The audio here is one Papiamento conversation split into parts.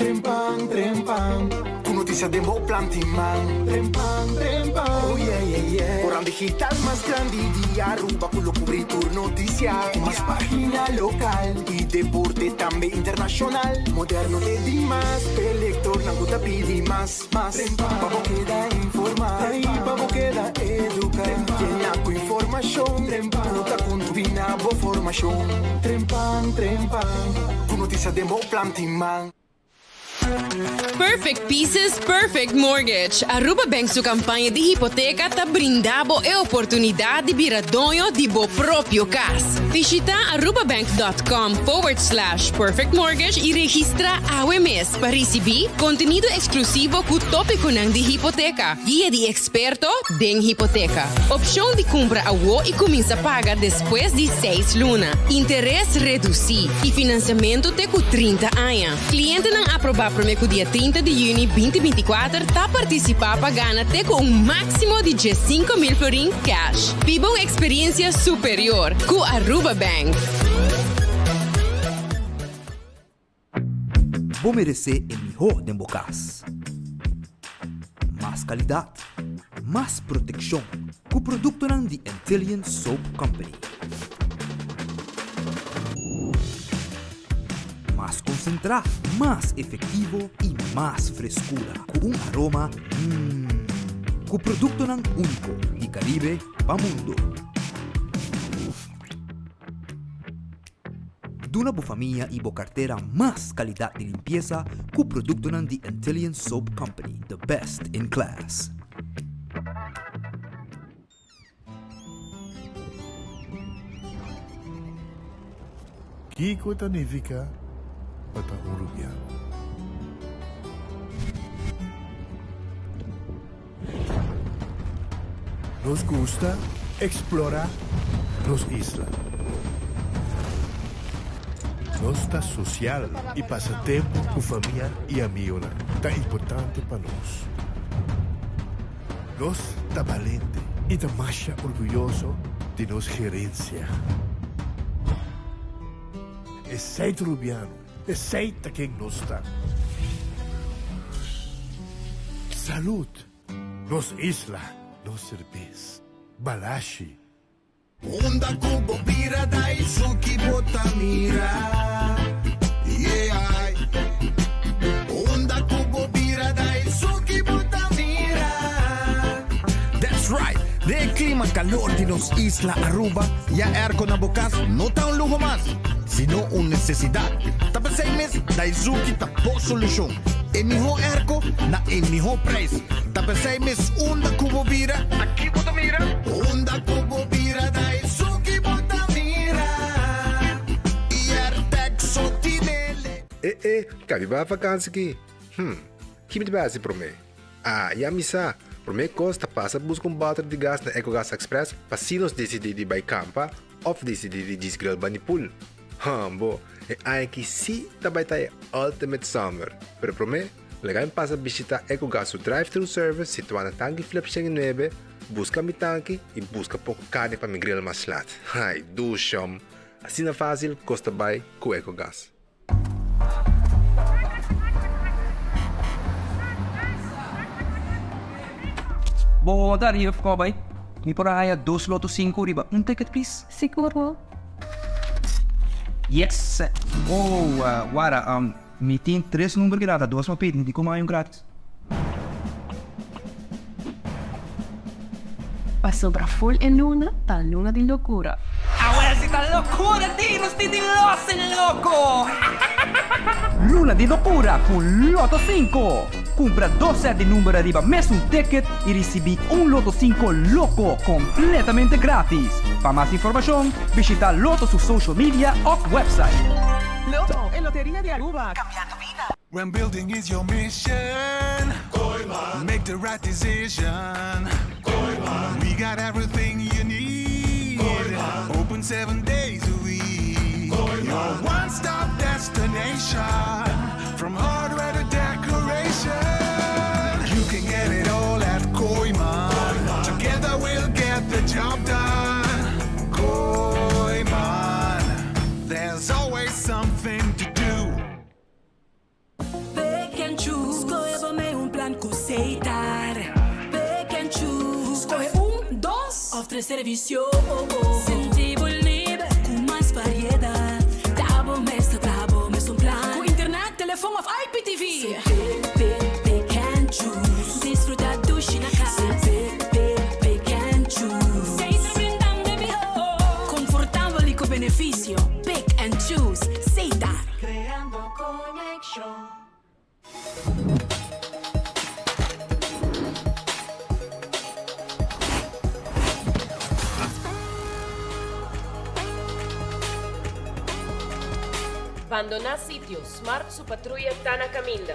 Trempan, trempan. Ku notisia den bo planti man. Trempan, trempan. Oh yeah, yeah, yeah. Koran digital mas grandi di Aruba ku lo kubri tur notisia. Ku mas pagina lokal i deporte tambe internashonal. Moderno te dimas, p'e lektornan ku ta pidi mas, mas. Pa bo keda informá i pa bo keda eduká. Yena ku informashon ku ta kontribuí na bo formashon. Trempan, trempan. Ku notisia den bo planti man. Perfect Pieces, Perfect Mortgage. Aruba Bank su campaña di hipoteca ta brinda bo e oportunidad di bira doño di bo propio cas. Bishita arubabank.com forward slash perfect mortgage y registra awe mes pa ricibi contenido exclusivo cu topiconan di hipoteca, guia di experto den hipoteca, opcion di cumpra awo y cuminsa paga despues di seis luna, interes reduci y financiamento te cu 30 aña. Klientenan aprobá promé ku dia 30 di yüni 2024 ta partisipá pa gana te ku un máksimo di 15,000 florin cash. Biba un eksperensia superior ku Aruba Bank. Bo meresé e mihó den bo kas. Mas kalidat, mas protekshon ku produktonan di Antillian Soap Company. Mas konsentrá, mas efektivo i mas freskura ku un aroma mmm. Ku produktonan úniko di Karibe pa mundu. Duna bo famia i bo kartera mas kalidat di limpiesa ku produktonan di Antillian Soap Company, the best in class. Kiko ta nifiká pa ta un rubiano? Nos gusta eksplorá nos isla. Nos ta sosial i pasa tempu ku famia i amigonan ta importante pa nos. Nos ta balente i ta masha orguyoso di nos gerensia. Esei ta Rubiano, esei ta ken nos ta. Salud! Nos isla, nos serbes. Balashi. Unda ku bo bira Daisuki bo ta mira Yeah Unda ku bo bira Daisuki bo ta mira. That's right! Den e klima kalor di nos isla Aruba, ya airco na bo kas no ta un luho mas, sino un nesesidat. Ta p'esei mes Daisuki ta bo solushon. E mihó airco na e mihó prijs. Ta p'esei mes unda ku bo bira, Aki bo ta mira. Unda ku bo bira ta esun ki bo ta mira. I Airtag so tinele. E e, kabi bai vakansi ki? Hm, ki mi ta bai hasi promé? Ah, ya mi sa! Promé kos ta pasa buska un bòter di gas na Ecogas Express pa si nos disidí di bai kampa òf disidí di djis grill bani pool. Hambo, e aña aki sí ta bai ta e ultimate summer! Pero promé, Laga mi pasa bishita Ecogas su drive-thru service situá na Tanki Flip 109, buska mi tanki i buska poko karni pa mi grill mas lat. Ai, dushom! Asina fásil kos ta bai ku Ecogas. Bo ta riba of bai? Mi por a haya dos loto sinku riba un ticket please? Sigur no. Yes! Oh, wara, Mi tin tres number ki data, dos pa pidi, mi di kuma hay un gratis. Pasobra full e luna ta luna di locura. Awel si ta locura di nos tin di los en loco! Luna di locura cu Lotto 5! Cumpra dos set di number ariba mesun ticket y ricibi un Lotto 5 loco completamente gratis. Pa mas informacion bishita Lotto su social media of website. Lotto, e loteria di Aruba, cambiando bida. When building is your mission, Kooyman, make the right decision, Kooyman, we got everything you need, Kooyman, open seven days a week, Kooyman, your one stop destination, from hardware to decoration, you can get it all at Kooyman, Kooyman, together we'll get the job done, Kooyman. There's always something to do. mihor servicio. Sinti bo liber cu mas variedad. Ta bo mes ta traha bo mesun plan. Cu internet, telefon of IPTV. Pick, pick, pick and choose. Disfruta dushi na cas. Pick, pick, pick and choose. Seis ta brindando e mihor. Comfortabel y cu beneficio. Pick and choose. Setar. Creando conexion. Bandoná sitio, Smart su patruya ta na kaminda.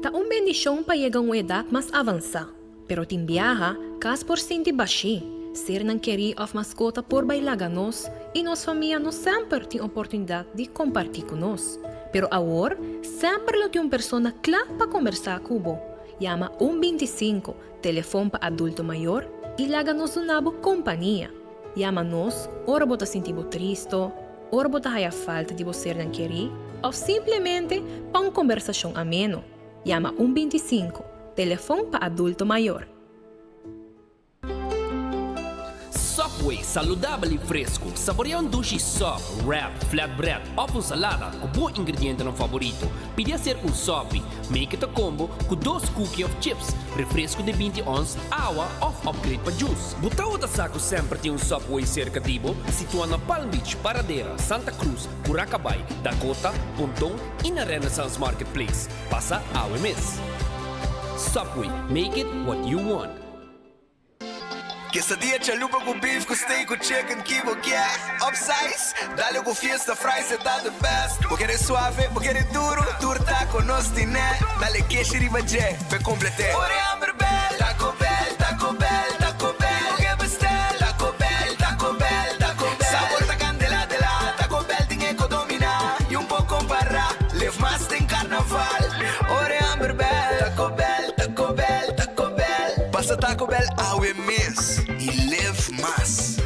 Ta un bendishon pa yega un edat mas avansá, pero tin biaha kas por sinti bashí, sernan kerí òf maskota por bai laga nos i nos famia no semper tin oportunidat di kompartí ku nos. Pero awor semper lo tin un persona kla pa kombersá ku bo. Yama un 25, telefon pa adulto mayor, i laga nos duna bo kompania. Yama nos ora bo ta sinti bo tristo, ora bo ta haya falta di bo sernan kerí òf simplemente pa un kombersashon ameno. Yama un 25, telefon pa adulto mayor. Subway, saludabel y fresco. Saborea un dushi sub, wrap, flatbread of un salada cu bo ingredientenan favorito. Pidi acerca un sopi. Make it a combo cu dos cookie of chips, refresco di 20 ons, awa of upgrade pa juice. Bo tawata sa cu semper tin un Subway cerca di bo? Situa na Palm Beach, Paradera, Santa Cruz, Curacabay, Dakota, Ponton y na Renaissance Marketplace. Pasa awe mes. Subway, make it what you want. Quesadilla chalupa cu beef cu steak cu chicken ki bo kier Upsize, dale cu fiesta fries e ta the best Bo kere suave, bo kere duro, tur taco nos tine Dale keshi riba dje, p'e complete Ora hamber bel, Taco Bell, Taco Bell, Taco Bell Bo ke bestel, Taco Bell, Taco Bell, Taco Bell Sabor ta candela de la, Taco Bell tin e co domina Y un por compara, live mas den carnaval Ora hamber bel, Taco Bell, Taco Bell, Taco Bell Pasa Taco Bell awe mes y live mas.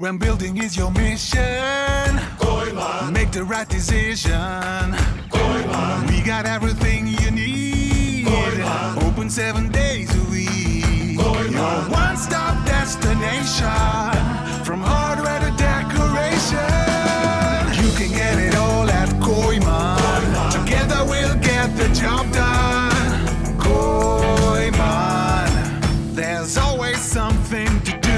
When building is your mission, Kooyman. Make the right decision. Kooyman. We got everything you need. Kooyman. Open 7 days a week. Kooyman. Your one-stop destination. From hardware to decoration. You can get it all at Kooyman. Kooyman. Together we'll get the job done. Kooyman. There's always something to do.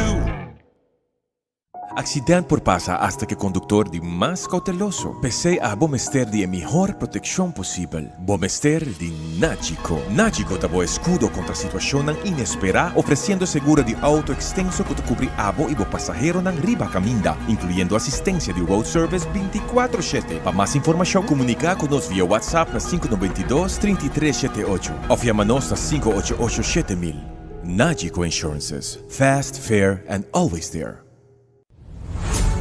Accident por pasa hasta cu e conductor di mas cauteloso. P'esey abo mester di e mihor proteccion posibel. Bo mester di Nagico. Nagico ta bo escudo contra situacionnan inespera, ofreciendo seguro di auto extenso cu ta cubri abo y bo pasaheronan riba caminda, incluyendo asistencia di road service binticuatro shete. Pa mas informacion, comunica cu nos via WhatsApp na sinku 92 33 shete ocho of yama nos na 588 7000. Nagico Insurances. Fast, fair and always there.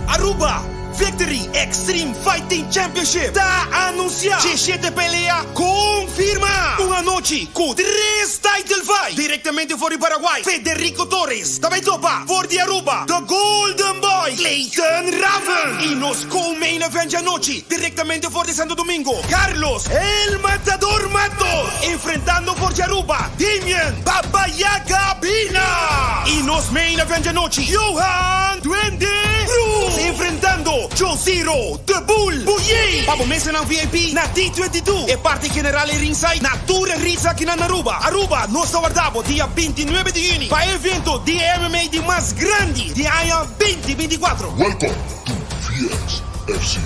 Aruba Victory Extreme Fighting Championship ta anuncia 17 pelea confirma! Un anochi cu tres title fight! Directamente for di Paraguay, Federico Torres ta bay topa for di Aruba, The Golden Boy, Clayton Raven! Y nos co-main event djanochi, directamente for di Santo Domingo, Carlos El Matador Matos enfrentando for di Aruba, Damian Baba Yaga Bina! Y nos main event djanochi, Johan Duende Cruz enfrentando Josiro The Bull Buyey! Pa bo mesanan VIP na D22, e parti general y ringside na tur e ritz aki na Aruba. Aruba, nos ta warda bo dia 29 di juni pa e evento di e MMA di mas grandi di aña 2024. Welcome to VXFC.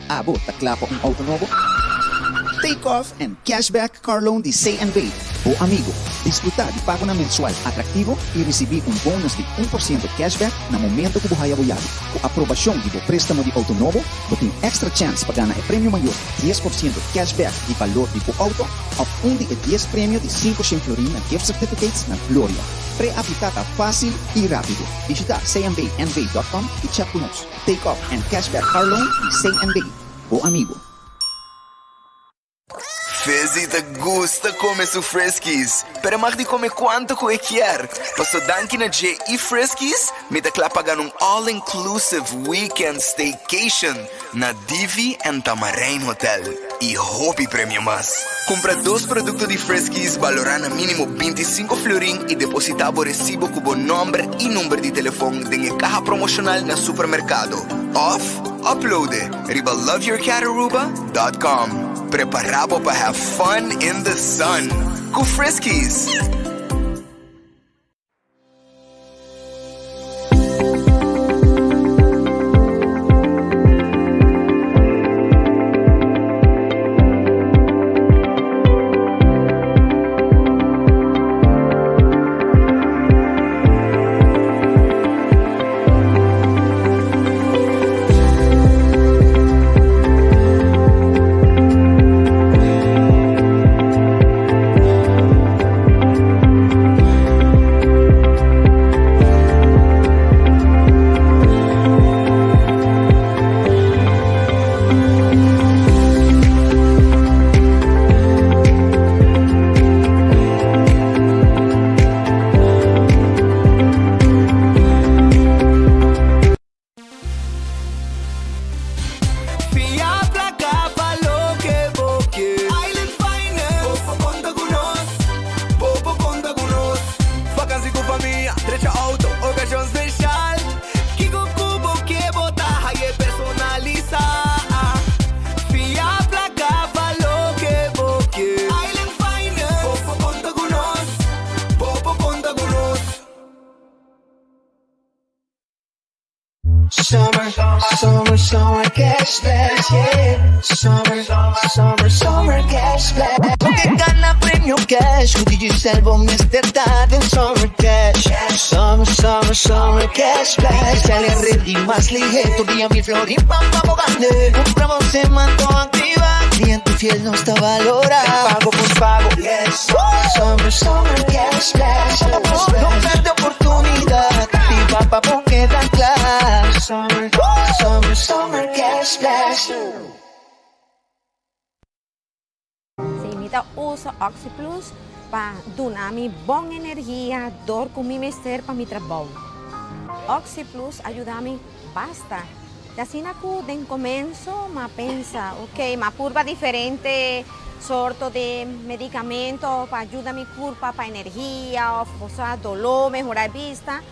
Abo ta kla pa un auto nobo? Take off and cashback car loan di CNB, bo amigo. Disfruta di pagonan mensual atractivo y ricibi un bonus di 1% cashback na momento cu bo haya bo yabi. Cu aprobacion di bo prestamo di auto nobo, bo tin extra chance pa gana e premio mayor, 10% cashback di balor di bo auto of un di e dies premio di 500 florin na gift certificates na Gloria. Pre-aplica ta facil y rapido. Bishita cnbnv.com y chat cu nos. Take off and cashback car loan di CNB, bo amigo. Fizzy ta gusta come su Friskies, pero e mag di come cuanto cu e kier, paso danki na dje y Friskies mi ta cla pa gana un all inclusive weekend staycation na Divi and Tamarijn Hotel y hopi premio mas. Cumpra dos producto di Friskies balora na minimo 25 florin y deposita bo recibo cu bo nomber y number di telefon den e caha promocional na supermercado of upload e riba loveyourcataruba.com. Prepara bo pa have fun in the sun cu Friskies! Fia placa pa loke bo ke. Island Finance. Bo por conta cu nos. Bo por conta cu nos. Vakantie cu famia, drecha auto, ocasion special. Kico cu bo ke bo ta haye personalisa. Fia placa pa loke bo ke. Island Finance. Bo por conta cu nos. Bo por conta cu nos. Summer, summer, summer cash splash, yeah. Summer, summer, summer cash splash. Bo ke gana premio cash, ku Digicel bo mester ta den Summer Cash. Summer, summer, summer cash splash. Digicel e red di mas lihe, tur dia mil florin pa pa bo gane. Cumpra bo semanto activa, cliente fiel nos ta valora. Pago por pago, yes. Summer, summer cash splash. No perde oportunidad, activa pa bo keda cla. Summer, summer, summer cash splash. Si mi ta usa OxyPlus. pa duna mi bon energia dor ku mi mester pa mi trabou. Oxi Plus a yuda mi basta. Te asina ku den komenso m'a pensa, ok, m'a purba diferente sorto di medikamento pa yuda mi kurpa pa energia òf osea doló, mehorá e bista.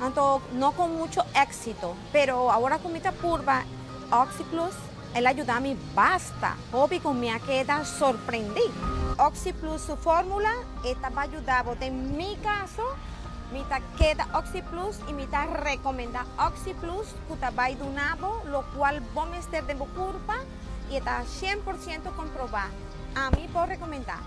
Anto no ku mucho éksito, pero awor ku mi ta purba Oxi Plus, el a yuda mi basta. Hopi ku mi a keda sorprendí. Oxi Plus su fórmula e ta bai yuda bo. Den mi kaso, mi ta keda Oxi Plus i mi ta rekomendá Oxi Plus ku ta bai duna bo lokual bo mester den bo kurpa i e ta 100% komprobá. Ami por rekomendá.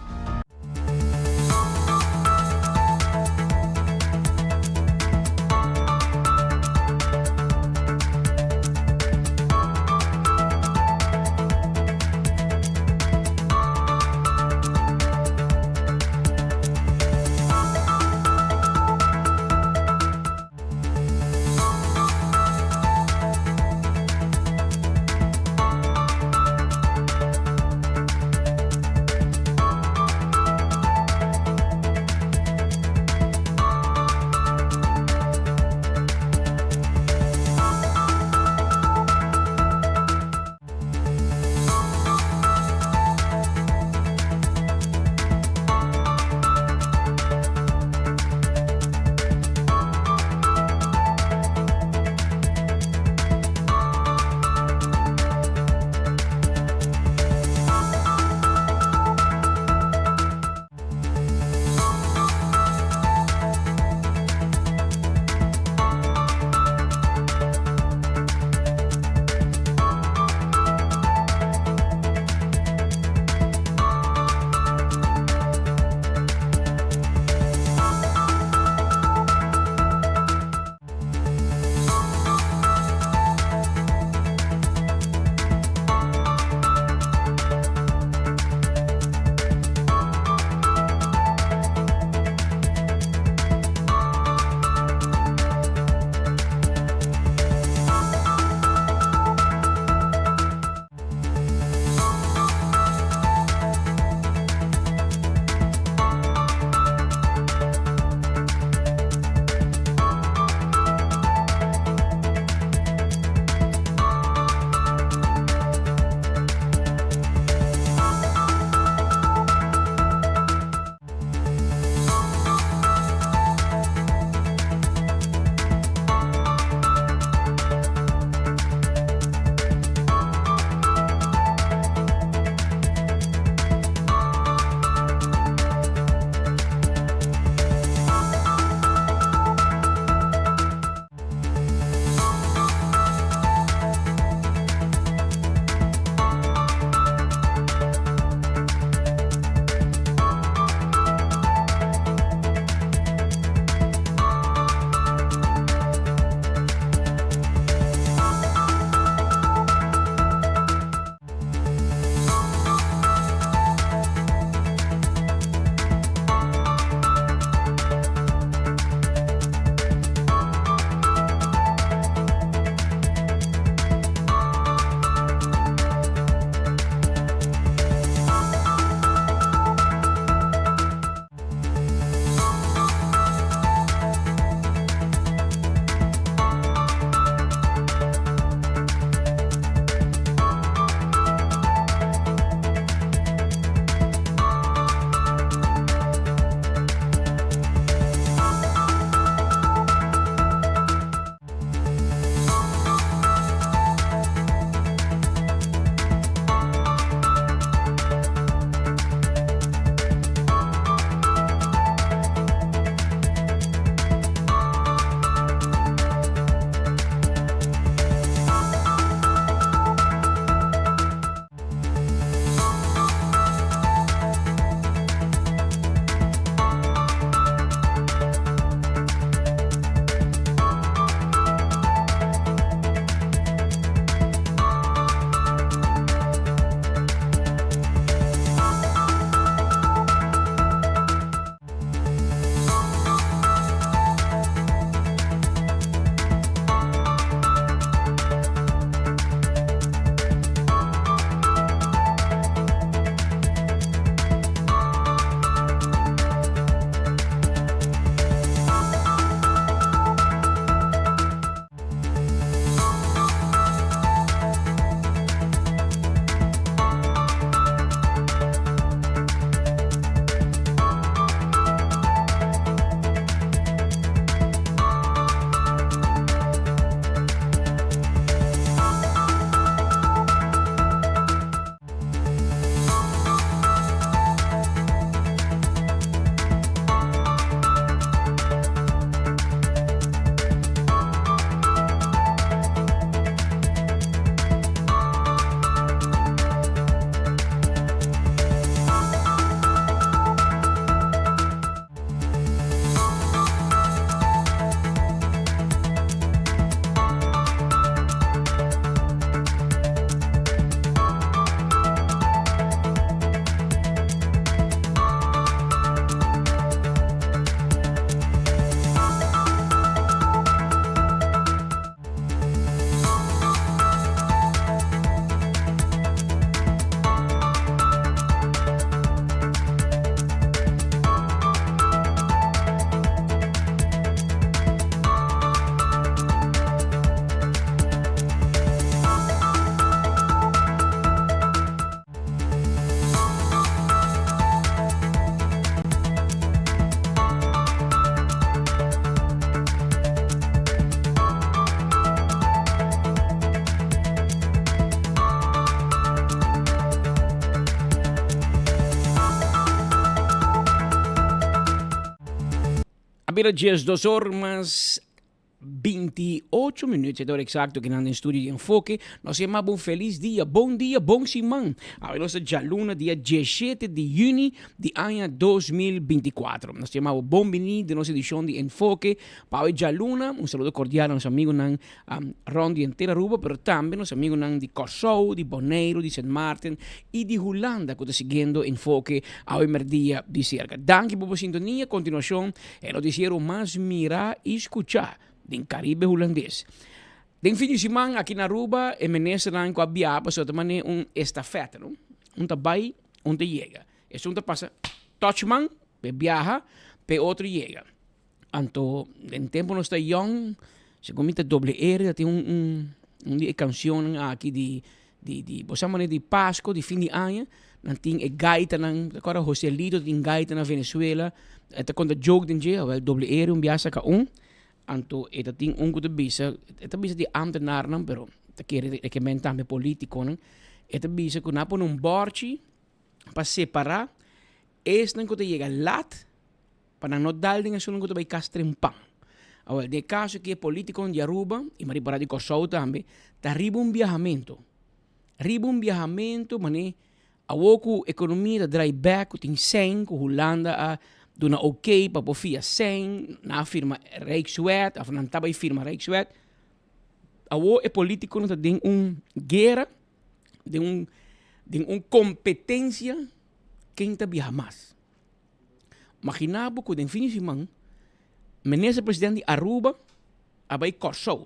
bira 12 or mas 28 minuut, e ora exacto cu nan den studio di Enfoke. Nos yama bo un feliz dia, bon dia, bon siman. Awe nos ta djaluna dia 17 di juni di aña 2024. Nos ta yama bo bon bini den nos edicion di Enfoke pa awe djaluna. Un saludo cordial na nos amigonan um, rond di henter Aruba, pero tambe nos amigonan di Kòrsou, di Boneiru, di Sint Maarten i di Hulanda ku ta siguiendo Enfoke awe merdia di serka. Danki pa bo sintonia. Kontinuashon e notisiero mas mirá i skuchá den Karibe Hulandes. Den fin di siman aki na Aruba e ministernan ku a biaha pasobra ta manera un estafèta, no? Un ta bai, un ta yega. Esun ta pasa touch man p'e biaha, p'e otro yega. Anto den tempo nos ta yong, segun mi ta doble R ta tin un un un di e cancionnan aki di di di bo sa manera di Pasco di fin di aña nan tin e gaitanan ta acorda Joselito tin gaita na Venezuela e ta conta joke den dje awel doble R un bia saca un anto e ta tin un cu ta bisa e ta bisa di ambtenaarnan pero ta kere e ke men tambe politiconan e ta bisa cu nan a pone un borchi pa separa esnan cu ta yega lat Pa nan no dal den esunnan ku ta bai kas trempan. Awel, den e kaso aki e politikonan di Aruba i mari para di Kòrsou tambe ta riba un biahamentu. Riba un biahamentu manera awor ku ekonomia ta drai bèk ku tin sèn ku Hulanda a duna oké pa por fia sèn, nan a firma Rijkswet òf nan ta bai firma Rijkswet. Awor e politikonan ta den un guera, den un den un kompetensia ken ta biaha mas. Magina bo ku den fin di siman minister president di Aruba a bai Kòrsou.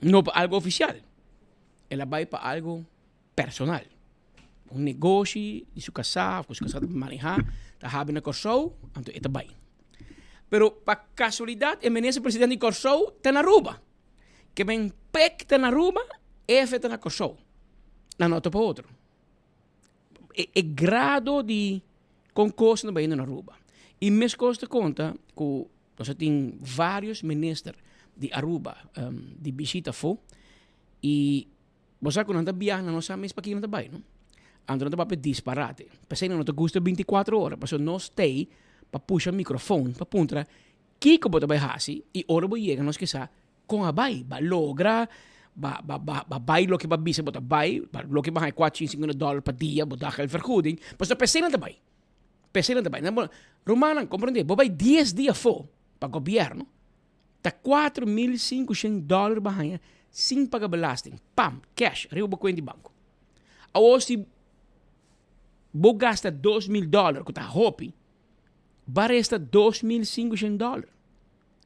No pa algu ofisial, el a bai pa algu personal. Un negoshi di su kasá òf ku su kasá ta manehá ta habi na Kòrsou, anto e ta bai. Pero pa kasualidat e minister president di Kòrsou ta na Aruba. Ke men pek ta na Aruba, efe ta na Kòrsou. Nan no topa otro. E e grado di kon kos na bayendo na Aruba. I meskos ta konta ku nos a tin varios minister di Aruba di bishita afó i bo sa ku nan ta biaha nan no sa mes paki nan ta bai no. Anto nan ta papia disparate. P'esei nan no ta gusta bintikuater ora pasobra nos t'ei pa pusha mikrofon pa puntra kiko bo ta bai hasi i ora bo yega nos ke sa Kon a bai? Ba logra, ba ba ba ba bai loke ba bisa bo ta bai, ba loke ba haña kuater shin sinkuenta dòler pa dia, bo daggeldvergoeding, pasobra p'esei nan ta bai. P'esei nan ta bai. Nan bo, rumannan, komprendé, bo bai dies dia afó pa gobièrnu, ta 4500 dòler bo a haña sin paga belasting, pam, cash, riba bo kuenta di banko. Awor si bo gasta 2000 dòler, ku ta hopi, ba resta 2500 dòler.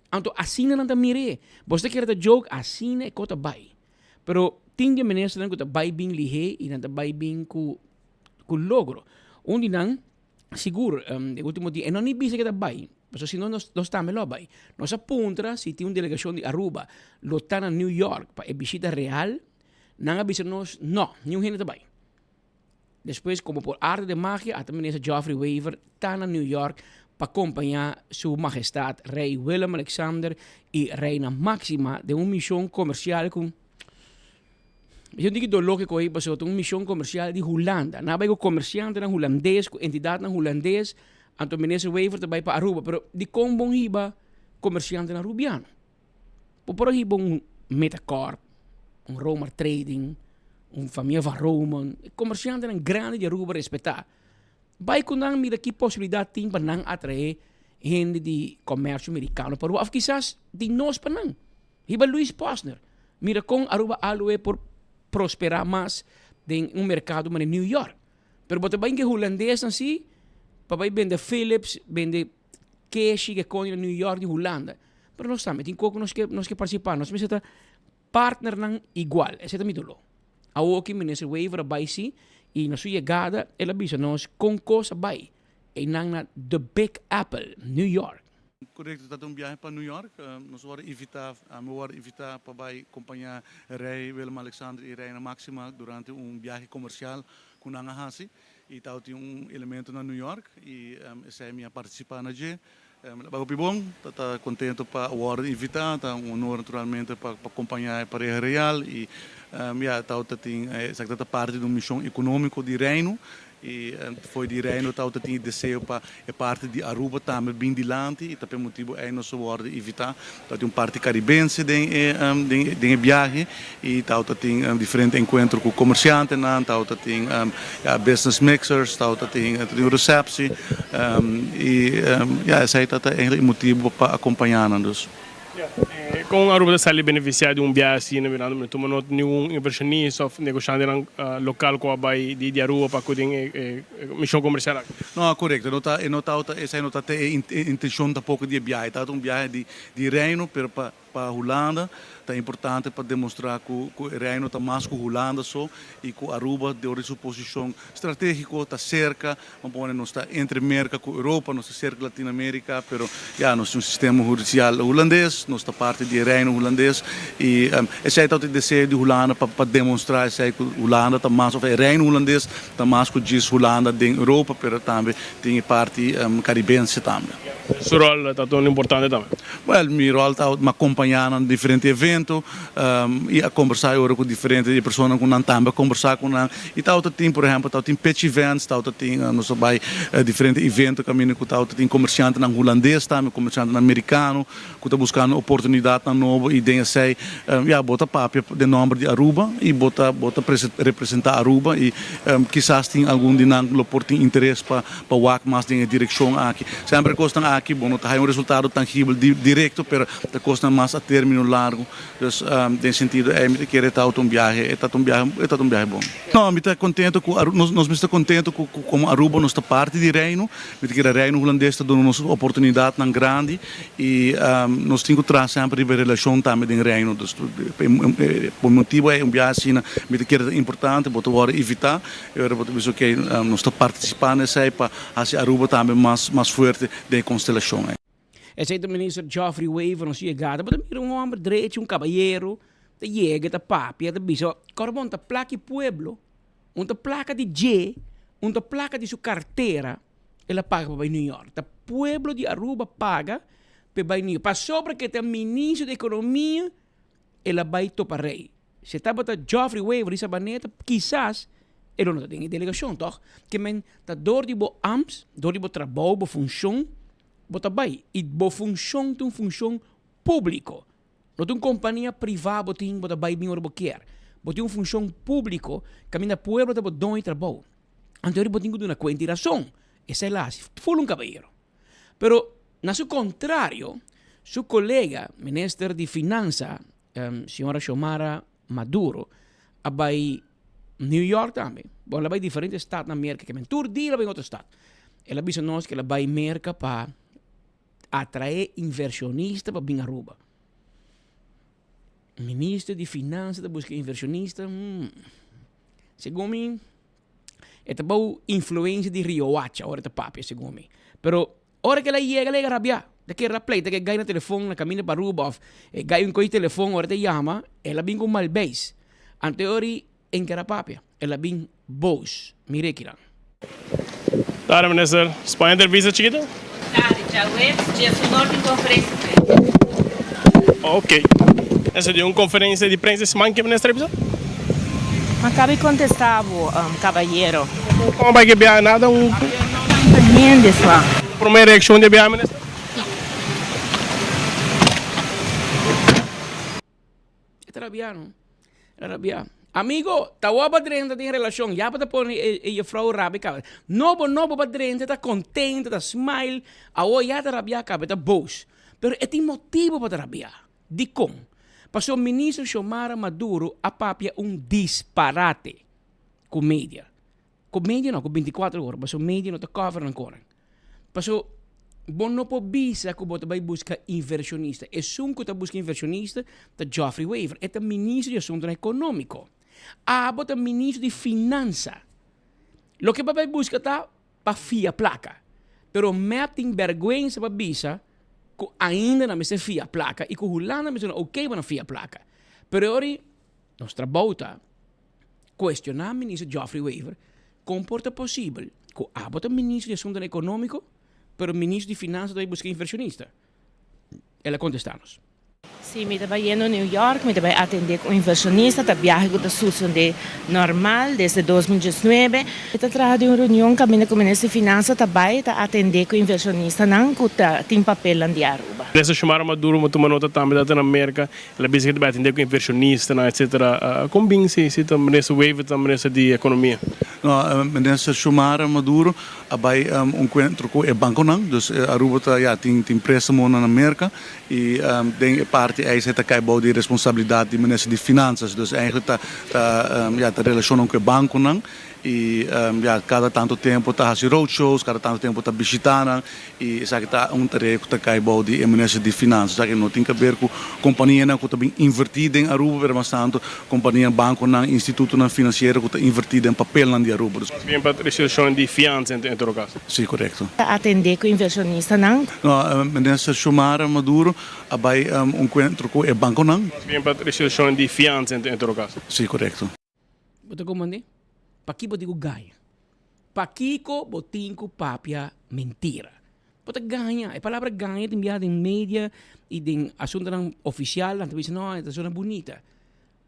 Anto asina nan ta mir'é. Bos ta kere ta joke, asina e kos ta bai. Pero tin di e ministernan ku ta bai bin lihé i nan ta bai bin ku ku logro. Un di nan, sigur, e ultimo dia, e no ni bisa ke ta bai, pasobra si no nos nos tambe lo a bai. Nos a puntra si tin un delegashon di Aruba lo ta na New York pa e bishita real, nan a bisa nos, no, niun hende ta bai. Despues, como por arte de magia, ata Minister Geoffrey Wever ta na New York pa compaña Su Majestad Rey Willem Alexander y Reina Maxima den un mision comercial cu Mi ta un doló ke kohe pasobra ta un mision comercial di Hulanda. Nan a bai cu comerciantenan hulandes, cu entidadnan hulandes, anto Minister Wever ta bai pa Aruba. Pero dicon bon hiba comerciantenan Arubiano? Bo por a hiba un Metacorp, un Romar Trading, un famia Van Roman, e komersiantenan grandi di Aruba respetá. Bai ku nan mira ki posibilidat tin pa nan atraé hende di komersio merikano pa Aruba òf kisas di nos pa nan. Hiba Luis Posner, mira kon Aruba aloe por prosperá mas den un merkado manera New York. Pero bo ta bai ke hulandesnan si pa bai bende Philips, bende keshi ke koño na New York di Hulanda. Pero nos tambe tin koko nos ke nos ke partisipá. Nos mester ta partnernan igual. Esei ta mi doló. Awoki Minister Wever a bai si i na su yegada el a bisa nos kon kos a bai einan na The Big Apple, New York. Korekto, ta un biahe pa New York. Nos wòrdu invitá, ami wòrdu invitá pa bai kompañá Rei Willem Alexander i Reina Maxima durante un biahe komersial ku nan a hasi. I tabatin un elemento na New York i esei mi a partisipá na dje. Mi ta bai hopi bon, ta ta contento pa wòrdu invitá, ta un honor naturalmente pa pa kompañá e pareha real i ya tabata tin esaki ta parti di un mishon ekonómiko di Reino. Y fo'i di Reino tabata tin e deseo pa e parti di Aruba tambe bin dilanti y ta p'e motibo ey nos a wordo invita. Tabatin un parti Caribense den e den e biahe y tabata tin diferente encuentro cu comerciantenan, tabata tin ya business mixers, tabata tin un receptie y ya esey tabata eigenlijk e motibo pa acompaña nan dus. Kon Aruba ta sali beneficia di un biahe asina mirando mi no tuma nota ningun inversionista of negoshantenan local cu a bay di Aruba pa cu den e mision comercial aki? No, corecto. No ta, e no ta, esai no ta te e intencion tampoco di e biahe. Tabata un biahe di di Reino, pero pa pa Hulanda ta importante pa demostra cu cu e Reino ta mas cu Hulanda so y cu Aruba dor di su posicion strategico ta cerca. Ban pone nos ta entre Merca cu Europa, nos ta cerca Latino America, pero ya nos tin un sistema hudicial Hulandes, nos ta parti di e Reino Hulandes y esey ta e deseo di Hulanda pa pa demonstra esey cu Hulanda ta mas of e Reino Hulandes ta mas cu djis Hulanda den Europa, pero tambe tin e parti Caribense tambe. Su rol ta un importante tambe? Well, mi rol ta mi acompaña nan diferente evento y a combersa e ora cu diferente di e personanan cu nan tambe a combersa cu nan. Y tawata tin, por ehempel, tawata tin pitch events, tawata tin, nos a bay diferente evento caminda cu tawata tin comerciantenan hulandes tambe, comerciantenan mericano cu ta buscando oportunidadnan nobo y den esey, ya, bo ta papia den nomber di Aruba y bo ta, bo ta representa Aruba y kisas tin algun di nan lo por tin interes pa pa wak mas den e direccion aki. Semper e cosnan aki bo no ta haya un resultado tangibel directo, pero ta cosnan mas a termino largo. Dus den sentido ei mi ta kere e tabata un biahe, e tabata un biahe, e tabata un biahe bon. No, mi ta contento cu Aru, nos nos mester contento cu cu como Aruba nos ta parti di Reino. Mi ta kere Reino Hulandes ta duna nos oportunidadnan grandi y nos tin cu traha semper riba e relacion tambe den Reino. Dus pa e motibo ei un biahe asina mi ta kere ta importante, bo ta worde invita y ora bo ta bisa ok nos ta participa na esei pa haci Aruba tambe mas mas fuerte den e constelacion ei. Esei ta minister Geoffrey Wever nos yegada. Bo ta mira un homber drechi, un cabayero, ta yega, ta papia, ta bisa, Corbon ta plaki pueblo, un ta placa di dje, un ta placa di su cartera, el a paga pa bai New York. Ta pueblo di Aruba paga pa e bai New York. Pasobra cu e ta minister di economia, el a bai topa rey. Si e tabata Geoffrey Wever di Sabaneta, kisas e lo no ta den e delegacion, toch? Ke men ta door di bo ambt, door di bo trabou, bo funcion, Bo ta bai y bo funcion ta un funcion publico. No ta un compania priva bo tin, bo ta bai bin ora bo kier. Bo tin un funcion publico caminda pueblo ta bo doño di trabou. Anto ora bo tin cu duna cuenta y razon. Esey la haci full un cabayero. Pero na su contrario, su colega minister di finansa, señora Xiomara Maduro, a bai New York tambe. Bon, el a bai diferente stad na Merca, ke men tur dia el a bai otro stad. El a bisa nos ke el a bai Merca pa atrae inversionista pa bin Aruba. Minister di Finansa ta buska inversionista, hmm. Segun mi, e ta bou influencia di Riohacha ora e ta papia, segun mi. Pero Ora ku el a yega, el a yega rabiá. Ta kere la pleita ku e gai na telefon na kaminda pa Aruba òf e gai un ko'i telefon ora ta yama, el a bin ku un mal beis. Anto e ora ei enkera papia, el a bin bos. Mira e kinan. Dale minister, spon entrevista chikito? Dale, djaweps djesunor tin conferencia di prensa. Ok. Eso di un conferencia di prensa e siman ke minister a bisa? Ma cabe contesta bo, cabayero. Como bay ke biaha nada un. Hende sla. Prome reaccion di e biaha minister? E ta rabia no. E ta rabia. Amigo, ta wou pa drenta den relacion, ya bo ta pone e e juffrouw rabia caba. No bo no bo pa drenta ta contento, ta smile, awor ya ta rabia caba, e ta boos. Pero e tin motibo pa ta rabia. Dikon? Pasobra Minister Xiomara Maduro a papia un disparate ku media. Ku media no, ku bintikuater ora, pasobra media no ta cover nan koran. Pasobra bo no por bisa ku bo ta bai buska invershonista. Esun ku ta buska invershonista ta Geoffrey Wever. E ta Minister di Asuntonan Ekonómiko. Abo ta Minister di Finansa. Loke bo a bai buska ta pa fia plaka. Pero mep tin berguensa pa bisa ku ainda nan mester fia plaka i ku Hulanda mester duna oké pa nan fia plaka. Pero e ora ei nos trabou ta kuestioná Minister Geoffrey Wever kon por ta posibel ku abo ta Minister di Asuntonan Ekonómiko pero Minister di Finansa ta bai buska invershonista. El a kontestá nos. Si, mi ta bayendo New York, mi ta bay atende cu un inversionista, ta biahe cu ta sucede normal desde 2019. Mi ta traha di un reunion caminda cu Minister di Finansa ta bay ta atende cu inversionistanan cu ta tin papelnan di Aruba. Minister Xiomara Maduro a tuma nota tambe dat na Merca el a bisa cu ta bay atende cu inversionistanan etcetera. Con bin si si ta Minister Wever ta Minister di Economia? No, Minister Xiomara Maduro a bay un encuentro cu e banconan, dus Aruba ta ya tin tin prestamonan na Merca Y den e parti ey ta cay bou di responsabilidad di Minister di Finanzas. Dus eigenlijk ta ta ya ta relaciona cu e banconan y ya cada tanto tempo ta haci roadshows, cada tanto tempo ta bishita nan y esaki ta un tarea cu ta cay bou di e Minister di Finanzas. Esaki no tin caber cu companianan cu ta bin inverti den Aruba pero mas tanto companianan, banconan, institutonan financiero cu ta inverti den papelnan di Aruba. Mas bien pa restitucion di fianza en todo caso. Si, corecto. Ta atende cu inversionistanan. No, Minister Xiomara Maduro a bay un encuentro cu e banconan. Mas bien pa restitucion di fianza en todo caso. Si, corecto. Bo ta komand'é? Pakiko bo tin ku gaña? Pakiko bo tin ku papia mentira? Bo ta gaña. E palabra gaña tin biaha den media i den asuntunan ofisial nan ta bisa no e ta sona bunita.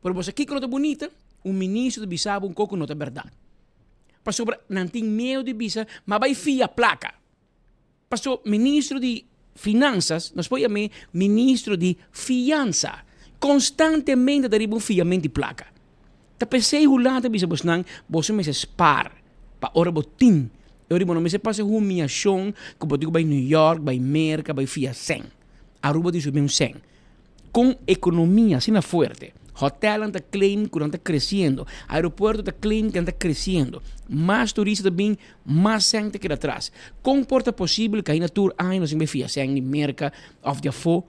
Pero bo sa kiko no ta bunita? Un ministro ta bisa bo un kos ku no ta bèrdat. Pasobra nan tin miedu di bisa ma bai fia plaka. Paso ministro di Finanzas, nos por yam'é ministro di Fiansa, constantemente ta riba un fiamento di placa. Ta p'esey Hulanda ta bisa bosnan, boso mester spaar pa ora bo tin. E ora bo no mester pasa humiacion cu bo tin cu bay New York, bay Merca, bay fia cen. Aruba tin su mes un cen. Con economia asina fuerte, hotelnan ta claim cu nan ta creciendo, aeropuerto ta claim cu nan ta creciendo, mas turista ta bin, mas cen ta keda atras. Con por ta posibel cu ainda tur aña nos tin bay fia cen di Merca of di afo?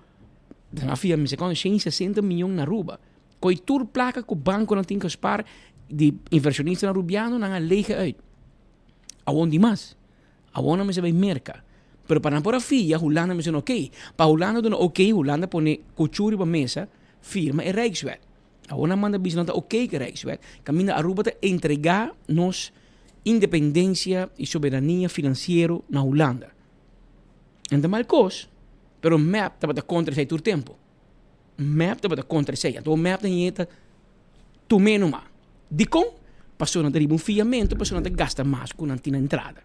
Nan a fia mester cuanto 160 miyon na Aruba. Coy tur placa cu banconan tin gespaar di inversionistanan Arubiano nan a lege uit. Awor di mas. Awor nan mester bai Merka. Pero pa nan por a fia, Hulanda mester duna okey. Pa Hulanda duna okey, Hulanda pone kuchu riba mesa, firma e Rijkswet. Awor nan manda bisa nan ta okey ku e Rijkswet, kaminda Aruba ta entregá nos independensia i soberania finansiero na Hulanda. En ta mal kos, pero mep tabata kontra esei tur tempu. Mep tabata kontra esei. Anto mep ta yeta tum'é numa. Dikon? Pasobra nan ta riba un fiamentu, pasobra nan ta gasta mas ku nan tin na entrada.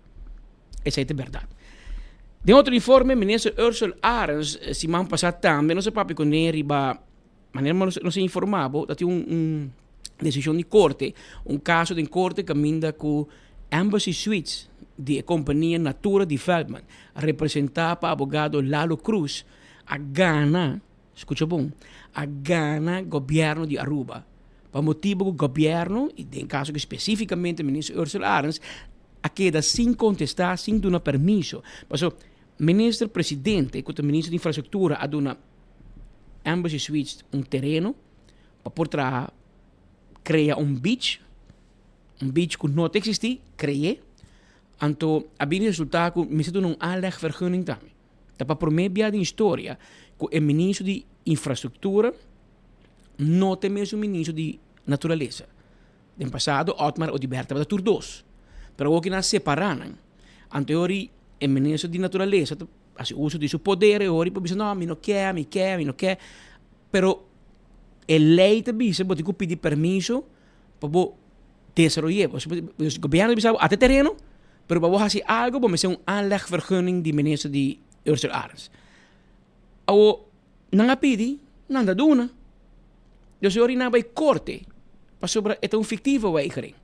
Esei ta bèrdat. Den otro informe, Minister Ursell Arends siman pasá tambe nos a papia kuné riba manera nos a informá bo ta tin un desishon di korte, un kaso den korte kaminda ku Embassy Suites di e kompania Natura Development representá pa abogado Lalo Cruz a gana Scucha bon, a gana gobierno di Aruba pa motibo cu gobierno, y den caso aki specificamente Minister Ursula Arends, a keda sin contesta, sin duna permiso. Paso Minister Presidente cu ta Minister di Infrastructura a duna Embassy Suites un tereno pa por traha, crea un beach, un beach cu no ta existi, cre'e, anto a bini resulta cu mester duna un aanlegvergunning tambe. Ta pa promé bia den historia ku e ministro di infrastruktura no ta e mesun ministro di naturalesa. Den pasado Otmar Oduber tabata tur dos, pero awor ki nan a separá nan. Anto e ora e ministro di naturalesa ta hasi uso di su poder e ora pa bisa no mi no ke, mi ke, mi no ke. Pero e lei ta bisa bo tin ku pidi permiso pa bo desaroy'é. Gobierno ta bisa bo ata e tereno. Pero pa bo hasi algo bo mester un aanlegvergunning di minister di Ursula Arends. Awo nan a pidi, nan ta duna. Dus e ora nan a bai korte pasobra e ta un fictieve weigering.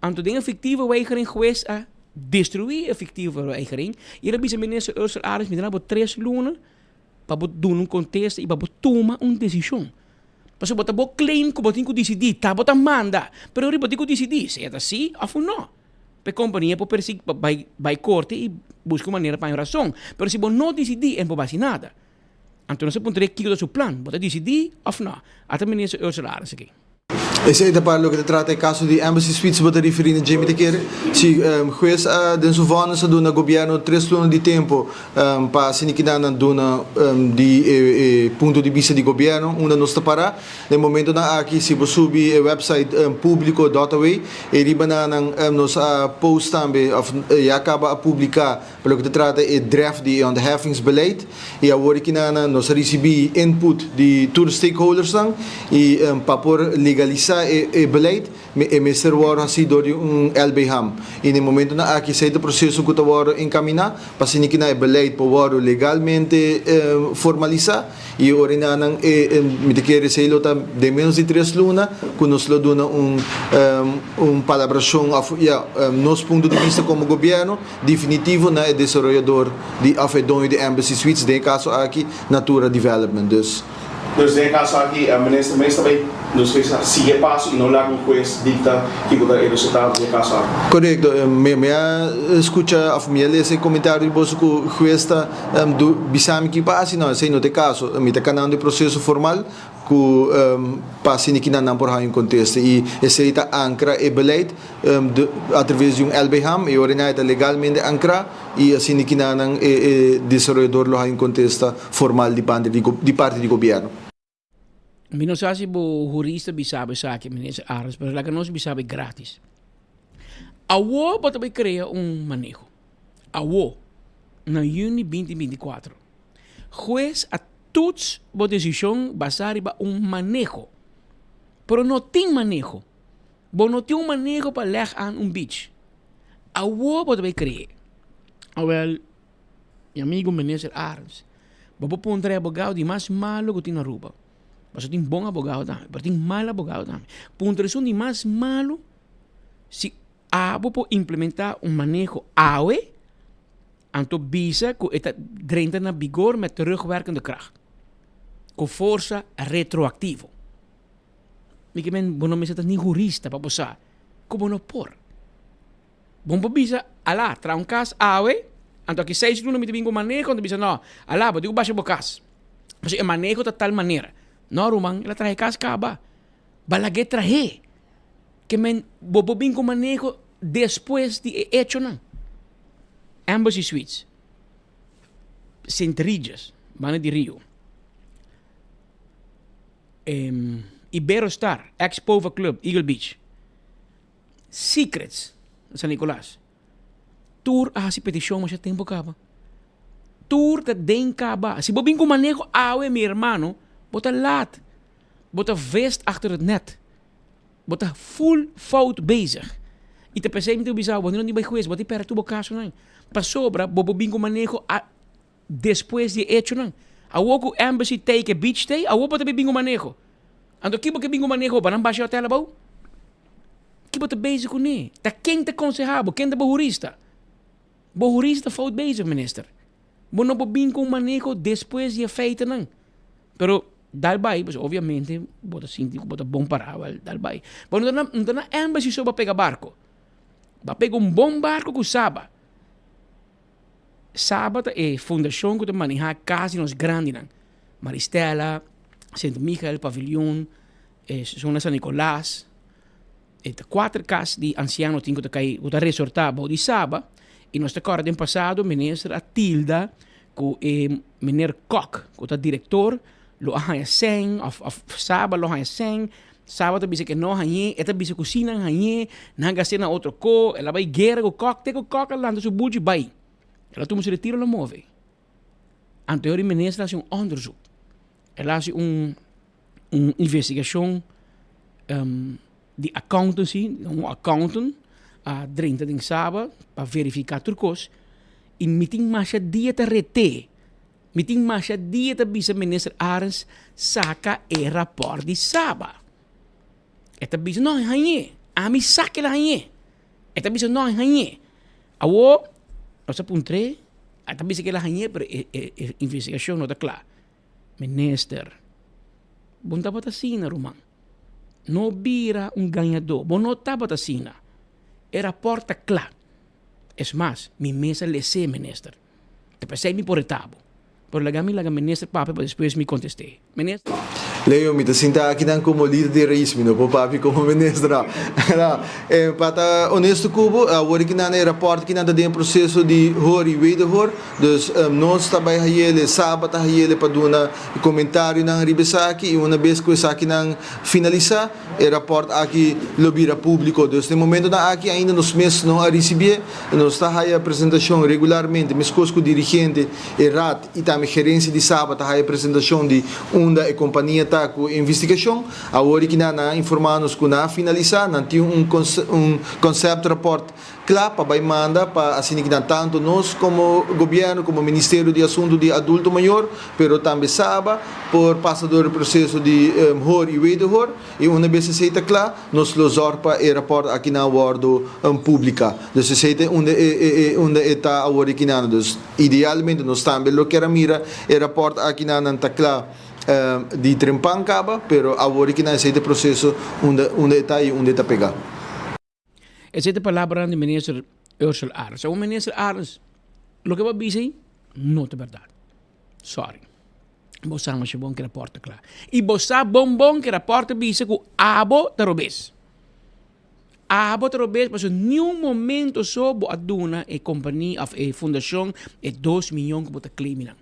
Anto den e fictieve weigering hues a destrui e fictieve weigering y el a bisa minister Ursula Arends mi ta duna bo tres luna pa bo duna un contesta y pa bo tuma un decision. Pasobra bo ta bo claim cu bo tin cu dicidi, ta bo ta manda, pero ora bo tin cu dicidi sea ta si of un no. Pa e kompania por persig pa bai bai korte i buska un manera pa haña rason. Pero si bo no disidí e no por basi nada. Anto nos a puntra e kiko ta su plan. Bo ta disidí òf no? Ata minister Ursula Arends aki. Esei ta pa loke ta trata e kaso di Embassy Suites bo ta referí na dje mi ta kere. Si hues a den su vònis a duna gobièrnu tres luna di tempu pa asina kinan nan duna di e punto di bista di gobièrnu unda nos ta pará. Den momentonan aki si bo subi e website públiko dot away e riba nan nan nos a post tambe òf ya kaba a publiká Pa loke ta trata e draft di e ontheffingsbeleid y awor aki nan nos a ricibi input di tur stakeholdersnan y pa por legalisa e beleid e mester worde haci door di un LBHAM y na e momentonan aki esey ta proceso cu ta worde encamina pa asina ki nan e beleid por worde legalmente formalisa y ora nan e mi ta kere esey lo ta den menos di tres luna cu nos lo duna un un palabracion of ya nos punto di bista como gobierno. Definitivo na e desaroyador di of e doño di Embassy Suites, den e kaso aki Natura Development. Dus. Dus den e kaso aki e minister mes ta bay nos mester sigui e paso y no laga un hues dicta kico ta e resultado di e kaso aki. Korekto. Mi mi a skucha of mi a lesa e komentario di boso ku hues ta bisa mi ki pa hasi. No, esei no ta e kaso. Mi ta kanando e proseso formal. Ku pa asina ki nan nan por haña un kontesta i esei ta ankra e beleid atraves di un LBHAM i ora nan e ta legalmente ankrá i asina ki nan nan e e desaroyador lo haña un kontesta formal di banda di di parti di gobièrnu. Mi no sa si bo hurista bisa bo esaki, Minister Arends, pero laga nos bisa bo gratis. Awo bo ta bay crea un maneho. Awo, na juni 2024. Hues a toets bo desishon basá riba un maneho. Pero no tin maneho. Bo no tin un maneho pa lèg aan un beach. Awor bo ta bai kree. Awèl, mi amigo Minister Arends, bo por puntra e abogado di mas malo ku tin na Aruba. Pasobra tin bon abogado tambe, pero tin mal abogado tambe. Puntra esun di mas malo si abo por implementá un maneho awe. Anto bisa ku e ta drenta na bigor met terugwerkende kracht, ku forsa retroaktivo. Mi ke men bo no mester ta ni hurista pa bo sa ku bo no por. Bo no por bisa, Alá, traha un kas awe, anto aki seis luna mi ta bin ku maneho, anto bisa no, alá, bo tin ku basha bo kas. Pasobra e maneho ta tal manera. No ruman, el a traha e kas kaba. Balag'é trah'é. Ke men bo por bin ku maneho despues di e echonan. Embassy Suites, Sint Regis, banda di Rio, Iberostar, ex Pova Club, Eagle Beach, Secrets, San Nicolas. Tur a hasi petishon masha tempu kaba. Tur ta den kaba. Si bo bin ku maneho awe, mi hermano, bo ta laat. Bo ta vest achter het net. Bo ta full fout bezig. I ta p'esei mi ta bisa bo, bo no tin bai hues, bo tin pèrdè tur bo kasonan. Pasobra bo por bin ku maneho a despues di e echonan. Awor ku Embassy take e beach day, awor bo ta bin ku maneho. Anto ki bo ke bin ku maneho? Bo nan basha e hotel abou? Ki bo ta bezig kuné? Ta ken ta konsehá bo? Ken ta bo hurista? Bo hurista ta fout bezig, minister. Bo no por bin ku un maneho despues di e feitonan. Pero dal bai, pues obviamente bo ta sinti ku bo ta bon pará, wèl dal bai. Bo no ta na, no ta na embassy so bo pega barko. Bo a pega un bon barko ku Saba. Saba ta e fundashon ku ta manehá kas di nos grandinan. Maristella, Sint Michael, Paviljoen, e zona San Nicolas. E ta kuater kas di ansiano tin ku ta kai, ku ta resortá bou di Saba. I nos ta kòrda den pasado minister a tilda ku e meneer Kok, ku ta direktor, lo a haña sèn òf òf Saba lo haña sèn. Saba ta bisa ku e no hañ'é, e ta bisa ku si nan hañ'é, nan a gast'é na otro ko, el a bai guera ku Kok, te ku Kok a lanta su buchi bai. El a tuma su retiro, el a move. Anto e minister a hasi un onderzoek. El a hasi un un investigashon di accountancy, un accountant a drenta den Saba pa verifiká tur kos i mi tin masha dia ta ret'é, mi tin masha dia ta bisa minister Arends saka e rapòrt di Saba. E ta bisa no hañ'é, ami sa ke el a hañ'é. E ta bisa no hañ'é. Awor nos a puntr'é, a ta bisa ke el a hañ'é pero e e investigashon no ta kla. Minister, bo no tabata asina, ruman. No bira un gañadó. Bo no tabata asina. E rapòrt ta kla. Es mas, mi mes a les'é, minister. Ta p'esei mi por retá bo. Pero laga mi laga minister papia pa despues mi kontest'é. Minister. Leo, mi ta sinta akinan komo lider di rais, mi no por papia komo minister no. No, pa ta honesto ku bo, awor kinan e rapòrt kinan ta den proseso di hoor i wederhoor, dus nos ta bai hayele, Saba ta hayele pa duna komentarionan riba esaki i una bes ku esakinan finalisá, e rapòrt aki lo bira públiko. Dus den momentonan aki ainda nos mes no a risibié, nos ta haya presentashon regularmente meskos ku dirigente e raad. I tambe gerencia di Saba ta haya presentacion di unda e compania ta cu e investigacion. Awor y kina nan a informa nos cu nan a finalisa, nan tin un un concept rapport cla pa bay manda pa asina ki nan tanto nos como gobierno, como Ministerio di Asunto di Adulto Mayor, pero tambe Saba por pasa door e proceso di hoor y wederhoor. Y una bes esey ta cla, nos lo zorg pa e rapport aki nan wordo publica. Dus esey ta unda e unda e ta awor y kina. Dus. Idealmente nos tambe lo kier a mira e raport aki na nan ta kla di trempan kaba, pero awor ki nan esei ta e proseso unda unda e ta i unda e ta pega. Esei ta palabranan di Minister Ursell Arends. Segun Minister Arends, loke bo a bisa ei no ta bèrdat. Sorry. Bo sa masha bon ku e raport ta kla. I bo sa bon bon ku e raport ta bisa ku abo ta robes. Abo ta robes pasobra niun momento so bo a duna e kompania òf e fundashon e dos miyon ku bo ta claim nan.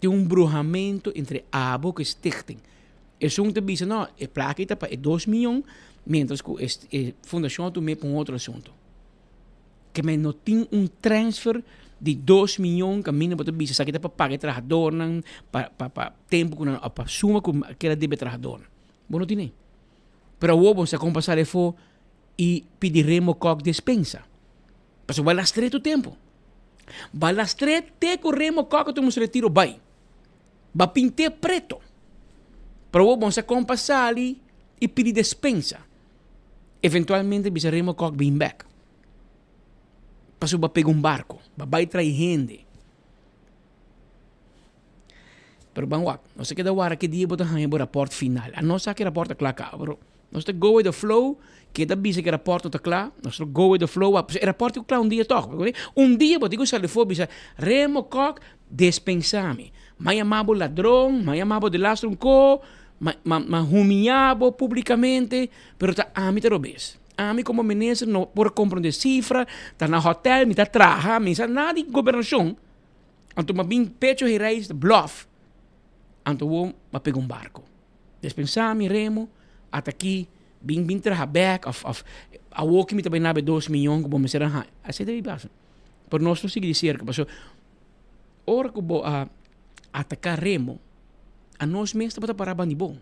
Tin un bruhamento entre abo ku e stichting. Esun ta bisa no, e plaka ei ta pa e dos miyon, mientras ku e e fundashon a tum'é pa un otro asuntu. Ke men no tin un transfer di dos miyon kaminda bo ta bisa esaki ta pa paga e trahadornan, pa pa pa tempu ku nan òf pa suma ku a keda debe e trahadornan. Bo no tin ei. Pero awor bo sa kon pa sali afó i pidi Remo Kok despensa. Pasobra bo a lastr'é tur tempu. Bo a lastr'é te ku Remo Kok a tuma su retiro bai. Bo a pint'é preto. Pero awor bo sa kon pa sali i pidi despensa. Eventualmente bisa Remo Kok bin bèk. Pasobra bo a pega un barko. Bo a bai trae hende. Pero ban wak, nos ta keda wara ki dia bo ta haña bo rapòrt final. A nos sa ku e rapòrt ta kla kaba, pero nos ta go with the flow, keda bisa ku e rapòrt no ta kla, nos ta go with the flow, pasobra e rapòrt tin ku kla un dia tòg. Un dia bo tin ku sali for bisa, Remo Kok despensá mi. M'a yama bo ladron, m'a yama bo delastro un ko, m'a m'a humiá bo públikamente, pero ta ami ta robes. Ami komo minister no por komprondé sifra, ta na hòtèl mi ta traha, mi sa nada di gobernashon. Anto m'a bin pecho he reis ta bluff. Anto wou m'a pega un barco. Despensa mi Remo, ata aki bin bin traha bek of of awoki mi ta bai nabe dos miyon ku bo mester a haña. Asei ta bin pasa. Pero nos no sigui di serka pasobra ora ku bo a ataka Remo, anos mes tabata para banda di bo.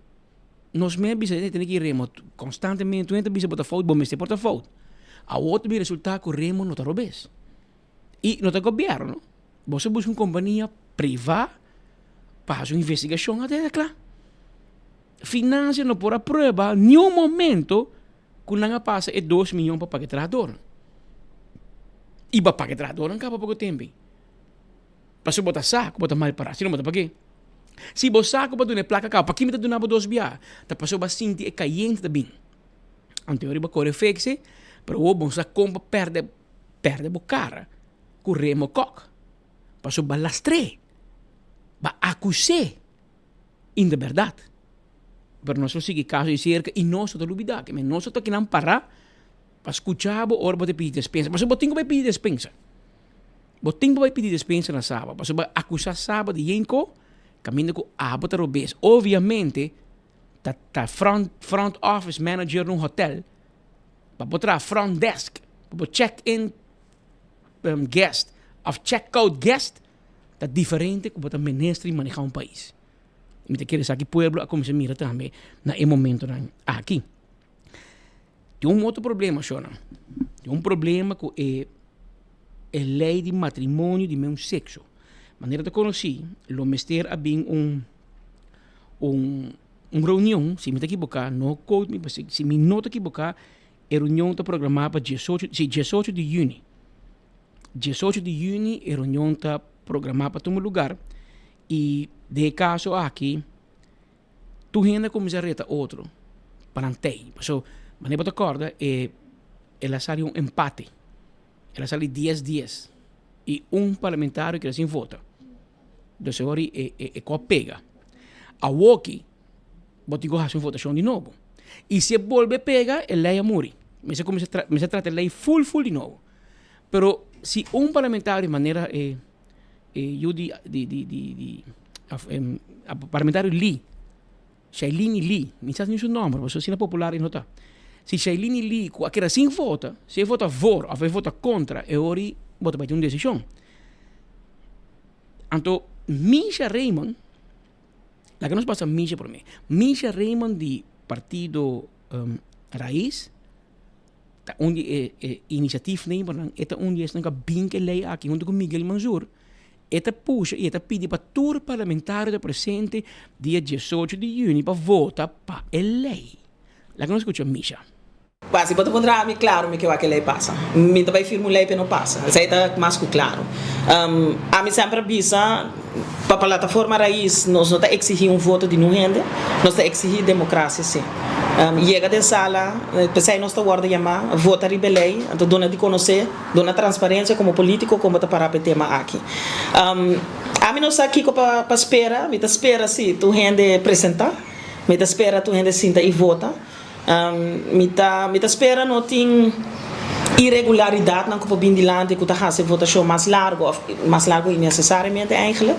Nos mes bisa e tene ki Remo konstantemente tur hende ta bisa bo ta fout, bo mester por ta fout. Awor ta bin resulta ku Remo no ta robes. I no ta gobierno. Boso busca un compania priva pa haci un investigacion a ta cla. Financia no por a prueba ni un momento cu nan a pasa e dos miyon pa paga e trahadornan. I pa paga e trahadornan caba poco tempo. Pasobra bo ta sa cu bo ta mal para, si no bo ta pag'e. Si bo sa cu bo a duna e placa caba, paki mi ta duna bo dos bia? Ta pasobra bo a sinti e cayente ta bin. Anto e ora bo a core fekse, pero awor bo no sa con pa perde. Perde bo kara ku Remo Kok pasobra ba lastr'é, ba akus'é in de bèrdat. Pero nos lo sigui kaso di serka i nos no ta lubidá ke men nos ta kinan pará pa skucha bo ora bo ta pidi despensa. Pasobra bo tin ku bai pidi despensa. Bo tin ku bai pidi despensa na Saba pasobra ba akusá Saba di yenko kaminda ku abo ta robes. Obviamente ta ta front front office manager di un hotel. Pa bo traha front desk, pa bo check in guest of check out guest ta diferente ku bo ta minister i maneha un pais. Mi ta kere esaki pueblo a kuminsá mira tambe na e momentonan aki. Tin un otro problema shornan. Tin un problema ku e e lei di matrimonio di meun sekso. Manera ta konosí lo mester a bin un un. Un reunion, si mi ta ekiboká, no quote me, si, si mi no ta ekiboká, e reunion ta programá pa diesocho, si, diesocho di yüni. Diesocho di yüni e reunion ta programá pa tuma lugar i den e kaso aki tur hende a kuminsá reta otro pa nan tei. Pasobra manera bo ta kòrda e el a sali un empate, el a sali dies dies i un parlamentario keda sin vota. Dus e ora e e e kò pega. Awoki. Bo tin ku hasi un votashon di nobo. I si e bolbe pega, e lei a muri. Mester kuminsá tra, mester trata e lei ful ful di nobo. Pero si un parlamentario manera e e yu di di di di di af e parlamentario Lee, Shailene Lee, mi sa ni su nomber pasobra asina popular e no ta. Si Shailene Lee ku a keda sin vota, si e vota voor of e vota kontra e ora bo ta bai tin un desishon. Anto Misha Raymond, laga nos pasa Misha prome. Misha Raymond di partido Raiz ta un di e e inisiatiefnemernan, e ta un di esnan ku a bin ku e lei aki huntu ku Miguel Mansur. E ta pusha i e ta pidi pa tur parlamentario ta presente dia diesocho di yüni pa vota pa e lei. Laga nos skucha Misha. Ba, si bo ta puntra ami, klaru mi ke wak e lei pasa. Mi ta bai firma un lei p'e no pasa. Esei ta mas ku klaru. Ami semper a bisa, pa Plataforma Raiz nos no ta eksihí un voto di nun hende, nos ta eksihí demokrasia sí. Yega den sala, p'esei nos ta wòrdu yamá, vota riba e lei, anto duna di konosé. Duna transparencia como politico como ta para pa e tema aki. Ami no sa kico pa spera, mi ta spera si tur hende presenta, mi ta spera tur hende sinta y vota. Mi ta mi ta spera no tin iregularidadnan cu por bin dilanti cu ta haci e votacion mas largo of mas largo innecesariamente eigenlijk.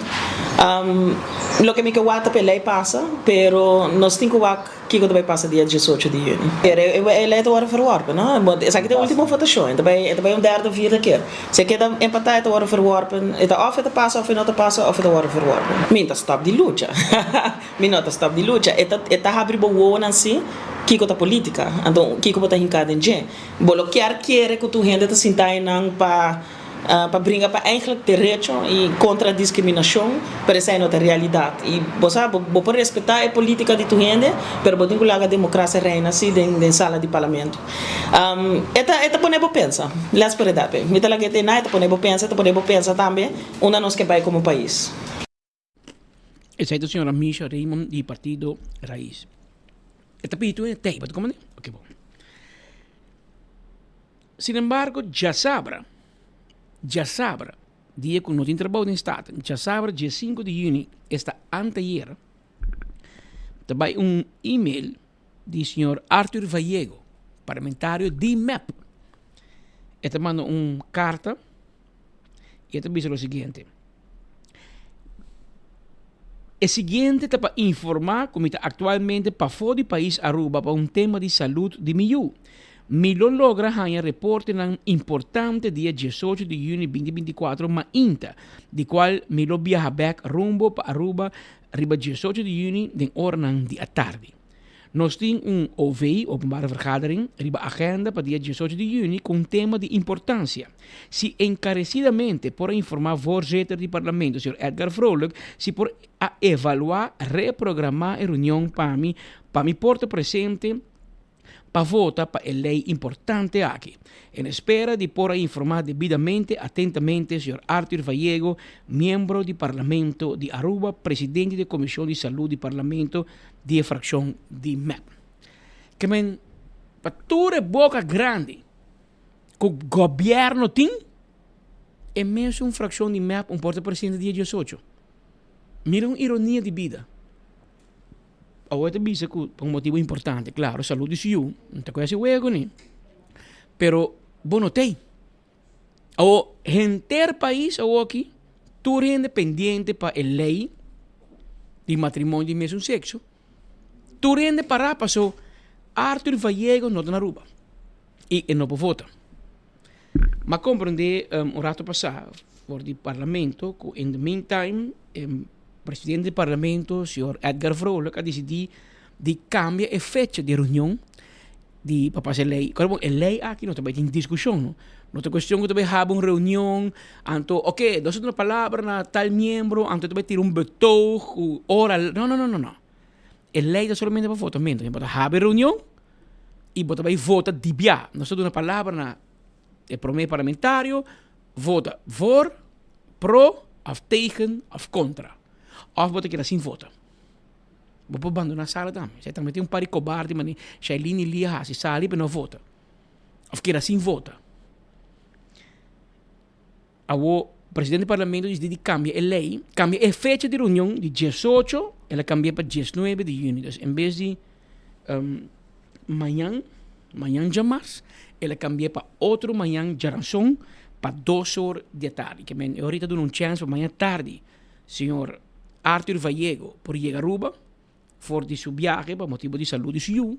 Loke mi ke wak ta pa e ley pasa, pero nos tin cu wak. Kiko ta bai pasa dia diesocho di yüni? Pero e lei ta wòrdu verworpen, no? Bo, esaki ta e último votashon. E ta bai, e ta bai un derde of vierde keer. Si e keda empatá, e ta wòrdu verworpen. E ta òf e ta pasa òf e no ta pasa òf e ta wòrdu verworpen. Mi no ta stòp di lucha. Mi no ta stòp di lucha. E ta, e ta habri bo wowonan si kiko ta polítika. Anto kiko bo ta hinká den dje. Bo lo kier kere ku tur hende ta sinta einan pa. Pa bringa pa eigenlijk derecho y contra discriminacion, pero esey no ta realidad. Y bo sa, bo bo por respeta e politica di tur hende, pero bo tin cu laga democracia reina si den den sala di parlamento. E ta e ta pone bo pensa, let's put it that way. Mi ta laga e te na, e ta pone bo pensa, e ta pone bo pensa tambe unda nos ke bay como pais. Esei ta señora Misha Raymond di partido Raiz. E ta pidi tur e tei, bo ta komprende? Ok bon. Sin embargo, djasabra, djasabra, dia ku no tin trabou den Staten, djasabra diesinku di yüni, esta anteayer, ta bai un email di señor Arthur Vallego, parlamentario di mep. E ta manda un karta i e ta bisa lo siguiente. E siguiente ta pa informá ku mi ta aktualmente pafó di pais Aruba pa un tema di salud di mi yu. Mi lo logra haña reportenan importante dia diesocho di yüni binti bintikuatro mainta, di kual mi lo biaha bèk rumbo pa Aruba riba diesocho di yüni den oranan di atardi. Nos tin un OV, Openbare Vergadering, riba agenda pa dia diesocho di yüni ku un tema di importansia. Si enkaresidamente por a informá voorzitter di Parlamento, señor Edgar Vrolijk, si por a evaluá reprogramá e reunion pa mi pa mi por ta presente pa vota pa e lei importante aki. En espera di por a informá debidamente, atentamente, señor Arthur Vallego, miembro di Parlamento di Aruba, presidente di e Comision di Salud di Parlamento, di e fraccion di mep. Ke men pa tur e boca grandi cu gobierno tin, e mesun fraccion di mep un por ta presidente dia diesocho. Mira un ironia di bida. Awor ta bisa cu pa un motibo importante, claro, salud di su yu, no ta cu haci wego ni. Pero bo no tey. Awor henter pais awoki tur hende pendiente pa e ley di matrimonio di mesun sexo. Tur hende para paso Arthur Vallego no ta na Aruba y e no por vota. M'a comprende un rato pasa for di parlamento cu in the meantime e presidente di parlamento señor Edgar Vrolijk a dicidi di cambia e fecha di reunion di pa pasa e ley. Kòrda bon, e ley aki no ta bai tin diskushon no. No ta kuestion ku ta bai haba un reunion, anto oke, nos a duna palabra na tal miembro, anto ta bai tira un betoog ku ora, no no no no no. E ley ta solamente pa votamento. Bo ta haba e reunion i bo ta bai vota di bia. Nos ta duna palabra na e prome parlamentario, vota voor, pro, òf tegen, òf kontra. Òf bo ta keda sin vota. Bo por bandona sala tambe. Esei tambe tin un par di kobardi mane Shailene Lee a hasi, sali pero no vota. Of keda sin vota. Awo presidente di parlamento disidi di kambia e lei, kambia e fecha di reunion di diesocho. El a kambia pa diesnuebe di yüni. Dus en bes di mañan, mañan djamars, el a kambia pa otro mañan djaranson pa dos or di e tardi. Ke men e ora ta duna un chèns pa mañan tardi señor Arthur Vallego por yega Aruba for di su biahe pa motibu di salud di su yu.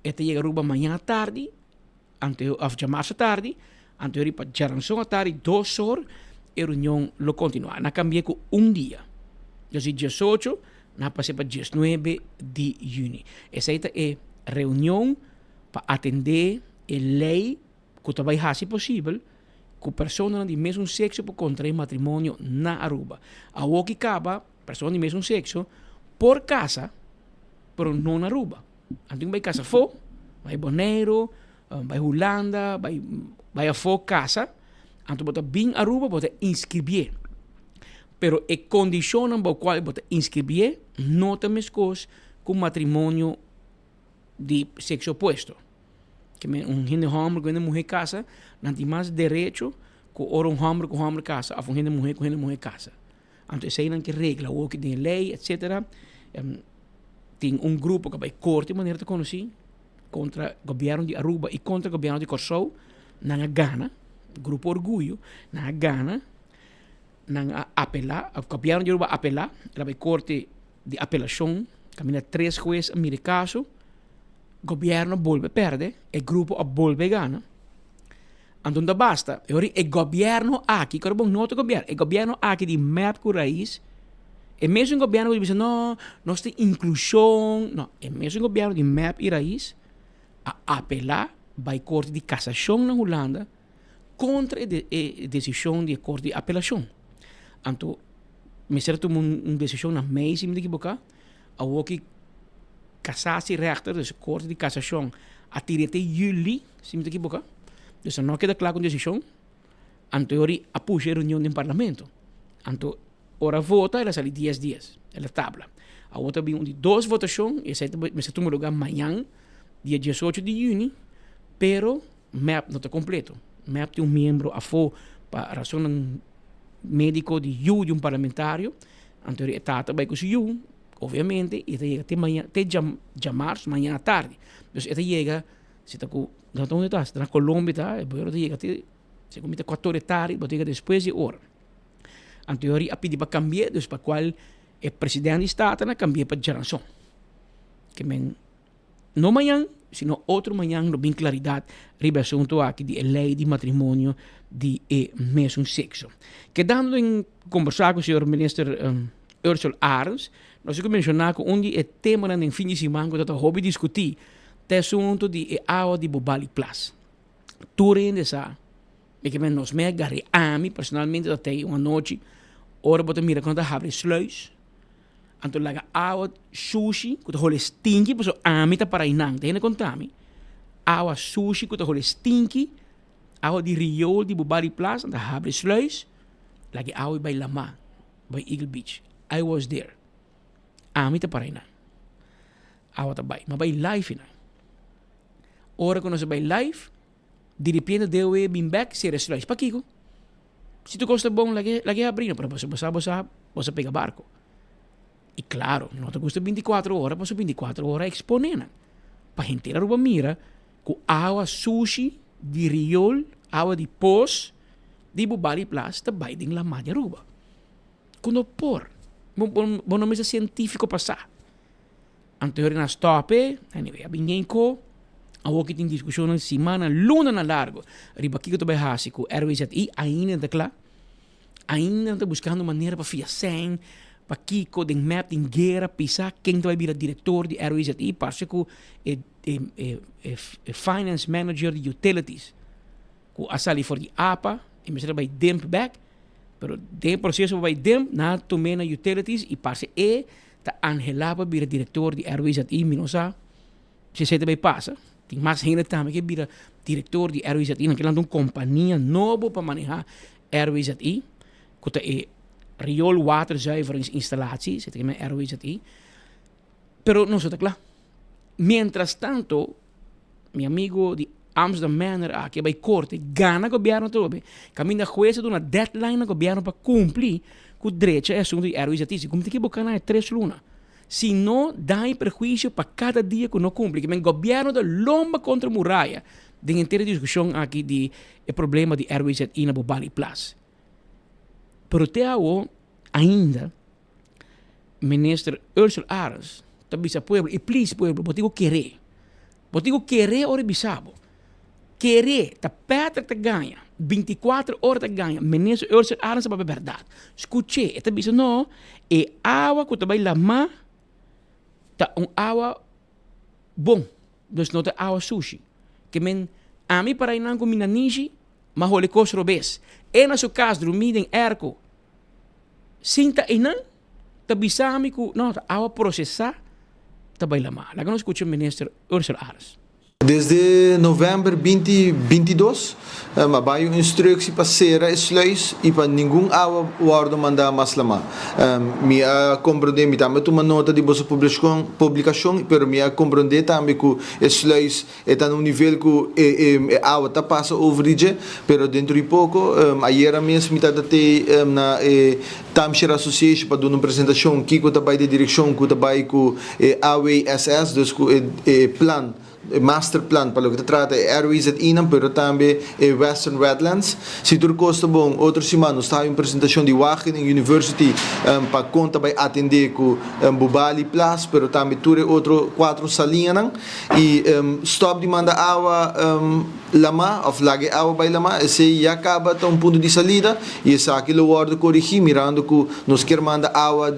E ta yega Aruba mañan tardi ante òf djamars atardi, anto e ora pa djaranson atardi dos or e reunion lo kontinuá. Nan a kambia ku un dia. Dus di diesocho nan a pas'é pa diesnuebe di yüni. Esei ta e reunion pa atendé e lei ku ta bai hasi posibel ku personanan di mesun sekso por kontraé matrimonio na Aruba. Awor ki kaba persona di mesun sekso por kasa pero no na Aruba. Nan tin ku bai kasa afó, bai Boneiru, bai Hulanda, bai bai afó kasa, anto bo ta bin Aruba bo ta inskribié. Pero e kondishonnan bou kual bo ta inskribié no ta meskos ku matrimonio di sekso opuesto. Ke men un hende hòmber ku hende muhé kasa, nan tin mas derecho ku ora un hòmber ku hòmber kasa òf un hende muhé ku hende muhé kasa. Anto eseinan ke regla awoki den e lei etcetera. Tin un grupo ku a bai korte manera ta konosí kontra gobièrnu di Aruba i kontra gobièrnu di Kòrsou. Nan a gana, grupo Orguyo, nan a gana, nan a apelá, gobièrnu di Aruba a apelá, el a bai korte di apelashon kaminda tres hues a mira e kaso, gobièrnu a bolbe pèrdè, e grupo a bolbe gana. Anto no ta basta, e ora e gobièrnu aki, kòrda bon no otro gobièrnu, e gobièrnu aki di mep ku rais, e mesun gobièrnu ku ta bisa no, nos tin inklushon, no, e mesun gobièrnu di mep i rais a apelá bai korte di kasashon na Hulanda kontra e e desishon di e korte di apelashon. Anto mester a tuma un desishon na mei si mi ta ekiboká, Awoki kasasierechter, dus korte di kasashon, a tira te juli, si mi ta ekiboká. Dus a no keda kla ku un desishon. Anto e ora a pusha e reunion den parlamento. Anto ora vota el a sali dies dies, el a tabla. Awor ta bin un di dos votashon i esei ta mester tuma luga mañan, dia diesocho di yüni, pero mep no ta kompleto. Mep tin un miembro afó pa rasonnan médiko di yu di un parlamentario. Anto e tata bai ku su yu, obviamente, i e ta yega te maña, te djamars, mañana tardi. Dus e ta yega, si ta ku, no ta unda e ta, si ta na Colombia ta, e boero ta yega te, segun mi ta kuator di tardi, bo ta yega despues di e ora. Anto e ora a pidi pa kambi'é, dus pa kual e presidente di Staten a kambi'é pa djaranson. Ke men. No mañan, sino otro mañan lo bin claridad riba e asunto aki di e ley di matrimonio di e mesun sexo. Kedando den conversa cu señor Minister Ursell Arends, nos a menciona cu un di e temanan den fin di siman cu ta ta hopi discuti ta e asunto di e awa di Bobali Plas. Tur hende sa, mi ke men nos me a gari ami personalmente ta tey un anochi ora bo ta mira cu nan ta habri sluis, Anto laga awa sushi ku ta hole stinki pasobra ami ta para einan. Ta hende konta mi awa sushi ku ta hole stinki, awa di riool di Bubali Plaza ta habri sluis laga e awa bai lamá bai Eagle Beach. I was there. Ami ta para einan. Awa ta bai. Mi a bai live einan. Ora ku nos a bai live diripiente DOW bin bek sera e sluis. Pakiko? Si tur kos ta bon, lag'é lag'é habrí no, pero boso bo sa bo sa bo sa pega barko. I klaro, no ta gusta bintikuater ora pasobra bintikuater ora a eksponé nan pa henter Aruba mira ku awa sushi di riol, awa di pos di Bubali Plas ta bai den lamá di Aruba. Ku no por. Bo bo no mester sientífiko pa sa. Anto hori nan stop e, anyway a bin yen ko, awor ki tin diskushonnan simannan, lunanan largo riba kiko ta bai hasi ku RWZI, ainda no ta kla, ainda nan ta buskando manera pa fia sèn, pa kiko den mep tin guera pisa ken ta bai bira direktor di RWZI, parse ku e e e finance manager di utilities ku a sali for di apa e mester a bai demp bek, pero den e proseso pa bai demp nan a tum'é na utilities i parse e Ta anhelá pa bira direktor di RWZI, mi no sa si esei ta bai pasa. Tin mas hende tambe ke bira direktor di RWZI. Nan ke lanta un kompania nobo pa manehá RWZI, ku ta e Rioolwaterzuiveringsinstallatie, esei ta kende RWZI. Pero nos no ta kla. Mientras tanto, mi amigo di Amsterdam Manor aki a bai korte, gana gobièrnu atrobe, kaminda hues a duna deadline na gobièrnu pa kumpli ku drecha e asuntu di RWZI. Si ku mi ta ekiboká na e tres luna. Sino daño i perhuisio pa kada dia ku no kumpli. Ke men gobièrnu ta lomba kontra muraya den henter e diskushon aki di e problema di RWZI na Bobali Plas. Pero te awo ainda Minister Ursell Arends ta bisa pueblo i please pueblo bo tin ku kere. Bo tin ku kere ora e bisa bo. Kere ta Patrick ta gaña binticuatro ora ta gaña Minister Ursell Arends ta papia berdad. Scuche e ta bisa no e awa ku ta bai lama ta un awa bon dus no ta awa sushi. Ke men ami para einan ku mi nanishi ma holi kos robes. E na su kas drumi den airco Sinta einan ta bisa mi ku no ta awa prosesá ta bai lamá. Laga nos skucha Minister Ursell Arends. Desde november binti 22 a bai un instructie pa cera e sluis y pa ningun awa wordo manda mas lama. Mi a comprende, mi tambe a tuma nota di boso publicacion, pero mi a comprende tambe cu e sluis E ta na un nivel ku e e awa ta pasa over di dje, pero dentro di poko, ayera mes mi tabata te na e Timeshare Association pa duna un presentashon kiko ta bai den direkshon ku ta bai ku e AWSS, dus ku e e plan, e master plan pa loke ta trata e RWZI-nan, pero tambe e Western Wetlands. Si tur kos ta bon, otro siman nos ta haña un presentashon di Wageningen University pa kon ta bai atendé ku Bubali Plas, pero tambe tur e otro kuatro saliñanan. I stop di manda awa lamá of laga e awa bai lamá, esei ya kaba ta un punto di salida i esaki lo wòrdu korigí mirando ku nos kier manda awa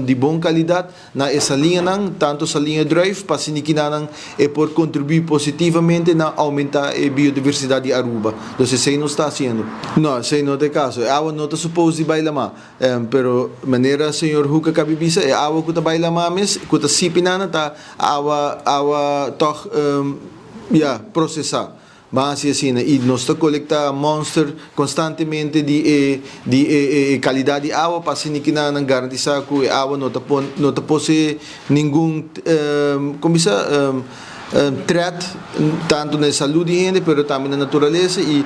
di bon kalidat na e saliñanan, tantu saliña druif pa asina kinanan e por kontribuí positivamente na oumentá e biodiversidat di Aruba. Dus esei nos ta hasiendo. No, esei no ta e kaso. E awa no ta supos di bai lamá. Pero manera señor Hoek a kabi bisa, e awa ku ta bai lamá mes, ku ta sipi nana ta awa awa tòg ya prosesá. Ban hasi asina. I nos ta kolektá mònster konstantemente di e di e e kalidat di awa pa asina ki nan garantisá ku e awa no ta pon no ta posee ningun kon bisa threat tantu na e salud di hende pero tambe na naturalesa i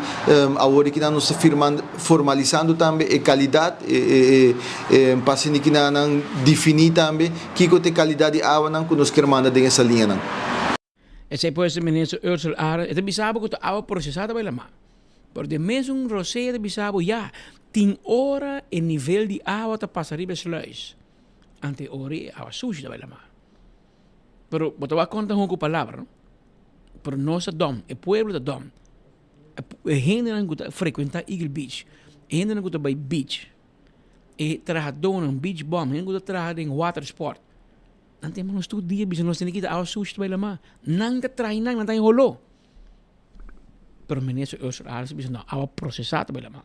awor di kinan nos ta firmando formalisando tambe e kalidat e e pa asina kinan nan defini tambe kiko ta e kalidat di awanan ku nos kier manda den e saliñanan. Esei pues minister Ursell Arends e ta bisa bo ku ta awa prosesá ta bai lamá pero den mesun rosea ta bisa bo ya tin ora e nivel di awa ta pasa riba e sluis ante ora e awa sushi ta bai lamá. Pero bo ta wak konta hun ku palabra no. Pero nos ta dòm, e pueblo ta dòm. E hendenan ku ta frekuentá Eagle Beach, e hendenan ku ta bai beach, e trahadónan, beach bum, hende ku ta traha den water sport, nan ta yama nos tur dia bisa nos tene kita awa sushi ta bai lamá. Nan ta traha nan, nan ta holó. Pero minister Ursula Arends a bisa no, awa prosesá ta bai lamá.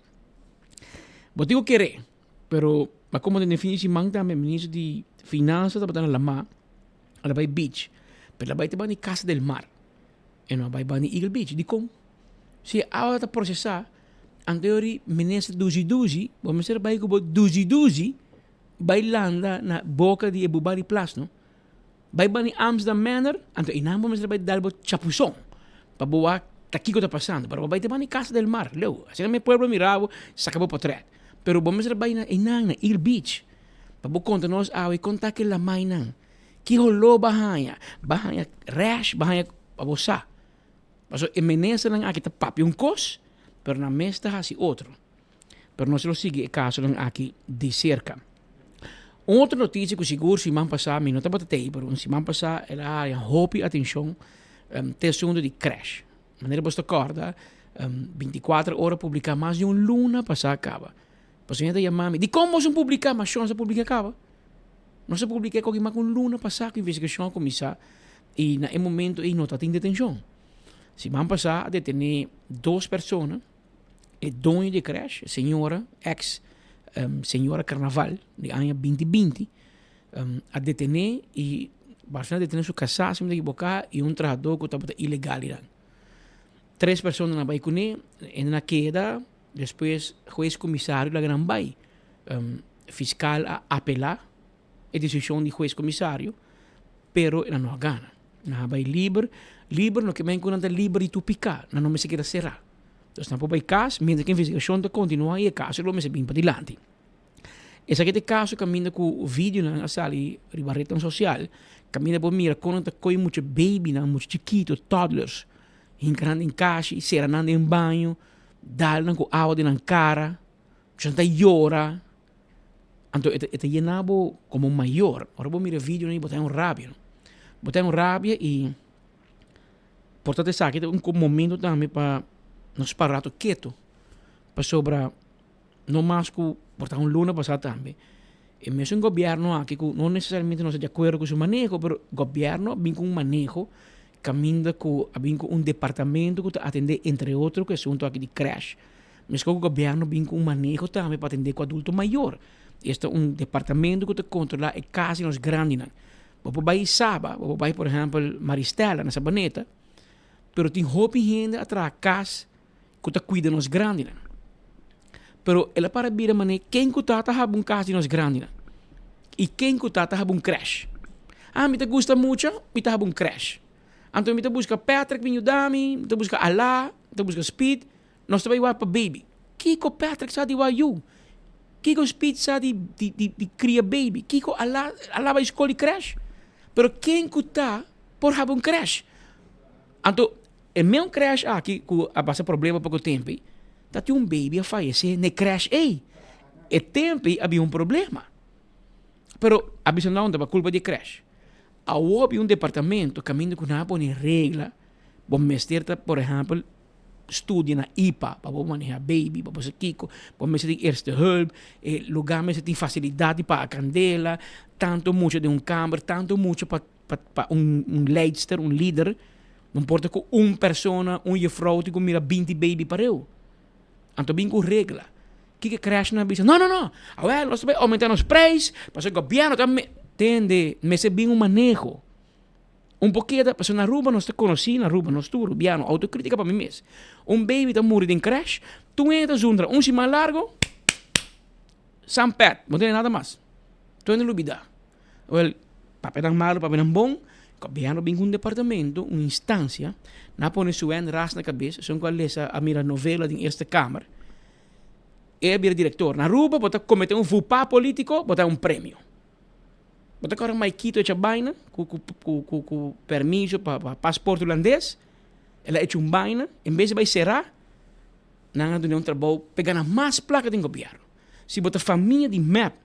Bo tin ku kere. Pero a como den e fin di siman tambe minister di finansa tabata na lamá, a la bai beach, pero el a bai te banda di Casa del Mar, e no a bai banda di Eagle Beach. Dikon? Si e awa ta prosesá, anto yori minister duzi duzi, bo mester bai ku bo duzi duzi bai landa na boka di e Bubali Plas no. Bai bani Amsterdam Manor, anto einan bo mester bai dal bo chapuzon pa bo wak ta kiko ta pasando. Pero bo bai te bani Casa del Mar, leu. Asina mi pueblo mira bo, saka bo potret. Pero bo mester bai na einan, na Eagle Beach, pa bo konta nos awe kon ta ki lamainan. Ki holó bo a haña? Bo a haña rash, bo a haña pa bo sa. Pasobra e ministernan aki ta papia un kos, pero nan mes ta hasi otro. Pero nos lo sigui e kasonan aki di serka. Un otro noticia ku sigur siman pasá mi no tabata tei, pero un siman pasá el a haña hopi atenshon te asuntu di crash. Manera bos ta kòrda, 24 ora publiká mas di un luna pasá kaba. Pasobra hende ta yama mi, dikon bos no publiká? Ma shon nos a publiká kaba. Nos a publiká koki mas ku un luna pasá ku investigashon a kuminsá i na e momento ei no tatin detenshon. Siman pasá a detené dos persona. E doño di e crash, e señora, ex señora Carnaval di aña binti binti, a detené i Barcelona a detené su kasá, si mi ta ekiboká, i un trahadó ku tabata ilegal einan. Tres personanan a bai kuné, e nan a keda, despues hues komisario laga nan bai. Fiskal a apelá e desishon di hues komisario, pero nan no a gana. Nan a bai liber, liber no ke men ku nan ta liber di tur piká, nan no mester keda será. Dus nan por bai kas mientras ku investigashon ta kontinuá i e kaso lo mester bin padilanti. Esaki ta e kaso kaminda ku videonan a sali riba retnan sosial, kaminda bo mira kon nan ta kohe mucha babynan, mucha chikito, toddlers, hinka nan den kashi, sera nan den baño, dal nan ku awa den nan kara, mucha nan ta yora. Anto e ta yena bo komo mayor, ora bo mira videonan bo ta haña un rabia, bo ta haña un rabia i por ta esaki ta un momento tambe pa nos para rato keto, pasobra no mas ku por ta un luna pasá tambe e mesun gobièrnu aki ku no nesesariamente nos ta di akuerdo ku su maneho pero gobièrnu a bin ku un maneho kaminda ku a bin ku un departamento ku ta atendé entre otro ku e asuntu aki di krèsh. Meskos ku gobièrnu bin ku un maneho tambe pa atendé ku adulto mayor. Esta un departamento ku ta kontrolá e kas di nos grandinan. Bo por bai Saba, bo por bai por ehèmpel Maristella na Sabaneta, pero tin hopi hende a traha kas ku ta kuida nos grandinan. Pero el a para bira manera ken ku ta ta haba un kas di nos grandinan i ken ku ta ta haba un krèsh. Ah, mi ta gusta mucha, mi ta haba un krèsh. Anto mi ta buska Patrick bin yuda mi, mi ta buska Alá, mi ta buska Speed. Nos ta bai wak pa baby. Kiko Patrick sa di wak yu? Kiko Speed sa di di di di kria baby? Kiko Alá Alá bai skol di krèsh? Pero ken ku ta por haba un krèsh? Anto e meun krèsh aki ku a pasa problema poko tempu ei, ta tin un baby a fayesé na e krèsh ei. E tempu ei a bin un problema. Pero a bisa no, tabata kulpa di e krèsh. Awor bin un departamento kaminda ku nan a pone regla, bo mester ta por ehèmpel studia na ipa pa bo maneha baby, pa bo sa kiko, bo mester tin eerste hulp, e lugar mester tin facilidad di paga candela, tanto mucha den un kamber, tanto mucha pa pa pa un un leidster, un lider, no importa cu un persona, un juffrouw tin cu mira binti baby pareu. Anto bin cu regla. Kiko e crèshnan a bisa? No, no, no, awel nos ta bay aumenta nos prijs, pasobra gobierno ta tende, mester bin un maneho. Un por keda, pasobra na Aruba nos ta konosí, na Aruba nos tur rubiano, autokritika pa mi mes. Un baby ta muri den krèsh, tur hende ta zundra un siman largo, san pèt, bo no tene nada mas. Tur hende lubidá. Wèl, papia nan malu, papia nan bon, gobièrnu bin ku un departamento, un instansia, nan a pone Suen Ras na kabes, esun ku a lesa, a mira novela den Eerste Kamer, e a bira direktor. Na Aruba bo ta kometé un faux pas polítiko, bo ta un premio. Bo ta kòrda Maikito echa baina ku ku ku ku ku permiso pa pa pasport hulandes. El a echa un baina, en bes di bai será, nan a dun'é un trabou pa e gana mas plaka den gobièrnu. Si bo ta famia di mep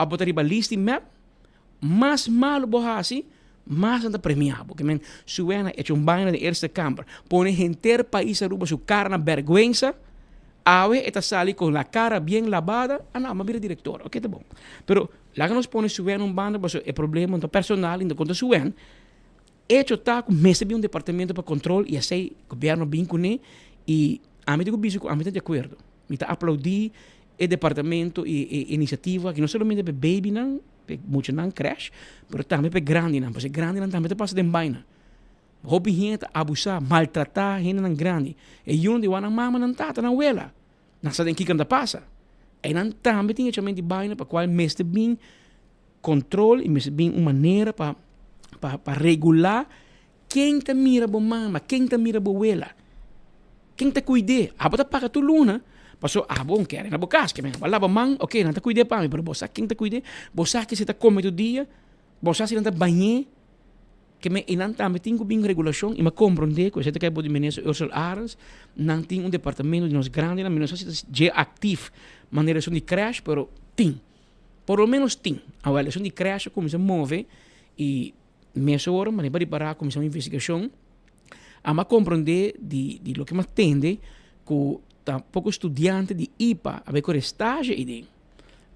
òf bo ta riba list di mep, mas malu bo hasi, mas nan ta premiá bo. Ke men, Suwena echa un baina den Eerste Kamer, pone henter pais Aruba su kara na bèrgwensa. Awe e ta sali con la cara bien labada, ah no, m'a bira director, ok ta bon. Pero laga nos pone Suen un banda pasobra e problema no ta personal y no ta contra Suen. Hecho ta cu mester bin un departamento pa control y esey gobierno bin cune y ami ta cu bisa cu ami ta di acuerdo. Mi ta aplaudi e departamento y e iniciativa aki no solamente pa e babynan, pa e muchanan crash, pero tambe pa e grandinan pasobra e grandinan tambe ta pasa den baina. Hopi hende ta abusá, maltratá hendenan grandi. E yunan di wak nan mama, nan tata, nan wela. Nan sa den kiko nan ta pasa. Einan tambe tin echamento di baina pa kual mester bin kontrol i mester bin un manera pa pa pa regulá ken ta mira bo mama, ken ta mira bo wela, ken ta kuid'é. Abo ta paga tur luna pasobra abo un kere na bo kas, ke men abo a laba man, oke nan ta kuid'é pa mi, pero bo sa ken ta kuid'é? Bo sa ke si ta kome tur dia? Bo sa si nan ta bañ'é? Ke men einan tambe tin ku bin regulashon i mi a komprondé ku esei ta kai bo di minister Ursell Arends, nan tin un departamento di nos grandinan, mi no sa si ta dje aktif manera esun di krèsh, pero tin, por lo menos tin. Awel esun di krèsh a kuminsá move i mesora manera pa ripará a kuminsá un investigashon, a mi a komprondé di di loke mi a tende ku ta poko studiante di ipa a bai kore stage eiden,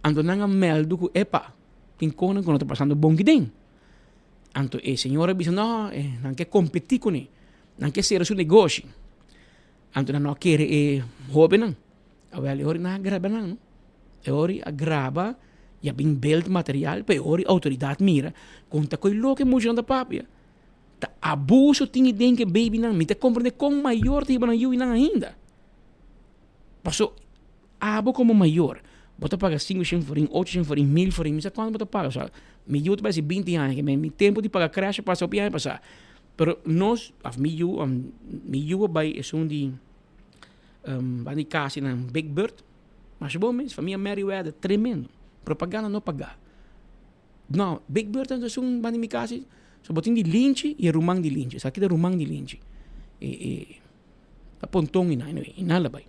anto nan a mèldu ku epa tin konan ku no ta pasando bon kiden. Anto e señor a bisa, no, eh, nan ke kompetí kuné, nan ke sera su negoshi. Anto nan no a kere e hóbennan. Awel, e ora nan a graba nan, no? E ora a graba i a bin beld material pa e ora outoridat mira kon ta koe loke muchanan ta papia. Ta abuso tin den ke babynan. Mi ta komprendé kon mayor ta hiba nan yuinan ainda. Paso Abo komo mayor, bo ta paga sinku shen forin, ocho shen forin, mil forin, mi sa kuantu bo ta paga. Osea, mi yu ta bai hasi binti aña, ke mi tempu di paga krèsh a pasa hopi aña pasá. Pero nos, òf mi yu, mi yu a bai esun di banda di kas na Big Bird, masha bon mes, famia Merryweather, tremendo. Propaganda no pagá. No, Big Bird ta esun banda di mi kas So bo tin di Linchi y e ruman di Linchi. Esaki ta ruman di Linchi. E e ta ponton y nan anyway, y nan la bay.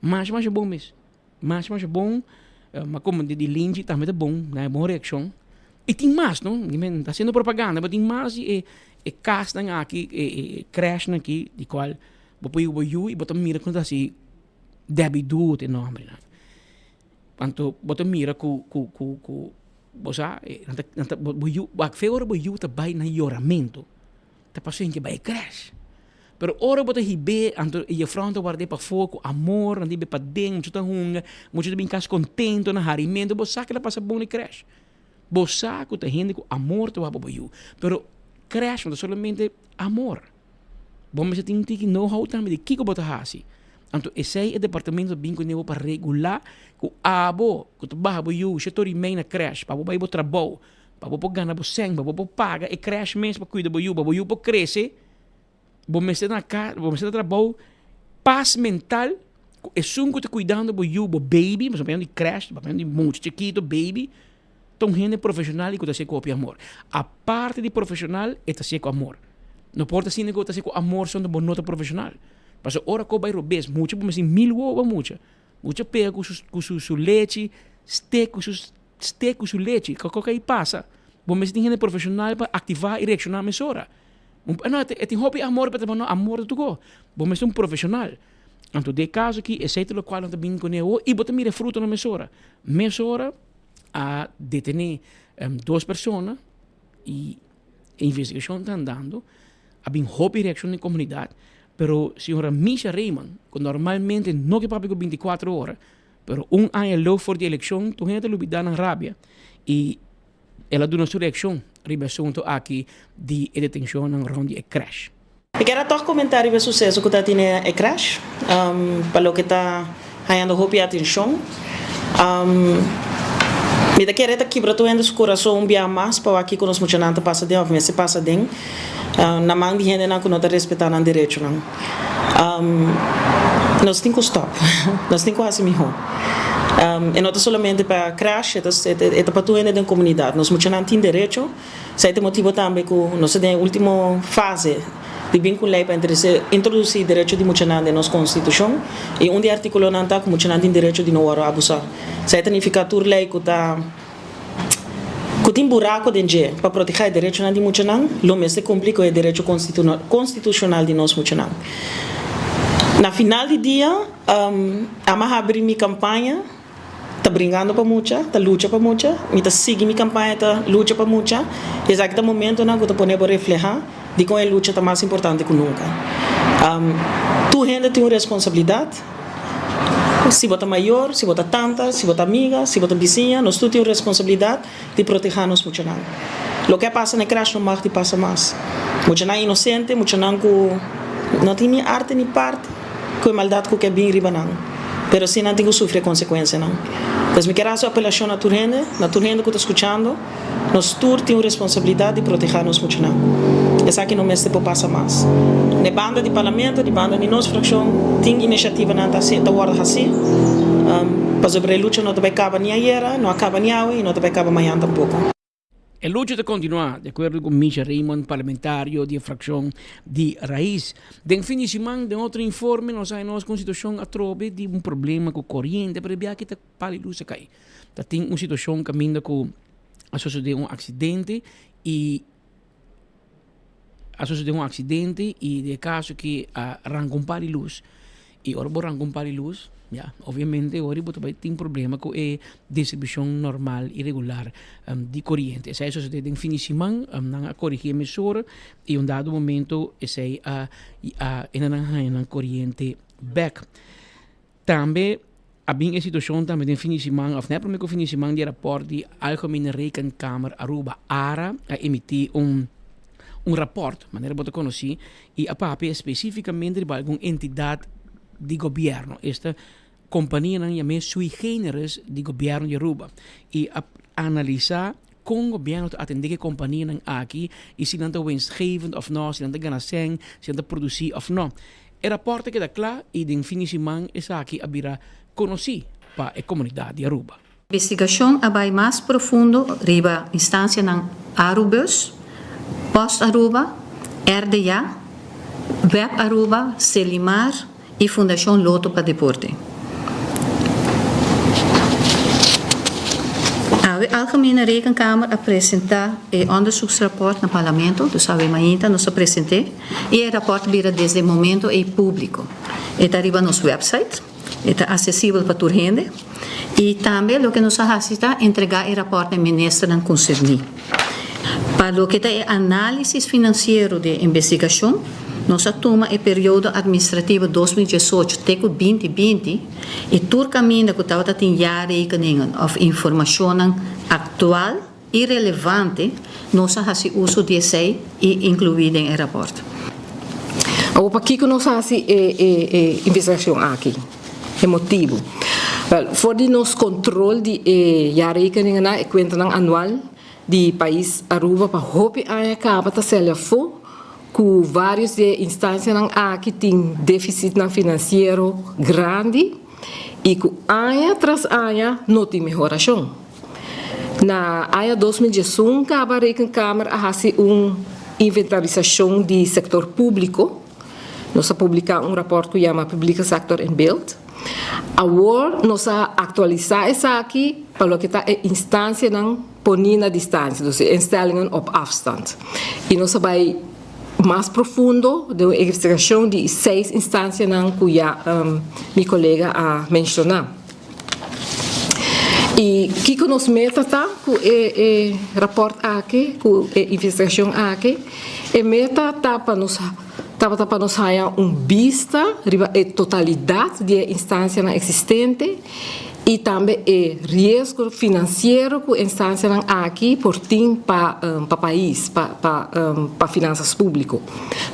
Masha masha bon mes. Masha masha bon. Ma como di Linchi tambe ta bon, nan e bon reaccion. Y tin mas no, mi men ta haciendo propaganda, pero tin mas di e e casnan aki, e e crèchenan aki di cual bo por yuba bo yu y bo ta mira con ta haci Debbie Doe ta e nombernan. Anto bo ta mira ku ku ku ku bo sa nan ta nan ta bo yu wak fe ora bo yu ta bai na yoramentu ta pasobra hende bai crèsh pero ora bo ta hib'é anto e jefrouw ta ward'é pafó ku amor nan ta hib'é paden mucha ta hunga mucha ta bin kas kontento na harimentu bo sa ku el a pasa bon na e crèsh bo sa ku ta hende ku amor ta wak pa bo yu pero crèsh no ta solamente amor. Bo mester tin un tiki know-how tambe di kiko bo ta hasi. Anto esei e departamento ta bin ku nebo pa regulá ku abo ku ta baha bo yu shetor i mei na krèsh pa bo bai bo trabou, pa bo por gana bo sèn, pa bo por paga e krèsh mes pa kuida bo yu, pa bo yu por krese, bo mester na ka, bo mester na trabou pas mental ku esun ku ta kuidando bo yu, bo baby, pasobra papiando di krèsh, papiando di mucha chikito, baby, Ta un hende profesional y cu ta hacié cu hopi amor. Aparte di profesional, e ta hacié cu amor. No por ta asina cu bo ta hacié cu amor sonde bo no ta profesional. Pasobra ora cu bo bay robes, mucha bo mester mil wowo pa mucha. Mucha pega cu su cu su su lechi, stek cu su stek cu su lechi. Cu cu pasa? Bo mester tin hende profesional pa activa y reacciona mesora. No, e tin hopi amor pa no, amor ta tuko. Bo mester un profesional. Anto den e caso aki, esey ta locual nan ta bin cune awor y bo ta mira e frutonan mesora. Mesora. A detené dos persona y e investigacion ta andando. A bin hopi reaccion den comunidad, pero señora Misha Rayman, cu normalmente no ke papia cu binticuatro ora, pero un aña leu for di eleccion tur hende ta lubida nan rabia y el a duna su reaccion riba e asunto aki di e detencionnan rond di e crash. Mi kier a tòg komentá riba e suseso ku ta tine e crash, pa loke ta hañando hopi atenshon. Mi ta kere ta kibra tur hende su kurason un bia mas pa wak kiko nos muchanan ta pasa den òf mester pasa den na man di hendenan ku no ta respetá nan derechonan. Nos tin ku stòp. Nos tin ku hasi mihó. E no ta solamente pa crash, e ta pa tur hende den komunidat. Nos muchanan tin derecho. Esei ta e motibo tambe ku nos ta den e ultimo fase di bin ku un lei pa introdusí derecho di muchanan den nos konstitushon i un di e artíkulonan ta ku muchanan tin derecho di no wòrdu abusá. Esei ta nifiká tur lei ku ta ku tin buraku den dje pa protehá e derechonan di muchanan lo mester kumpli ku e derecho konstitushonal di nos muchanan. Na final di dia ama habri mi kampaña. Ta bringando pa mucha, ta lucha pa mucha. Mi ta sigui mi campaña ta lucha pa mucha. Y esaki ta momentonan cu ta pone bo refleha dicon e lucha ta mas importante cu nunca. Tur hende tin un responsabilidad. Si bo ta mayor, si bo ta tanta, si bo ta amiga, si bo ta bisiña, nos tur tin un responsabilidad di proteha nos muchanan. Loke a pasa na e crash no mag di pasa mas. Muchanan inocente, muchanan cu no tin ni arte ni parte cu e maldad cu ke bin riba nan, pero si nan tin cu sufri e consecuencianan. Pues mi kier haci un apelacion na tur hende, na tur hende cu ta scuchando, nos tur tin un responsabilidad di proteha nos muchanan. Esaki no mester por pasa mas. N'e banda di Parlamento, di banda di nos fraccion, tin iniciativanan ta ta wordo haci, pasobra e lucha no ta bay caba ni ayera, no a caba ni awe y no ta bay caba mañan tampoco. E lucha ta kontinuá, di akuerdo ku Misha Raymond, parlamentario di e frakshon di Raiz. Den fin di siman, den otro informe, nos haña nos ku un situashon atrobe di un problema ku koriente, pero e biaha aki ta pali lus a kai. Ta tin un situashon kaminda ku a sosodé un aksidente i a sosodé un aksidente i den e kaso aki a ranka un par di lus i ora bo ranka un par di lus ya obviamente ora bo ta bai tin problema ku e distribushon normal i regular di koriente. Esei a sosodé den fin di siman nan a korigí e mesora i un dado momento esei a a nan haña nan koriente bèk. Tambe a bin e situacion tambe den fin di siman of net prome cu fin di siman di e rapport di Algemene Rekenkamer Aruba, ARA, a emiti un un rapport, manera bo ta conoci, y a papia specificamente riba algun entidad di gobierno, esta companianan yam'e sui generis di gobierno di Aruba, y a analisa con gobierno ta atende cu e companianan aki y si nan ta winstgevend of no, si nan ta gana cen, si nan ta produci of no. E raport a keda kla y den fin di siman esaki a bira conoci pa e comunidad di Aruba. Investigashon a bai mas profundo riba instansianan Arubus, Post Aruba, RDA, Web Aruba, Selimar i Fundashon Loto pa Deporte. Awe Algemene Rekenkamer a presenta e onderzoeksrapport na Parlamento, dus awe mainta nos a present'é i e rapport bira desde e momento ei públiko. E ta riba nos website. E ta asesibel pa tur hende i tambe loke nos a hasi ta entregá e rapòrt na e ministernan konserní. Pa loke ta e análisis finansiero di e investigashon, nos a tuma e periodo atministrativo 2018 te ku 2020 i tur kaminda ku tabata tin jaarrekeningen òf informashonnan aktual i relevante, nos a hasi uso di esei i inkluí den e rapòrt. Awor pakiko nos a hasi e e investigashon aki? E motibu? Wèl, for di nos kontrol di e jaarrekeningennan, e kuentanan anual di pais Aruba pa hopi aña kaba ta sali afó ku vários di e instansianan aki tin défisitnan finansiero grandi i ku aña tras aña no tin mehorashon. Na aña 2011 kaba Rekenkamer a hasi un inventarisashon di sektor públiko. Nos a publiká un rapòrt ku yama Publieke Sector in Beeld. Awor nos a aktualisá esaki pa loke ta e instansianan poní na distansia, dus e instellingen op afstand. I nos a bai mas profundo den un investigashon di seis instansianan ku ya mi kolega a menshoná. I kiko nos meta ta ku e e rapòrt aki, ku e investigashon aki? E meta ta pa nos tabata pa nos haña un bista riba e totalidat di e instansianan eksistente i tambe e riesgo finansiero ku e instansianan aki por tin pa pa pais, pa pa pa finansas públiko.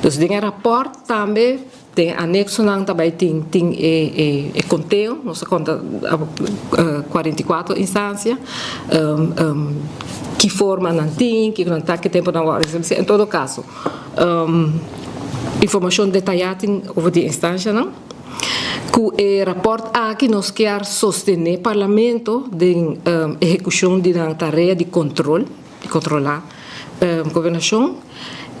Dus den e rapòrt tambe. Den e aneksonan ta bai tin tin e e konteo, nos a konta 44 instansia, ki forma nan tin, kiko nan ta, ki tempu nan wòrdu establesé, en todo kaso informashon detayá tin over di e instansianan. Ku e rapòrt aki nos kier sostené Parlamento den ehekushon di nan tarea di kontrol. di kontrolá gobernashon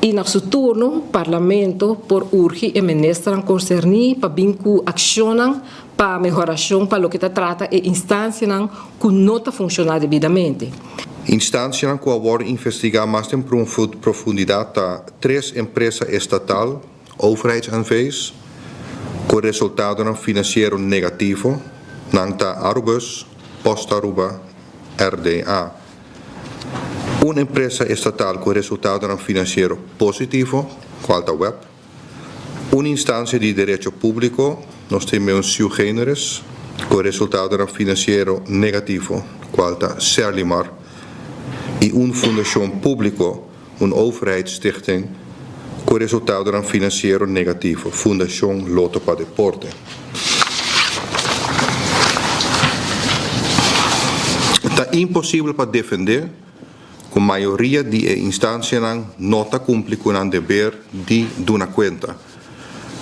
i na su turno Parlamento por urgi e ministernan konserní pa bin ku akshonnan pa mehorashon pa loke ta trata e instansianan ku no ta funshoná debidamente. Instansianan ku a wòrdu investigá mas den profundidat ta tres empresa estatal, overheids-NV's, ku resultadonan finansiero negativo, nan ta Arubus, Post Aruba, RDA. Un empresa estatal ku resultadonan finansiero positivo, kual ta web. Un instansia di derecho públiko, nos tin un sui generis, ku resultadonan finansiero negativo, kual ta Serlimar. I un fundashon públiko, un overheidsstichting, ku resultadonan finansiero negativo, Fundashon Lotto pa Deporte. Ta imposibel pa defendé ku mayoria di e instansianan no ta kumpli ku nan deber di duna kuenta.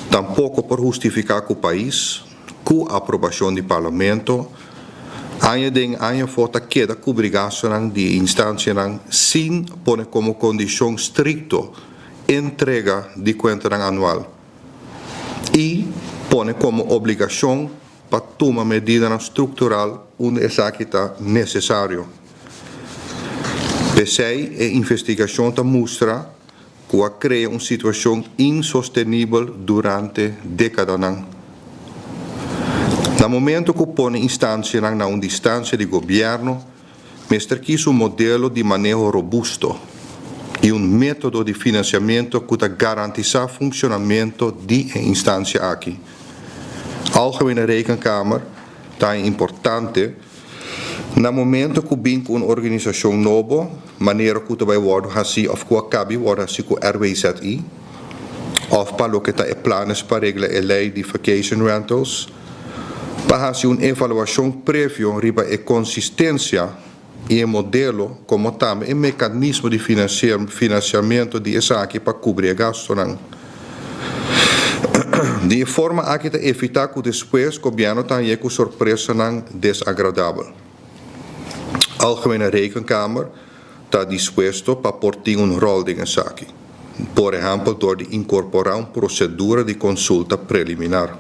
Tampoko por hustifiká ku pais, ku aprobashon di Parlamento, aña den aña afó ta keda kubri gastunan di e instansianan sin pone komo kondishon strikto entrega di kuentanan anual i pone komo obligashon pa tuma medidanan struktural unda esaki ta nesesario. P'esei e investigashon ta mustra ku a krea un situashon insostenibel durante dékadanan. Na momento ku pone instansianan na un distansia di gobièrnu, mester kis un modelo di maneho robusto i un método di finansiamentu ku ta garantisá funshonamentu di e instansia aki. Algemene Rekenkamer ta importante Na momento ku bin ku un organisashon nobo, manera ku ta bai wòrdu hasí òf ku a kabi wòrdu hasí ku RWZI, òf pa loke ta e planes pa regla e lei di vacation rentals, pa hasi un evaluashon previo riba e konsistensia i e modelo komo tambe e mekanismo di finansiamentu di esaki pa kubri e gastunan. Di e forma aki ta evitá ku despues gobièrnu ta hañ'é ku sorpresanan desagradabel. Algemene Rekenkamer ta dispuesto pa por tin un ròl den esaki, por ehèmpel dor di inkorporá un prosedura di konsulta preliminar.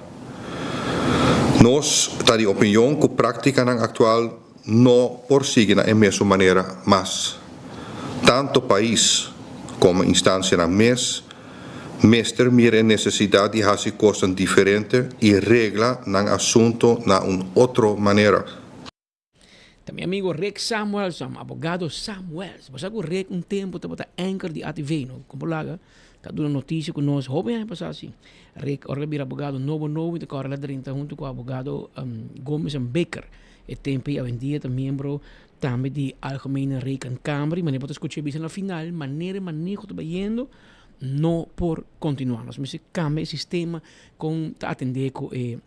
Nos ta di opinion ku práktikanan aktual no por sigui na e mesun manera mas. Tanto pais komo instansianan mes mester mira e nesesidat di hasi kosnan diferente i regla nan asunto na un otro manera. Ta mi amigo Rick Samuels, abogado Samuels. Bo sa ku Rick un tempu tabata anchor di ATV, no? Kon por laga ta duna notisia ku nos hopi aña pasá si. Rick ora el a bira abogado nobo nobo i ta kòrda el a drenta huntu ku abogado Gomes en Baker. E tempu ei awendia ta miembro tambe di Algemene Rekenkamer i manera bo ta skucha e bisa na final manera e maneho ta bayendo no por kontinuá. Nos mester kambia e sistema kon ta atendé ku e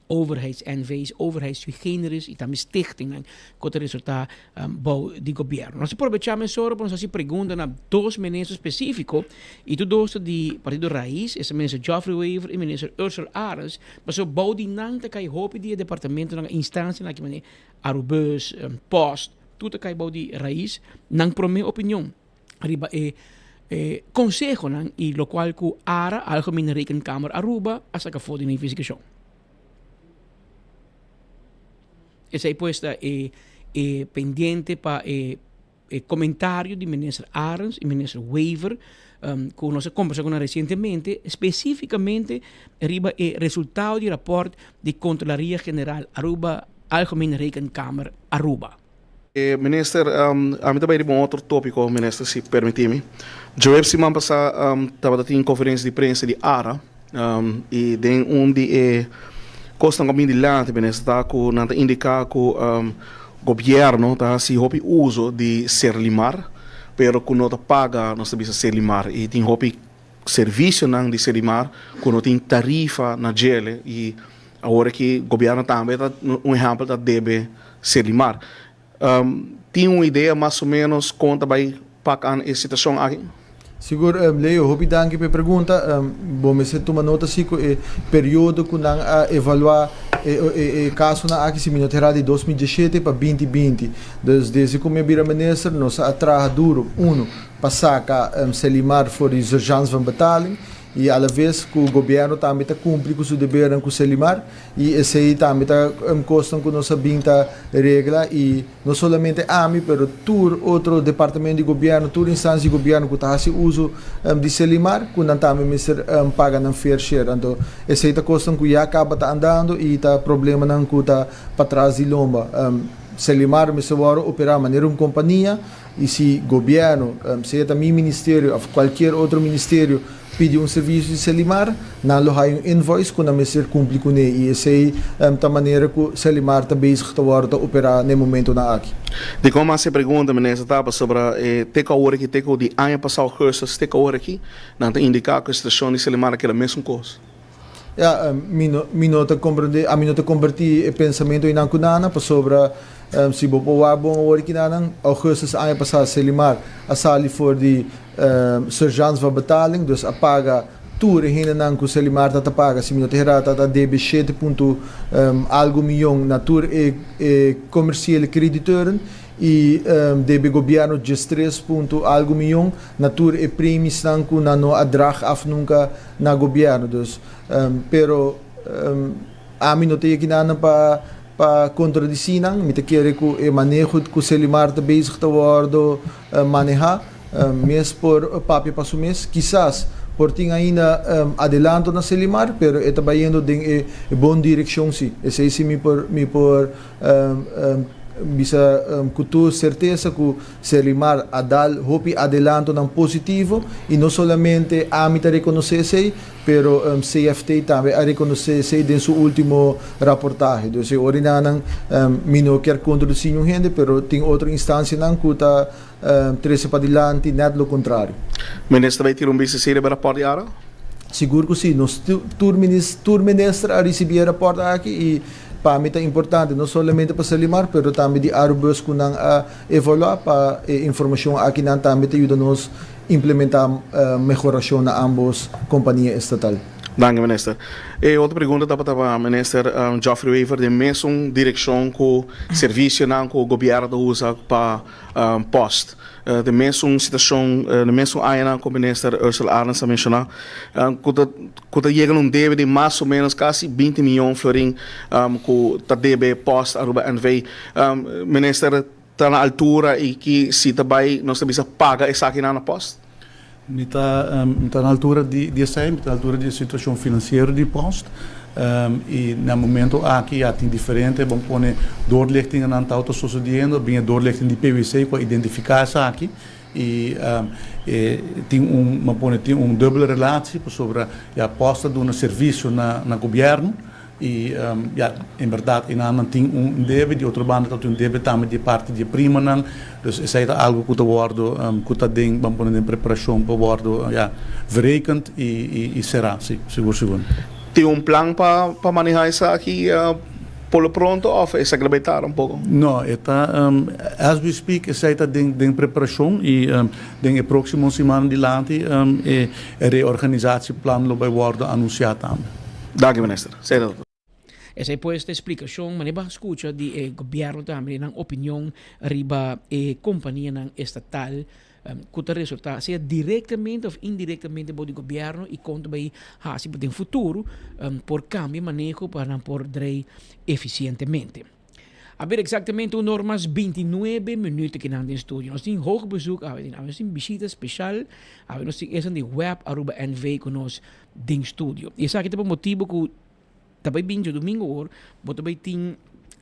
overheids NV's, overheids sui generis y tambe stichtingnan cu ta resulta bou di gobierno. Nos ta probecha mesora pa nos haci pregunta na dos minister specifico y tur dos ta di Partido Raiz, esta minister Geoffrey Wever y minister Ursell Arends, pasobra bou di nan ta cay hopi di e departamentonan, instancianan aki manera Arubus, Post, tur ta cay bou di Raiz. Nan prome opinion riba e consehonan y locual cu ARA, Algemene Rekenkamer Aruba, a saca for di nan investigacion. Esey pues ta e e pendiente pa e e comentario di Minister Arends y Minister Wever cu nos a conversa cu nan recientemente specificamente riba e resultado di rapport di Controlaria General Aruba, Algemene Rekenkamer Aruba. Minister, ami ta bai riba un otro tópiko, minister, si permití mi. Djoeb siman pasá tabata tin konferensia di prensa di ARA i den un di e kosnan ku a bin dilanti, minister, ta ku nan ta indiká ku gobièrnu ta hasi hopi uso di Serlimar, pero ku no ta paga, nos ta bisa Serlimar, i tin hopi servisionan di Serlimar ku no tin tarifa na djele i awor aki gobièrnu tambe ta un ehèmpel ta debe Serlimar. Tin un idea mas o menos kon ta bai pak an e situashon aki? Sigur, Leo, hopi danki pa e pregunta. Bo mester tuma nota si ku e periodo ku nan a evaluá e kasonan aki, si mi no ta erá, di 2017 pa 2020. Dus desde ku mi a bira minister nos a traha duru, uno, pa saka Serlimar for di surgeance van betaling i alaves ku gobièrnu tambe ta kumpli ku su debernan ku Serlimar. I esei tambe ta kosnan ku nos a bin ta regla i no solamente ami pero tur otro departamento di gobièrnu, tur instansia di gobièrnu ku ta hasi uso di Selimar ku nan tambe mester paga nan fair share. Anto esei ta kosnan ku ya kaba ta andando i ta problemanan ku ta patras di lomba. Selimar mester wòrdu operá manera un kompania i si gobièrnu, sea ta mi ministerio òf kualkier otro ministerio, Pidi un servisio di Selimar, nan lo haya un invoice ku nan mester kumpli kuné i esei ta manera ku Selimar ta bezig ta wòrdu ta operá na e momentonan aki. Dikon mas e pregunta, Minister, ta pasobra e te ku awor aki, te ku di aña pasá augustus te ku awor aki, nan ta indiká ku e situashon di Selimar a keda mesun kos. Ya, mi no, mi no ta komprendé, ami no ta kompartí e pensamentu einan ku Nana, pasobra si bo por wak bon awor aki Nana, augustus aña pasá Selimar a sali for di Sergeants van Betaling, dus a paga tur e hendenan ku Selimar ta ta paga, si mi no ta herá ta ta debe shete punto algu miyon na tur e e komersiele krediteuren i debe gobièrnu diestres punto algu miyon na tur e premisnan ku nan no a drag af nunka na gobierno dus pero ami no ta yeki nan pa pa contradeci nan mi ta kere cu e maneho cu Selimar ta bezig ta wordo maneha mes por papia pa su mes kisas por tin ainda adelanto na Selimar pero e ta bayendo den e bon direccion si esey si mi por mi por Bisa ku tur sertesa ku Serlimar a dal hopi adelantonan positivo i no solamente ami ta rekonosé esei, pero CFT tambe a rekonosé esei den su último raportahe. Dus e orinanan mi no kier kontradisí niun hende, pero tin otro instansianan ku ta trese padilanti nèt lo kontrario. Minister bai tira un bista esei riba e rapòrt di ara? Sigur ku si. Nos tur tur minister a risibí e rapòrt aki i Pa mi ta importante no solamente pa Selimar pero tambe di Arubus ku nan a evaluá pa e informashon aki nan tambe ta yuda nos implementá mehorashon na ambos kompania estatal. Danki minister. E otro pregunta tabata pa minister Geoffrey Wever den mesun direccion cu servicionan cu gobierno ta usa pa post. Den mesun situacion, den mesun añanan cu minister Ursula Arends a menciona cu ta cu ta yega na un debe di mas o menos casi binti miyon florin cu ta debe Post Aruba NV. Minister ta na altura y ki si ta bay nos ta bisa paga esakinan na Post? Mi ta mi ta na altura di di esei, mi ta na altura di e situacion financiero di Post y na e momento aki ya tin diferente bon pone doorlichtingennan tawata ta sucediendo, bin e doorlichting di PwC cu a identifica esaki y e tin un bo pone tin un dubbele relatie pasobra ya Post ta duna servicio na na gobierno. I ya, en bèrdat e nannan tin un debe, di otro banda ta tin un debe tambe di e parti di e primanan. Dus esei ta algu ku ta wòrdu, ku ta den, ban pone den preparashon pa wòrdu, ya, verrekend i i será, si, sigur sigur. Tin un plan pa pa manehá esaki por lo pronto òf esaki lo bai tarda un poko? No, e ta, as we speak, esei ta den den preparashon i den e próksimo simannan dilanti e reorganisatieplan lo bai wòrdu anunsiá tambe. Danki minister. Sey dat. Esei pues ta e splikashon, manera bo a skucha di e gobièrnu tambe nan opinion riba e kompanianan estatal ku ta resultá sea direktamente òf indirektamente bou di gobièrnu i kon ta bai hasi pa den futuro por kambia maneho pa nan por drei efisientemente. A ber exactamente un or mas 29 minuut aki nan den studio. Nos tin hoog bezoek awe den. Awe nos tin bishita special. Awe nos tin esan di Web Aruba NV cu nos den studio. Y esaki ta pa motibo cu ta bay bin djadomingo awor, bo ta bay tin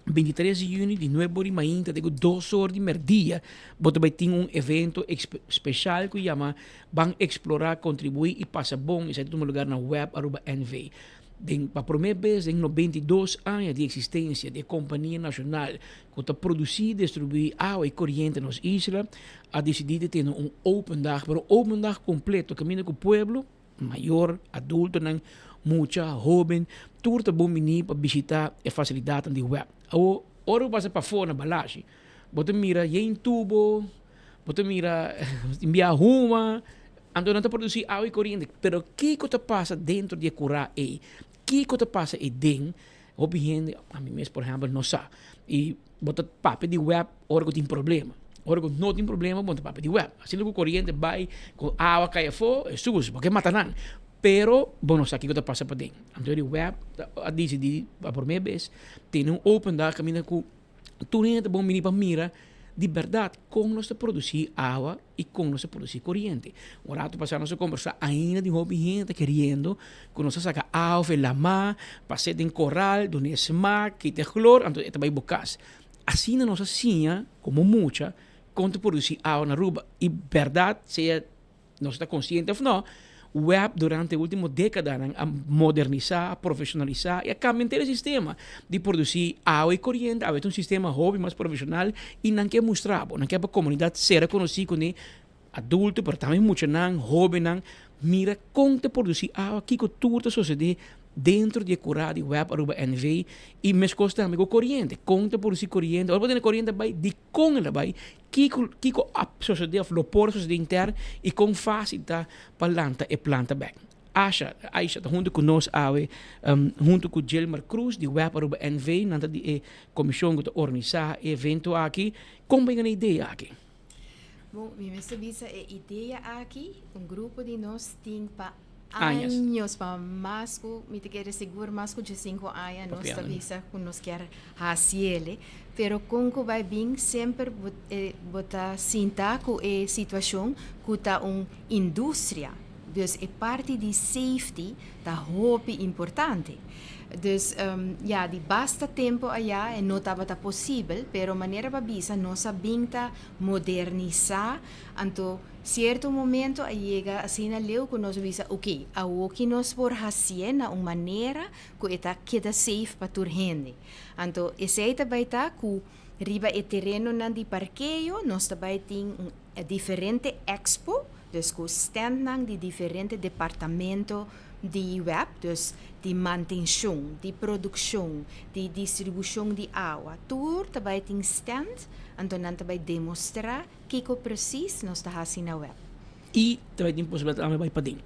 23 di juni di nuebe or di mainta te cu dos or di merdia bo ta bay tin un evento special cu yama Ban Explora, Contribui y Pasa Bon. Esaki ta tuma lugar na Web Aruba NV. Den pa promé bes den 92 aña di eksistensia di e kompania nashonal ku ta produsí i distribuí awa i koriente na nos isla, a disidí di tene un open dag, pero un open dag kompleto kaminda ku pueblo, mayor, adultonan, mucha, hóben, tur ta bon biní pa bishitá e fasilidatnan di web. Awor, ora bo pasa pafó na Balashi, bo ta mira yen tubo, Bo ta mira tin bia huma, anto nan ta produci awa y coriente. Pero kico ta pasa dentro di e cura ey? Kico ta pasa ey den? Hopi hende, ami mes por ehempel, no sa. Y bo ta papia di web ora cu tin problema. Ora cu no tin problema bo no ta papia di web. Asina cu coriente bay, cu awa cay afo, e sus, bo ke mata nan. Pero bo no sa kico ta pasa paden. Anto di web a dicidi pa prome bes tene un open dag caminda cu Tur hende ta bon bini pa mira di bèrdat kon nos ta produsí awa i kon nos ta produsí koriente. Un ratu pasá nos a kombersá ainda tin hopi hende ta keriendo ku nos ta saka awa for e lamá, pas'é den koral, dun'é smak, kita e klor, anto e ta bai bo kas. Asina nos a siña komo mucha kon ta produsí awa na Aruba i bèrdat sea Nos ta konsiente òf no, web durante e último dékadanan a modernisá, a profeshonalisá i a kambia henter e sistema di produsí awa i koriente. Awe ta un sistema hopi mas profeshonal i nan ke mustra bo, nan ke pa komunidat sera konosí kuné, adulto pero tambe muchanan, hóbennan, mira kon ta produsí awa, kiko tur ta susedé dentro di e kurá di web Aruba NV i meskos tambe ku koriente, kon ta produsí koriente, ora bo tene koriente bai, dikon el a bai, Kiko kiko a sosodé òf lo por sosodé inter i kon fásil ta pa lanta e planta bèk? Asha, Aisha ta huntu ku nos awe huntu ku Gilmar Cruz di Web Aruba NV. Nan ta di e komishon ku ta organisá e evento aki. Kon bo yega na e idea aki? Bon, mi mester bisa e idea aki un grupo di nos tin pa años, pa mas ku, mi ta kere sigur mas ku diesinko aña nos ta bisa ku nos kier hasiele, pero kon ku bai bin semper bo bo ta sinta ku e situashon ku ta un industria, dus e parti di safety ta hopi importante. Dus ya di basta tempu aya e no tabata posibel, pero manera bo a bisa nos a bin ta modernisá, anto sierto momento a yega asina leu ku nos a bisa oke, awoki nos por hasié na un manera ku e ta keda safe pa tur hende. Anto esei ta bai ta ku riba e terenonan di parkeo nos ta bai tin un diferente expo, dus ku standnan di diferente departamento di web, dus di mantenshon, di produkshon, di distribushon di awa, tur ta bai tin stand, anto nan ta bai demostrá kiko presis nos ta hasi na web. I ta bai tin posibilidat tambe bai paden.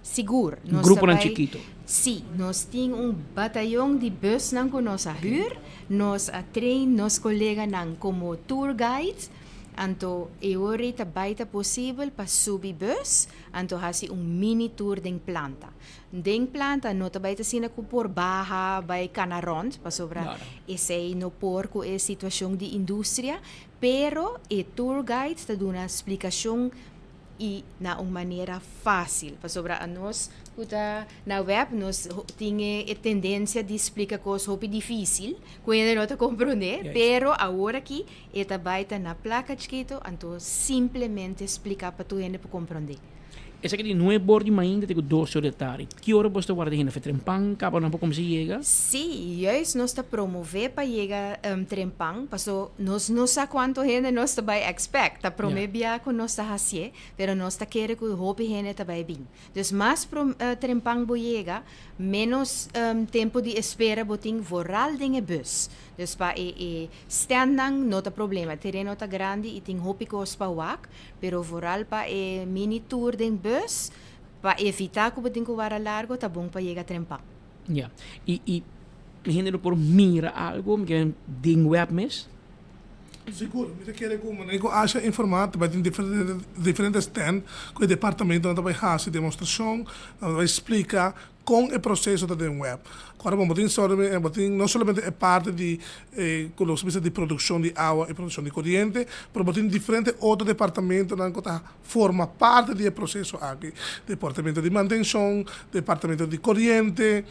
Sigur. Nos Gruponan chikito. Sí, nos tin un batayon di busnan ku nos a hür, nos a train nos koleganan komo tour guides, anto e ora ei ta bai ta posibel pa subi bus, anto hasi un mini tour den planta. Den planta no ta bai ta asina ku por baha bai kana rònt, pasobra esei no por ku e situashon di industria, pero e tour guide ta duna splikashon i na un manera fásil, pasobra anos ku ta na web nos tin e tendensia di splika kos hopi difísil ku hende no ta komprondé, pero awor aki e ta bai ta na plaka chikitu anto simplemente splika pa tur hende por komprondé. Esaki di nuebe or di mainta te ku dos or di tardi. Ki ora bos ta warda hende? Fe trempan kaba nan por kumsa yega? Sí, juist nos ta promové pa yega trempan, paso nos no sa kuantu hende nos ta bai expect. Ta promé bia ku nos ta hasié, pero nos ta kere ku hopi hende ta bai bin. Dus mas trempan bo yega, ménos tempu di espera bo tin vooral den e bus. Dus pa e e standnan no ta problema, tereno ta grandi i tin hopi kos pa wak. Pero vooral pa e mini tour den bus, pa evita cu bo tin cu wara largo, ta bon pa yega trempa. Ya. Y y hende lo por mira algo mi ke den web mes? Sigur. Mi ta kere cu manera cu Asha informa ta bai tin diferente diferente stand cu e departamentonan ta bai haci demostracion, nan ta bai splica Kon e proseso ta den web? Ora bo tin solamente bo tin no solamente e parti di e ku nos bisa di produkshon di awa i produkshon di koriente, pero bo tin diferente otro departamentonan ku ta forma parti di e proseso aki. Departamento di mantenshon, departamento di koriente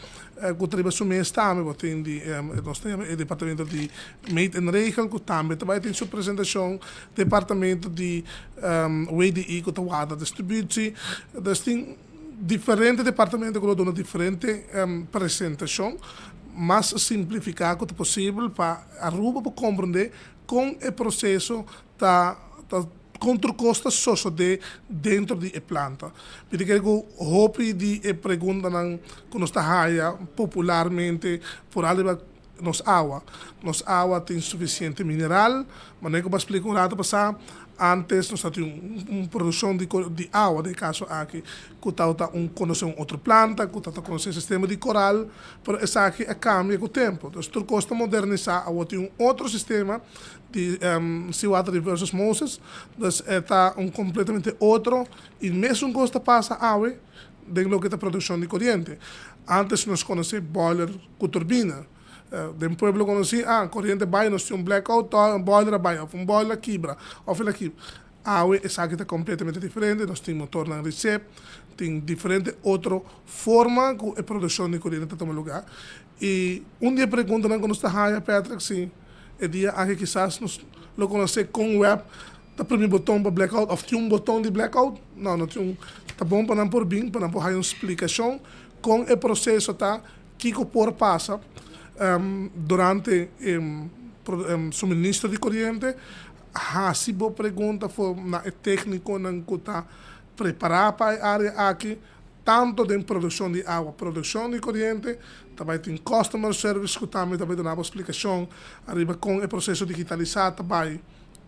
ku ta riba su mes tambe bo tin di nos ta yama e departamento di meet en regel ku tambe ta bai tin su presentashon, departamento di WDI ku ta warda distributie. Dus tin. Diferente departamento ku lo duna diferente presentashon mas simplifiká ku ta posibel pa Aruba por komprendé kon e proseso ta ta kon tur kos ta sosodé dentro di e planta. Mi ta kere ku hopi di e preguntanan ku nos ta haya popularmente por ariba nos awa. Nos awa tin sufisiente mineral, manera ku bo a splika un rato pasá, antes nos tatin un produkshon di di awa den e kaso aki ku tabata un konosé un otro planta, ku tabata konosé sistema di koral, pero esaki a kambia ku tempu. Entonces tur kos ta modernisá, awor tin un otro sistema di seawater reverse osmosis, dus e ta un kompletamente otro i mesun kos ta pasa awe den loke ta produkshon di koriente. Antes nos konosé boiler ku turbina. Den pueblo konosí, ah, koriente bai, nos tin un blackout, tò un boiler a bai, òf un boiler a kibra, òf el a kibra. Awe esaki ta kompletamente diferente, nos tin motornan recep, tin diferente otro forma ku e produkshon di koriente ta tuma lugá. I un di e preguntanan ku nos ta haña, Patrick, si e dia aki kisas nos lo konosé kon web ta primi boton pa blackout òf tin un boton di blackout. No, no tin un. Ta bon pa nan por bin, pa nan por haña un splikashon kon e proseso ta. Kiko por pasa durante e suministro di koriente? Hasi bo pregunta for na e teknikonan ku ta prepará pa e área aki, tantu den produkshon di awa, produkshon di koriente, ta bai tin customer service ku tambe ta bai duna bo splikashon ariba kon e proseso digitalisá ta bai.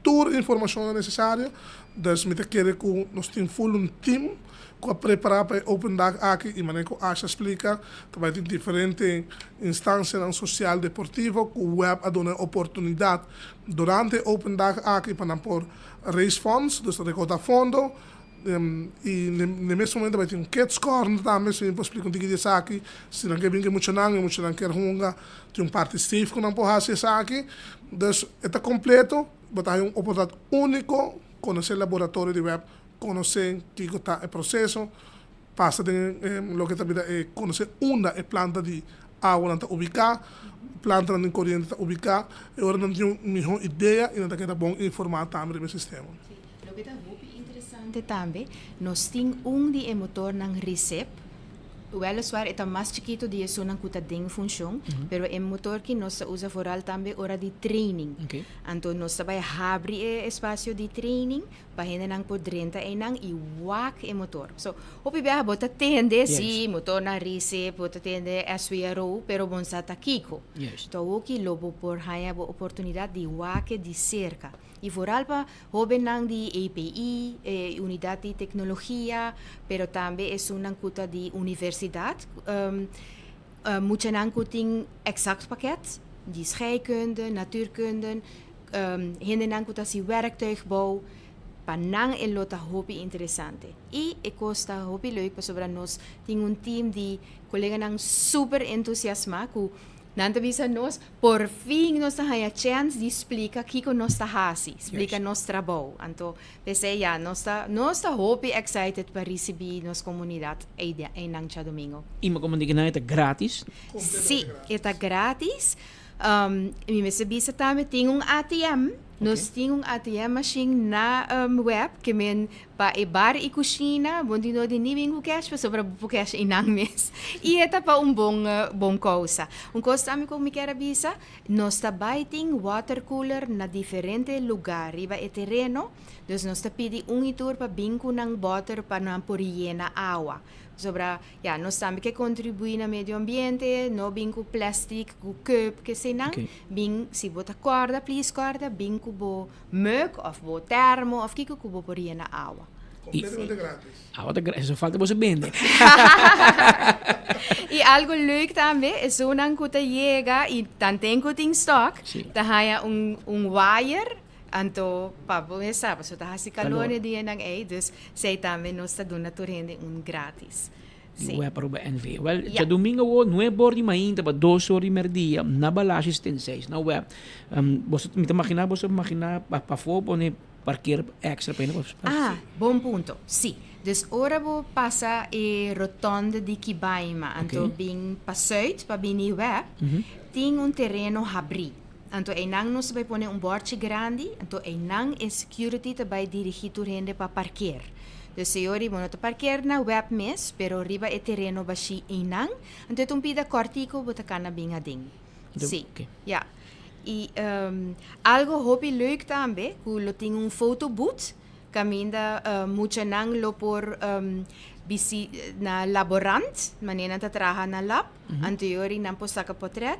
Tur informashon ta nesesario, dus mi ta kere ku nos tin ful un team ku a prepará pa e open dag aki i manera ku Asha splika ta bai tin diferente instansianan sosial deportivo ku web a duna e oportunidat durante e open dag aki pa nan por raise funds, dus rekouda fondo i na e mes momento bai tin un kids corner tambe si mi por splika un tiki di esaki si nan ke bin ku e muchanan e muchanan kier hunga tin un parti safe ku nan por hasi esaki dus e ta kompleto bo ta haña un oportunidat úniko konosé laboratorio di web konosé kiko ta e proseso pasa den loke ta bira e konosé unda e planta di awanan ta ubiká plantanan di koriente ta ubiká e ora nan tin un mihó idea i nan ta keda bon informá tambe riba e sistema. Loke ta hopi interesante tambe, nos tin un di e motornan Recep. Weliswaar e ta mas chikito di esunnan ku ta den funshon, pero e motor ki nos ta usa vooral tambe ora di training. Anto nos ta bai habri e espasio di training pa hendenan por drenta einan i wak e motor. So, hopi biaha bo ta tende, si, motornan Recip, bo ta tende SWRO, pero bo no sa ta kiko. To awoki lo bo por haña bo oportunidat di wak e di serka. I vooral pa Hóbennan di EPI, e unidat di teknologia, pero tambe esunnan ku ta di universidat. Muchanan ku tin exact pakket di scheikunde, natuurkunde, hendenan ku ta hasi werktuigbouw, pa nan e lo ta hopi interesante. I e kos ta hopi leuk pasobra nos tin un team di koleganan super entusiasmá ku Nan ta bisa nos, por fin nos ta haña chèns di splika kiko nos ta hasi, splika nos trabou. Anto, p'esei ya, nos ta, nos ta hopi excited pa risibí nos komunidat einan djadumingu. I mi komo di ku nan e ta grátis? Sí, e ta grátis. Mi mester bisa tambe tin un ATM. Nos tin un ATM machine na web ke men Pa e bar i kushina, bo tin no di ni bin ku kèsh pasobra bo por kèsh einan mes. I e ta pa un bon bon kousa. Un kos tambe ku mi kier a bisa, nos ta bai tin water cooler na diferente lugá riba e tereno, dus nos ta pidi un i tur pa bin ku nan bòter pa nan por yena awa. Pasobra, ya, nos tambe ke kontribuí na medio ambiente, no bin ku plèstik, ku kùp, keseinan. Bin, si bo ta kòrda, please kòrda, bin ku bo Mug of bo termo of kiko ku bo por yena awa. Completamente gratis. Awa ta gratis, so falta boso bende. I algo leuk tambe, esunnan ku ta yega i tanten ku tin stock, ta haña un un wire, anto pa bo mester sa, pasobra ta hasi kalor e dianan ei, dus esei tambe nos ta duna tur hende un gratis. Di web Aruba NV. Wel, djadumingo awo nuebe or di mainta pa dos or di merdia na Balashi 76 na web. Um, boso, mi ta magina, boso magina pa pafó pone parkeer extra pa hende por Ah, bon punto. Sí. Dus ora bo pasa e rotonde di Kibaima, anto bin pa zuid, pa bini web, tin un tereno habrí. Anto einan nos ta bai pone un bòrchi grandi, anto einan e security ta bai dirigí tur hende pa parkeer. Dus señor, bo no ta parkeer na web mes, pero riba e tereno bashí einan, anto e ta un pida kòrtiku bo ta kana bin aden. Sí, ya. I algo hopi leuk tambe, ku lo tin un photo booth, Kaminda muchanan lo por bisi na laborant, manera nan ta traha na lab, anterior nan por saka potret,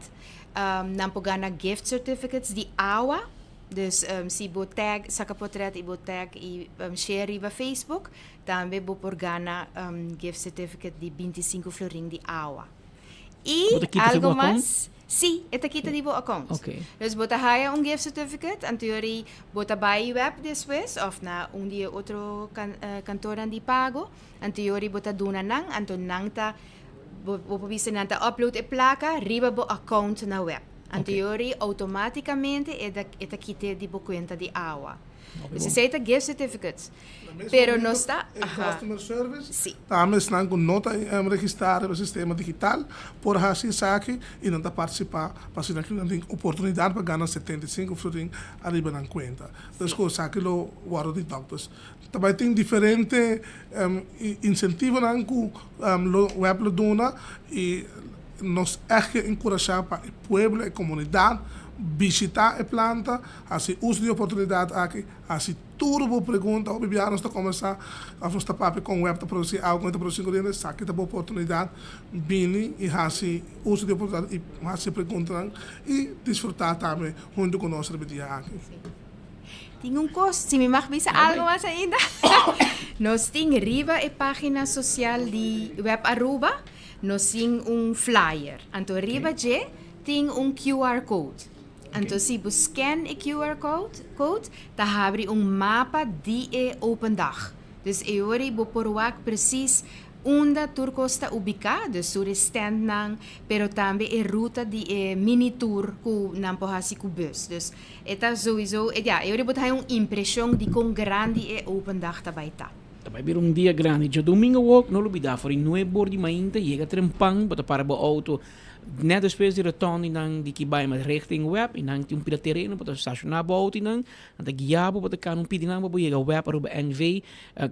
nan por gana gift certificates di awa, dus si bo tag, saka potret i bo tag i share riba Facebook, tambe bo por gana gift certificate di 25 florin di awa. I algo mas. Sí, e ta kita di bo account. Okay. Dus bo ta haya un gift certificate, anto yori bo ta bai web despues of na un di e otro kan, eh, kantoornan di pago, anto yori bo ta duna nan, anto nan ta, bo, bo por bisa nan ta upload e plaka riba bo account na web. Anto Okay. yori automaticamente e ta, e ta kite di bo cuenta di awa. Hopi Dus bon. esei ta gift certificates. Na mes Pero momento, nos ta, e aha. customer service Sí. tambe esnan cu no ta registra riba e sistema digital por haci esaki y nan ta participa pa asina cu nan tin oportunidad pa gana 75 florin ariba nan cuenta. Dus cu esaki lo wordo deduct. Dus ta bay tin diferente incentivonan cu lo web lo duna y nos echt ke encurasha pa e pueblo, e comunidad bishita e planta, haci uso di e oportunidad aki, haci Tur bo pregunta, hopi bia nos ta kombersá òf nos ta papia kon web ta produsí awa, kon e ta produsí koriente, esaki ta bo oportunidat bini i hasi uso di e oportunidat i hasi e preguntanan i disfrutá tambe huntu ku nos riba e dia aki. Tin un kos, si mi mag bisa algo mas ainda. Nos tin riba e página sosial di Web Aruba, nos tin un flyer. Anto riba dje tin un QR code. Anto si bo scan e QR code, code, ta habri un mapa di e open dag. Dus e ora ei bo por wak precies unda tur cos ta ubica, dus tur e standnan, pero tambe e ruta di e mini tour cu nan por haci cu bus. Dus e ta sowieso, ya, e ora ei bo ta haña un impresion di con grandi e open dag ta bay ta. Ta bai bira un dia grandi. Djadomingo awor, no lubida, for di nuebe or di mainta yega Trempan, bo ta para bo auto. Net despues di rotonde nan di ki bai mas richting web y nan tin un pida tereno pa ta staciona bo auto y nan nan ta guia bo pa ta cana un pidi nan pa bo yega web Aruba NV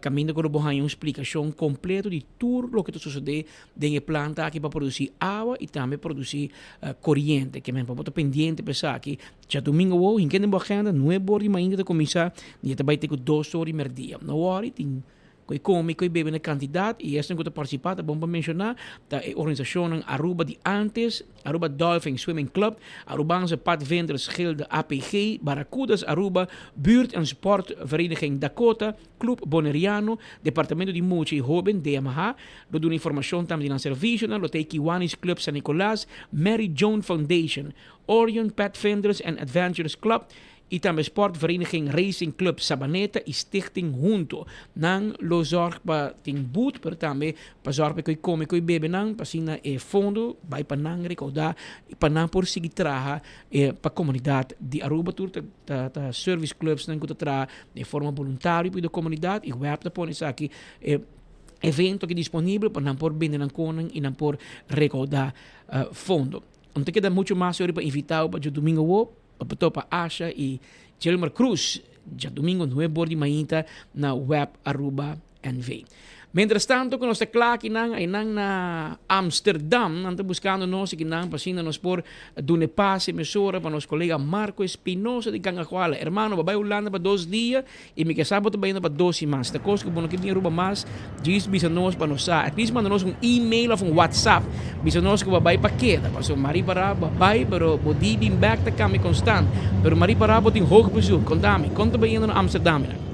caminda cu lo bo haya un splicacion completo di tur loke ta sucede den e planta aki pa produci awa y tambe produci coriente. Ke men pa bo ta pendiente pa esaki. Djadomingo awo hinke den bo agenda nuebe or di mainta ta cuminsa y e ta bai te cu dos or di merdia. No worry tin Ku e kome i ku e bebe na kantidat i esnan ku ta partisipá ta bon pa menshoná ta e organisashonnan Aruba di Antes, Aruba Dolphin Swimming Club, Arubaanse Padvinders Gilde APG, Barracudas Aruba, Buurt en Sportvereniging Dakota, Club Boneriano, Departamento di Mucha i Hoben, DMH, lo duna informashon tambe di nan servisionan, lo ta e Kiwanis Club San Nicolas, Mary Joan Foundation, Orion Pathfinders and Adventures Club, I tambe Sportvereniging Racing Club Sabaneta i Stichting Hunto. Nan lo zorg pa tin boot, pero tambe pa zorg pa e koe kome, koe bebe nan, pa asina e fondo bai pa nan rekoudá i pa nan por sigui traha pa komunidat di Aruba. Tur ta ta ta service clubs nan ku ta traha den forma boluntario pa yuda komunidat i web ta pone esaki e evento aki disponibel pa nan por bende nan konan i nan por rekoudá fondo. No ta keda mucho mas ori pa invitá bo pa djadumingu awo. Pa bo topa Asha y Gilmar Cruz djadumingo nuebe or di mainta na Web Aruba NV. Mientras tanto cu nos ta cla akinan aynan na Amsterdam nan ta buscando nos akinan pa asina nos por duna e pase mesora pa nos colega Marco Espinosa di Gangajuala. Hermano bo bay Hulanda pa dos dia y mi ke sa bo ta bayendo pa dos siman. Si ta cos cu bo no ke bin Aruba mas djis bisa nos pa nos sa. At least manda nos un email of un WhatsApp bisa nos cu bo a bay pa keda. Pasobra mari para bo a bay pero bo di bin bek ta cambia constant. Pero mari para bo tin hoog bezoek. Conta mi, con ta bayendo na Amsterdam nan?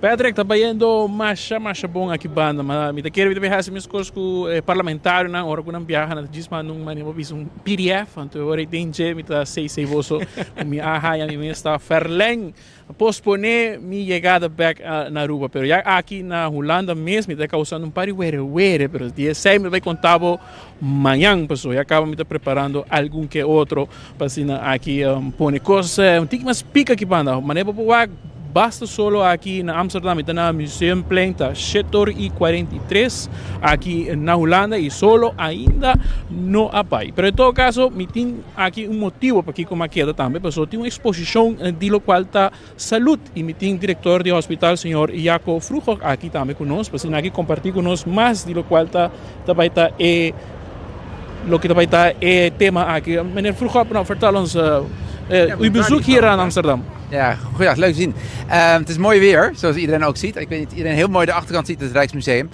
Patrick ta bayendo masha masha bon aki banda ma mi ta kere mi ta bay hasi meskos ku e parlamentarionan ora ku nan biaha nan ta djis manda un manera pa bisa un pdf anto ora e den dje mi ta sei sei boso ku mi a haya mi mes ta verleng pospone mi yegada bek na Aruba pero ya aki na Hulanda mes mi ta kausando un par di were were pero di esei mi ta bay konta bo mañan paso ya kaba mi ta preparando algun ke otro Pa asina aki pone kos un tiki mas pika aki banda. Manera bo por wak basta solo aki na Amsterdam mi ta na Museumplein ta shete ora i 43 aki na Hulanda i solo ainda no a bai. Pero en todo kaso mi tin aki un motibo pakiko mi a keda tambe pasobra tin un eksposishon di lokual ta salud i mi tin direktor di hospital señor Jaco Vroegop aki tambe ku nos pa asina aki komparti ku nos mas di lokual ta ta bai ta e loke ta bai ta e tema aki. Meneer Vroegop, nou vertel ons uw bezoek hier aan Amsterdam. Ja, goeiedag, leuk te zien. Het is mooi weer, zoals iedereen ook ziet. Ik weet niet, iedereen heel mooi de achterkant ziet, het Rijksmuseum.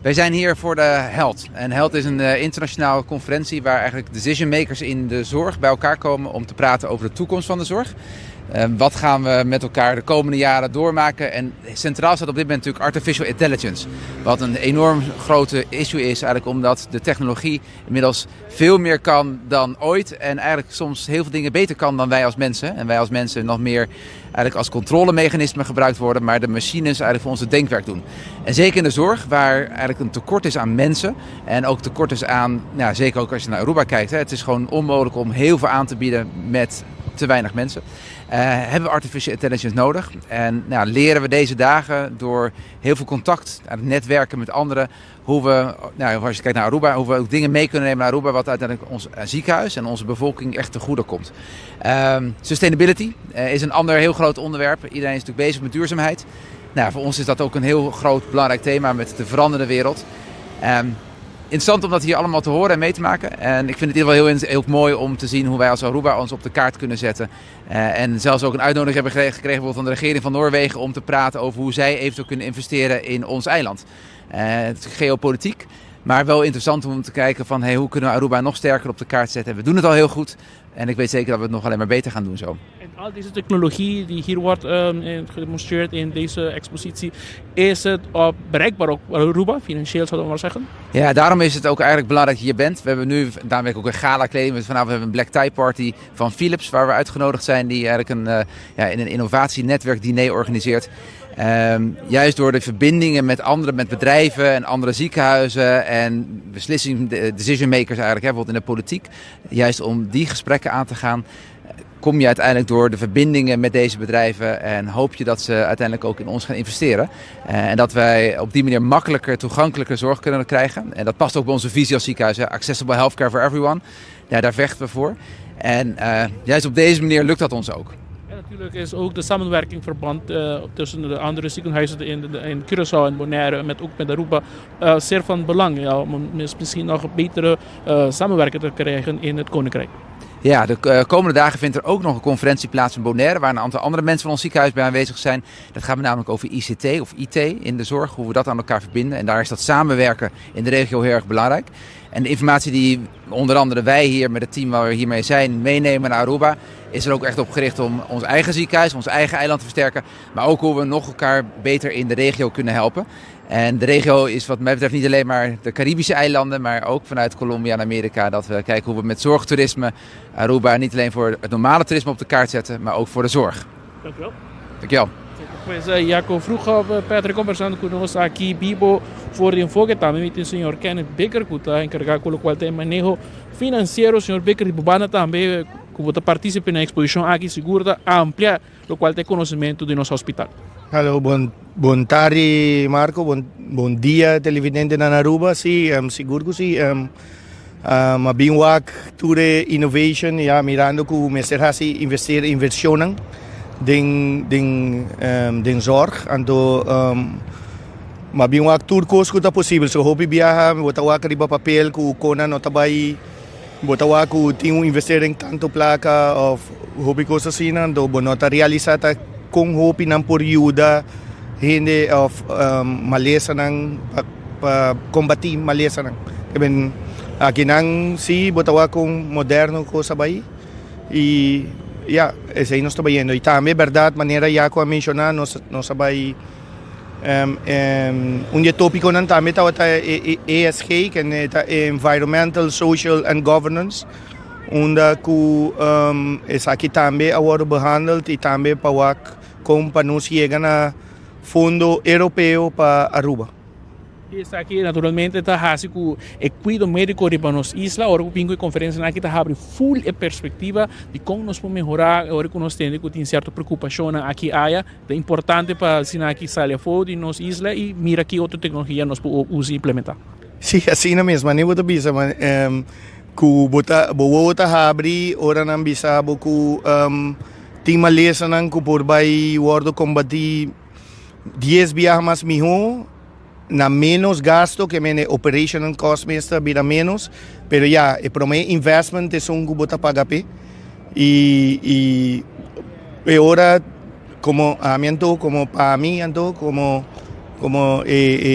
Wij zijn hier voor de HELD. En HELD is een internationale conferentie waar eigenlijk decision makers in de zorg bij elkaar komen om te praten over de toekomst van de zorg. Wat gaan we met elkaar de komende jaren doormaken? En centraal staat op dit moment natuurlijk artificial intelligence. Wat een enorm grote issue is eigenlijk omdat de technologie inmiddels veel meer kan dan ooit. En eigenlijk soms heel veel dingen beter kan dan wij als mensen. En wij als mensen nog meer eigenlijk als controlemechanisme gebruikt worden, maar de machines eigenlijk voor ons het denkwerk doen. En zeker in de zorg, waar eigenlijk een tekort is aan mensen en ook tekort is aan, nou, zeker ook als je naar Aruba kijkt, hè, het is gewoon onmogelijk om heel veel aan te bieden met te weinig mensen. Hebben we artificial intelligence nodig. En nou, leren we deze dagen door heel veel contact, aan het netwerken met anderen, hoe we, nou, als je kijkt naar Aruba, hoe we ook dingen mee kunnen nemen naar Aruba, wat uiteindelijk ons ziekenhuis en onze bevolking echt te goede komt. Sustainability is een ander heel groot onderwerp. Iedereen is natuurlijk bezig met duurzaamheid. Nou, voor ons is dat ook een heel groot belangrijk thema met de veranderende wereld. Interessant om dat hier allemaal te horen en mee te maken. En ik vind het in ieder geval heel mooi om te zien hoe wij als Aruba ons op de kaart kunnen zetten. En zelfs ook een uitnodiging hebben gekregen bijvoorbeeld van de regering van Noorwegen om te praten over hoe zij eventueel kunnen investeren in ons eiland. Het is geopolitiek, maar wel interessant om te kijken van, hey, hoe kunnen we Aruba nog sterker op de kaart zetten. En we doen het al heel goed en ik weet zeker dat we het nog alleen maar beter gaan doen zo. En al deze technologie die hier wordt gedemonstreerd in deze expositie, is het op bereikbaar ook Aruba, financieel zou ik maar zeggen? Ja, daarom is het ook eigenlijk belangrijk dat je hier bent. We hebben nu, daarom heb ik ook een gala kleding. Vanavond hebben we een black tie party van Philips, waar we uitgenodigd zijn, die eigenlijk in een innovatienetwerk diner organiseert. Juist door de verbindingen met anderen, met bedrijven en andere ziekenhuizen en beslissing, de decision makers eigenlijk, hè, bijvoorbeeld in de politiek. Juist om die gesprekken aan te gaan, Kom je uiteindelijk door de verbindingen met deze bedrijven en hoop je dat ze uiteindelijk ook in ons gaan investeren. En dat wij op die manier makkelijker toegankelijke zorg kunnen krijgen. En dat past ook bij onze visie als ziekenhuis, hè? Accessible healthcare for everyone. Ja, daar vechten we voor. En juist op deze manier lukt dat ons ook. En natuurlijk is ook de samenwerking verband tussen de andere ziekenhuizen in Curaçao en Bonaire, ook met Aruba, zeer van belang. Ja, om misschien nog betere samenwerking te krijgen in het Koninkrijk. Ja, de komende dagen vindt er ook nog een conferentie plaats in Bonaire, waar een aantal andere mensen van ons ziekenhuis bij aanwezig zijn. Dat gaat met name over ICT of IT in de zorg, hoe we dat aan elkaar verbinden. En daar is dat samenwerken in de regio heel erg belangrijk. En de informatie die onder andere wij hier met het team waar we hiermee zijn meenemen naar Aruba, is er ook echt op gericht om ons eigen ziekenhuis, ons eigen eiland te versterken. Maar ook hoe we nog elkaar beter in de regio kunnen helpen. En de regio is wat mij betreft niet alleen maar de Caribische eilanden, maar ook vanuit Colombia en Amerika. Dat we kijken hoe we met zorgtoerisme Aruba niet alleen voor het normale toerisme op de kaart zetten, maar ook voor de zorg. Dank u wel. Dankjewel. Pues Jaco Vroegop, Patrick conversando cu nos aki bibo for di Enfoke. Tambe mi tin señor Kenneth Bikker cu ta encarga cu locual ta e maneho financiero. Señor Bikker di bo banda tambe cu bo ta participe na e exposicion aki sigur ta amplia locual ta e conocimento di nos hospital. Hallo, bon bon tardi Marco, bon bon dia televidentenan Aruba. Si, sigur cu si. A bin wak tur e innovation ya mirando cu mester haci investeer inversionnan den den den zorg anto m'a bin wak tur cos cu ta posibel so hopi biaha bo ta wak riba papel cu cona no ta bay bo ta wak cu tin un investering tanto placa of hopi cos asina anto bo no ta realisa ta con hopi nan por yuda hende of malesanan pa pa combati malesanan. Ke ben akinan si bo ta wak con moderno cos a bay y ya esey nos ta bayendo y tambe berdad manera Jaco a menciona nos nos a bay un di e topiconan tambe tabata e ESG kende ta Environmental, Social and Governance unda cu esaki tambe a wordo behandeld y tambe pa wak con pa nos yega na Fondo Europeo pa Aruba. Esaki naturalmente ta hasi ku e kuido médiko riba nos isla. Ora ku bin ku e konferensianan aki ta habri ful e perspektiva di kon nos por mehorá ora ku nos tende ku tin sierto preokupashonnan aki aya. Ta importante pa asina aki sali afó di nos isla i mira ki otro teknologia nos por usa i implementá. Sí, asina mes. Manera bo ta bisa ku bo ta bo wowo ta habri ora nan bisa bo ku Tin malesanan ku por bai wòrdu kombatí dies biaha mas mihó na ménos gasto, ke mende operational cost mes ta bira ménos, pero ya e promé investment esun ku bo ta paga p'e i i e ora komo ami anto komo pa mi anto komo komo e e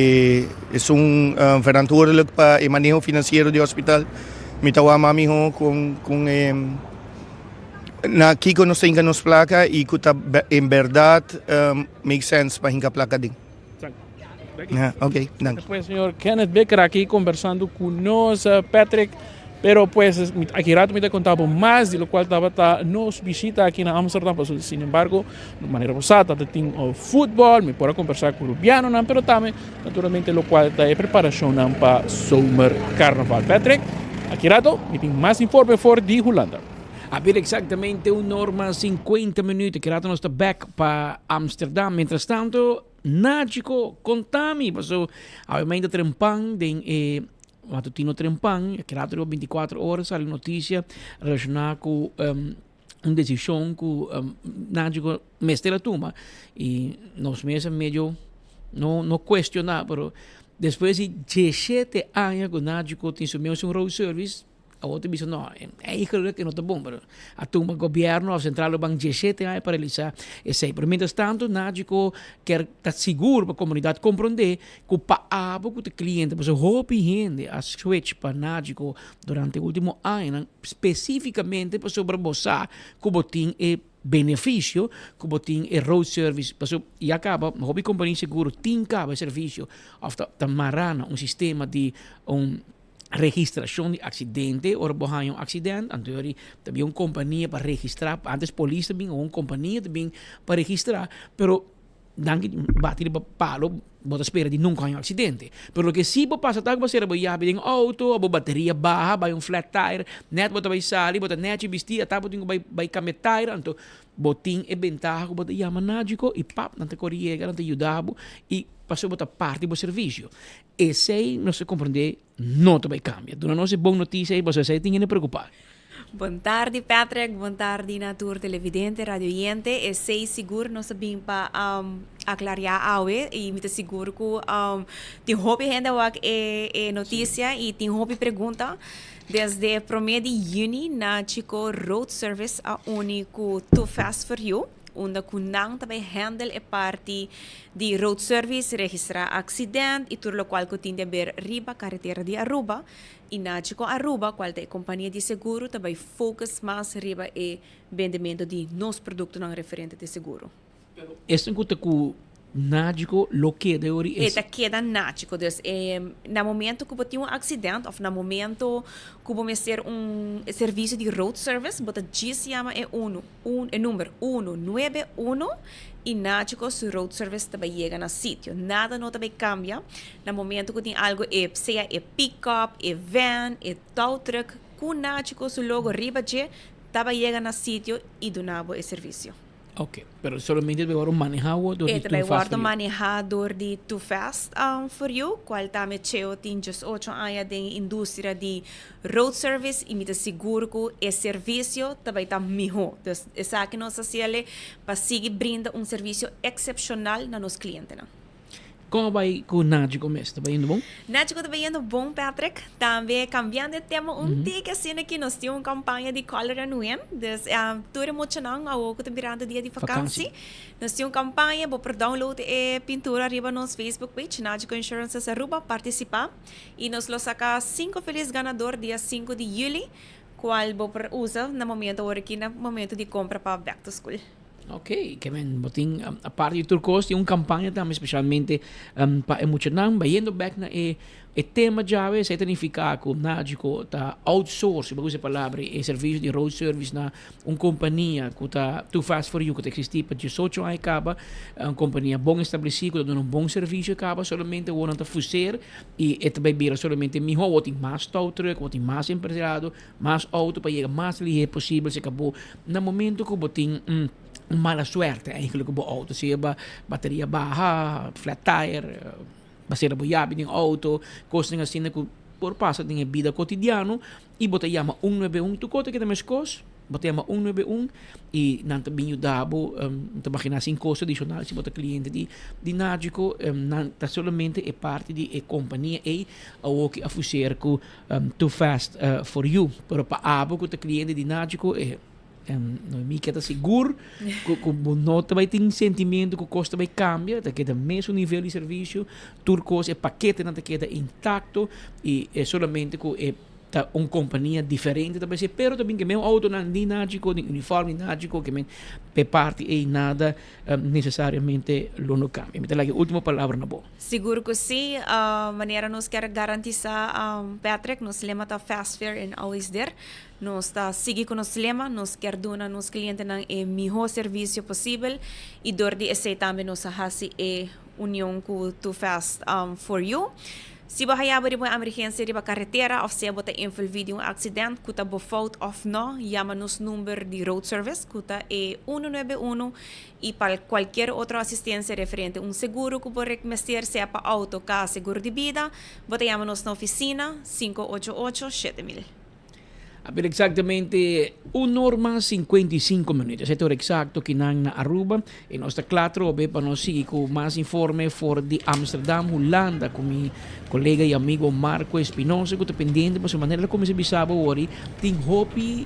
esun verantwoordelijk pa e maneho finansiero di hospital mi ta wak mas mihó kon kon e. Na kiko nos ta hinka nos plaka i ku ta en bèrdat make sense pa hinka plaka den. Ok, danki. Pues señor Kenneth Bikker aki conversando cu nos, Patrick. Pero pues aki rato mi ta conta bo mas di locual tabata nos bishita aki na Amsterdam. Pasobra sin embargo, manera bo sa tabata tin futbol, mi por a conversa cu Rubianonan, pero tambe naturalmente locual ta e preparacionnan pa Zomer Carnaval. Patrick, aki rato mi tin mas informe for di Hulanda. A bira exactamente un or mas 50 minuut. Ki rato nos ta back pa Amsterdam. Mientras tanto, Nachico, contami. Paso, awe mainta trempan den e matutino trempan. Ki rato riba 24 ora sali noticia relaciona cu um, un decision cu um, Nachico mester a tuma. Y nos mes a medio no, no cuestiona, pero despues di 17 aña cu Nachico tin su mes un road service, Awor ta bisa no, eigenlijk e no ta bon, pero a tuma gobierno of Centrale Bank diesshete aña pa realisa esey. Pero mientras tanto Nagico kier ta sigur pa comunidad comprende cu pa abo cu ta cliente, pasobra hopi hende a switch pa Nagico durante e ultimo añanan specificamente pasobra bo sa cu bo tin e beneficio cu bo tin e road service, pasobra ya caba hopi compania seguro tin caba e servicio of ta mara na un sistema di un. Registracion di accidente, ora bo haña un accident, anto yori ta bin un compania pa registra, antes polis ta bin o un compania ta bin pa registra, pero Danki bati riba palo bo ta spera di nunca haña un accidente. Pero loke si bo pasa ta ku bo sera bo yabi den auto o bo bateria baha bai un flat tire net bo ta bai sali bo ta nechi bisti ata bo tin ku bai bai cambia tire anto bo tin e bentaha ku bo ta yama Nagico y pap nan ta kore yega nan ta yuda bo y pasobra bo ta parti bo servicio. Esey nos ta comprende no ta bai cambia. Duna nos e bon noticia ey pasobra esey tin hende preocupa. Bon tardi Patrick, bon tardi na tur televidente, radioyente. Esey sigur nos a bin pa aclaria awe y mi ta sigur cu tin hopi hende a wak e e noticia y tin hopi pregunta. Desde prome di juni Nachico Road Service a uni cu Too Fast For You unda cu nan ta bay handle e parti di road service, registra accident y tur locual cu tin di haber riba carretera di Aruba. Y Nagico Aruba, cual ta e compania di seguro, ta bay focus mas riba e bendemento di nos productonan referente di seguro. Pero esun cu ta cu Nagico lo keda e ori E ta keda Nagico. Dus e na momento cu bo tin un accident of na momento cu bo mester un servicio di road service, bo ta djis yama e uno, un, e number uno nuebe uno y Nagico su road service ta bay yega na sitio. Nada no ta bay cambia. Na momento cu tin algo e sea e pick-up, e van, e tow truck cu Nagico su logo riba dje ta bay yega na sitio y duna bo e servicio. Ok, pero solamente ta bay wordo maneha awor door di E ta bay Too Fast wordo For You? maneha door di Too Fast For You, cual tambe Cheo tin diesocho aña den e industria di road service y mi ta sigur cu e servicio ta bay ta miho. Dus esaki nos ta haciele pa sigui brinda un servicio excepcional na nos clientenan. Kon a bai ku Nagico mes? Ta bayendo bon? Nagico ta bayendo bon, Patrick. Tambe cambiando e tema un tiki asina ki nos tin un campaña di Color and Win. Dus tur e muchanan awo ku ta birando dia di vakansi, nos tin un campaña, bo por download e pintura riba nos Facebook page, Nagico Insurances Aruba, participa y nos lo saca cinco feliz ganador dia cinco di juli, cual bo por usa na momento awor aki na momento di compra pa back to school. Ok, ke men bo tin aparte di tur kos tin un kampaña tambe spesialmente pa e muchanan. Bayendo bek na e e tema djawe, esei ta nifiká ku Nagico ta outsource, bo usa e palabra, e servisio di road service na un kompania ku ta Too Fast For You ku ta eksistí pa diesocho aña kaba, un kompania bon establesí ku ta duna un bon servisio kaba, solamente awor nan ta fuseer i e ta bai bira solamente mihó. Awor tin mas tow truck, awor tin mas empresado. Mas auto pa yega mas lihé posibel si ka bo na momento ku bo tin un mala suerte eigenlijk ku bo auto sea ba bateria baha, flat tire, ba sera bo yabi den auto, kosnan asina ku por pasa den e bida kotidiano i bo ta yama un nuebe un tur kos ta keda meskos, bo ta yama un nuebe un i nan ta bin yuda bo, mi ta imagina sin kosto adishonal si bo ta kliente di di Nagico nan ta solamente e parti di e kompania ei awoki a fuseer ku Too fast for you. Pero pa abo ku ta kliente di Nagico e Noemí ke ta sigur ku ku bo no ta bai tin sentimiento ku kos ta bai kambia, ta keda mesun nivel di servisio, tur kos e paketenan ta keda intakto i e solamente ku e ta un kompania diferente ta bai ser, pero ta bin ke men outonan di Nagico, den uniform di Nagico ke men p'e parti ei nada nesesariamente lo no kambia. Mi ta laga e ultimo palabra na bo. Sigur cu si. Manera nos kier garantisa Patrick, nos lema ta Fast, Fair and Always There. Nos ta sigui cu nos lema, nos kier duna nos clientenan e miho servicio posibel y dor di esey tambe nos a haci e union cu Too Fast For You. Si bo haya bo riba un emergencia riba carretera of sea bo ta envolvi di un accident cu ta bo fout of no, yama nos number di road service cu ta e uno nuebe uno y pa cualkier otro asistencia referente un seguro cu bo mester sea pa auto, cas, seguro di bida, bo ta yama nos na oficina 588 7000. A ber exactamente un or mas 55 minuut. Esei ta ora exacto kinan na Aruba y nos ta cla atrobe pa nos sigui cu mas informe for di Amsterdam, Hulanda cu mi colega y amigo Marco Espinosa cu ta pendiente pasobra manera el a cuminsa bisa bo awor tin hopi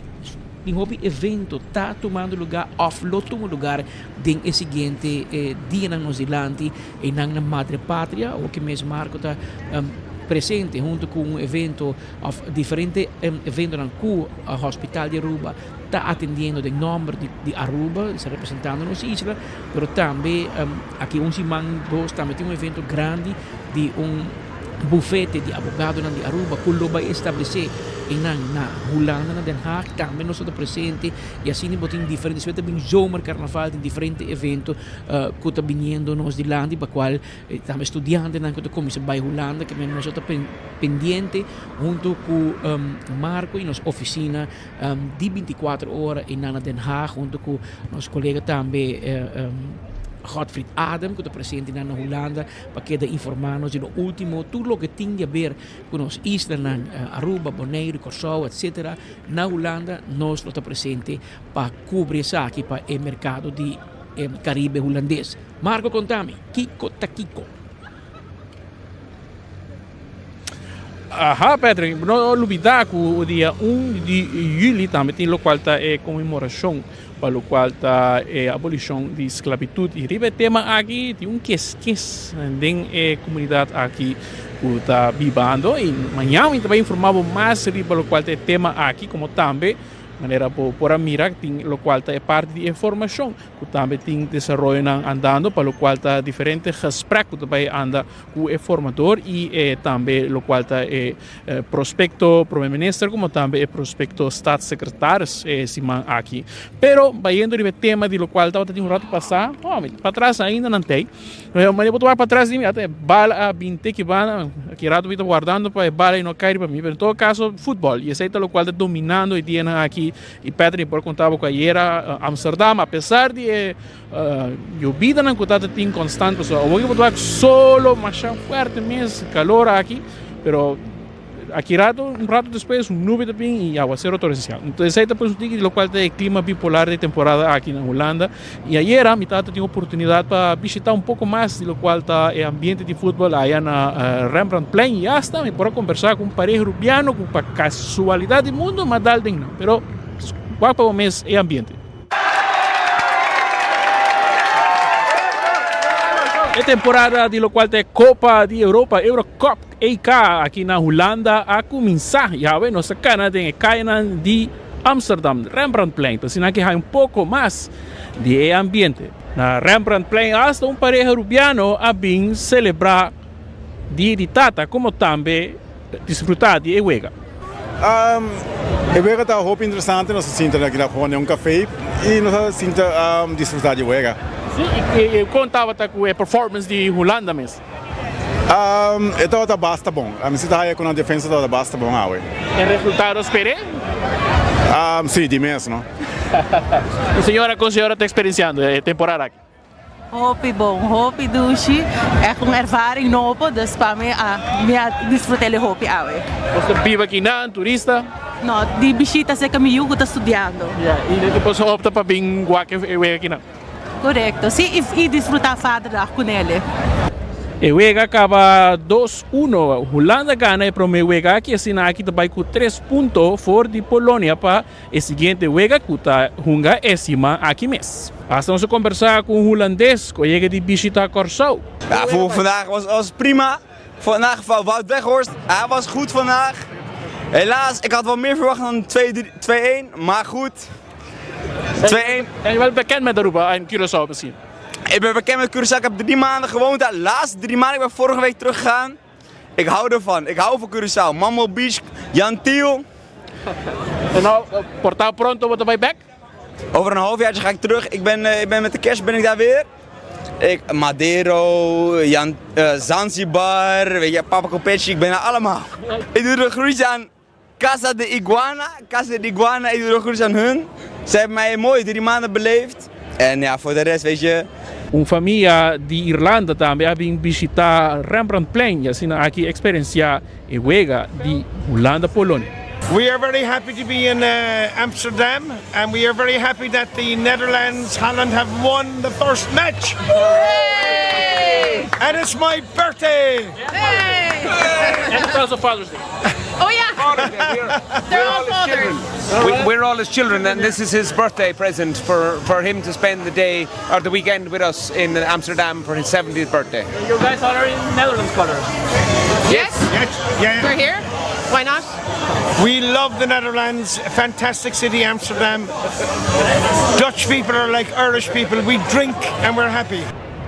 Tin hopi evento ta tumando lugar of lo tuma lugar den e siguiente dianan nos dilanti. Einan na Madre Patria, awor ki mes Marco ta presente hunto cu un evento of diferente eventonan cu Hospital di Aruba ta atendiendo den nomber di Aruba, esta representando nos isla, pero tambe aki un siman dos tambe tin un evento grandi di un bufete di abogadonan di Aruba cu lo bay establece. Einan na Hulanda na Den Haag tambe nos lo ta presente y asina bo tin diferente despues ta bin zomercarnaval tin diferente evento cu ta biniendo nos dilanti pa cual tambe studiantenan cu ta cuminsa bay Hulanda ke nos lo ta pendiente hunto cu Marco y nos oficina di binticuatro ora einan na Den Haag hunto cu nos colega tambe Godfried Adem cu ta presente nan na Hulanda pa keda informa nos di lo ultimo tur loke tin di haber cu nos islanan Aruba, Boneiru, Corsou etc. Na Hulanda nos lo ta presente pa cubri esaki pa e mercado di Caribe Hulandes. Marco conta mi, kico ta kico? Aha Patrick, no lubida cu dia un di juli tambe tin locual ta e conmemoracion pa locual ta e abolicion di sclavitud y riba e tema aki tin un kes kes den e comunidad aki cu ta bibando y mañan mi ta bay informa bo mas riba locual ta e tema aki como tambe manera bo por a mira tin locual ta e parti di e formacion cu tambe tin desaroyonan andando pa locual ta diferente gesprek cu ta bay anda cu e formador y e tambe locual ta e prospecto Prome Minister como tambe e prospecto Staatssecretaris e siman aki. Pero bayendo riba e tema di locual tabata tin un rato pasa, oh, patras ainda nan tey. Mane bo ta wak patras di mi, ata e bala a bin teki banda, aki rato mi ta wardando pa e bala y no cay riba mi, pero en todo caso futbol y esey ta locual ta dominando e dianan aki. Y Patrick por conta bo cu ayera Amsterdam a pesar di e yobidanan cu ta tin constant pasobra awor bo ta wak solo masha fuerte mes calor aki pero aki rato un rato despues un nube ta bin y aguacero torrencial. Entonces esey ta pues un tiki di locual ta e clima bipolar di temporada aki na Hulanda y ayera mi tata tin oportunidad pa bishita un poco mas di locual ta e ambiente di futbol aya na Rembrandtplein y hasta mi por a conversa cu un pareha Rubiano cu pa casualidad di mundo m'a dal den nan pero wak pa bo mes e ambiente. E temporada di locual ta e Copa di Europa, Eurocup, EK, aki na Hulanda a cuminsa. Y awe nos ta cana den e cayanan di Amsterdam, Rembrandtplein, pa asina ki hay un poco mas di e ambiente. Na Rembrandtplein hasta un pareha Rubiano a bin celebra Dia di Tata como tambe disfruta di e wega. E wega ta hopi interesante, nos a sinta aki na pone un café y nos a sinta disfruta di e wega. Si, y con tabata cu e performance di Hulanda mes? E tabata basta bon. Mi si ta haya cu nan defensa tabata basta bon awe. E resultado sper'é? Si, di mes no. Y señora, con señora ta experienciando e temporada aki? Hopi bon, hopi dushi. Echt un ervaring nobo, dus pa mi a mi a disfrut'el hopi awe. Bos ta biba akinan, turista? No, di bishita serka mi yu ku ta studiando. Ya, y bos a opta pa bin wak e wega akinan? Korekto, si, y disfrutá Vaderdag ku nele. E wega kaba dos uno. Hulanda gana e prome wega aki, asina aki ta bai ku tres punto for di Polonia pa e siguiente wega ku ta hunga e siman aki mes. Hasta nos a kombersá ku un hulandes ku a yega di bishitá Kòrsou. Ja, voor vandaag was was prima. Vandaag van Wout Weghorst, hij was goed vandaag. Helaas, ik had wel meer verwacht dan 2-1, maar goed. 2-1. Ben je wel bekend met Aruba en Curaçao misschien? Ik ben bekend met Curaçao. Ik heb drie maanden gewoond daar. De laatste drie maanden. Ik ben vorige week teruggegaan. Ik hou ervan. Ik hou van Curaçao. Mambo Beach, Jan Thiel. En nou, portaal pronto wordt erbij back? Over een halfjaartje ga ik terug. Ik ben, eh, ik ben met de kerst ben ik daar weer. Ik, Madero, Jan, eh, Zanzibar, weet je, Papa Copechi, ik ben daar allemaal. Ik doe de groetjes aan Casa de Iguana, Casa de Iguana, ik doe de groetjes aan hun. Ze hebben mij mooi drie maanden beleefd. En ja, voor de rest, weet je. Un famia di Irlanda tambe a bin bishita Rembrandtplein y asina aki experiencia e wega di Hulanda-Polonia. We are very happy to be in uh, Amsterdam and we are very happy that the Netherlands, Holland have won the first match. Hooray! And it's my birthday! And it's also Father's Day. Oh yeah! They're all fathers. We, we're all his children, and this is his birthday present for, for him to spend the day or the weekend with us in Amsterdam for his 70th birthday. You guys are in Netherlands colors. Yes. Yes. Yeah. We're here. Why not? We love the Netherlands. Fantastic city, Amsterdam. Dutch people are like Irish people. We drink and we're happy.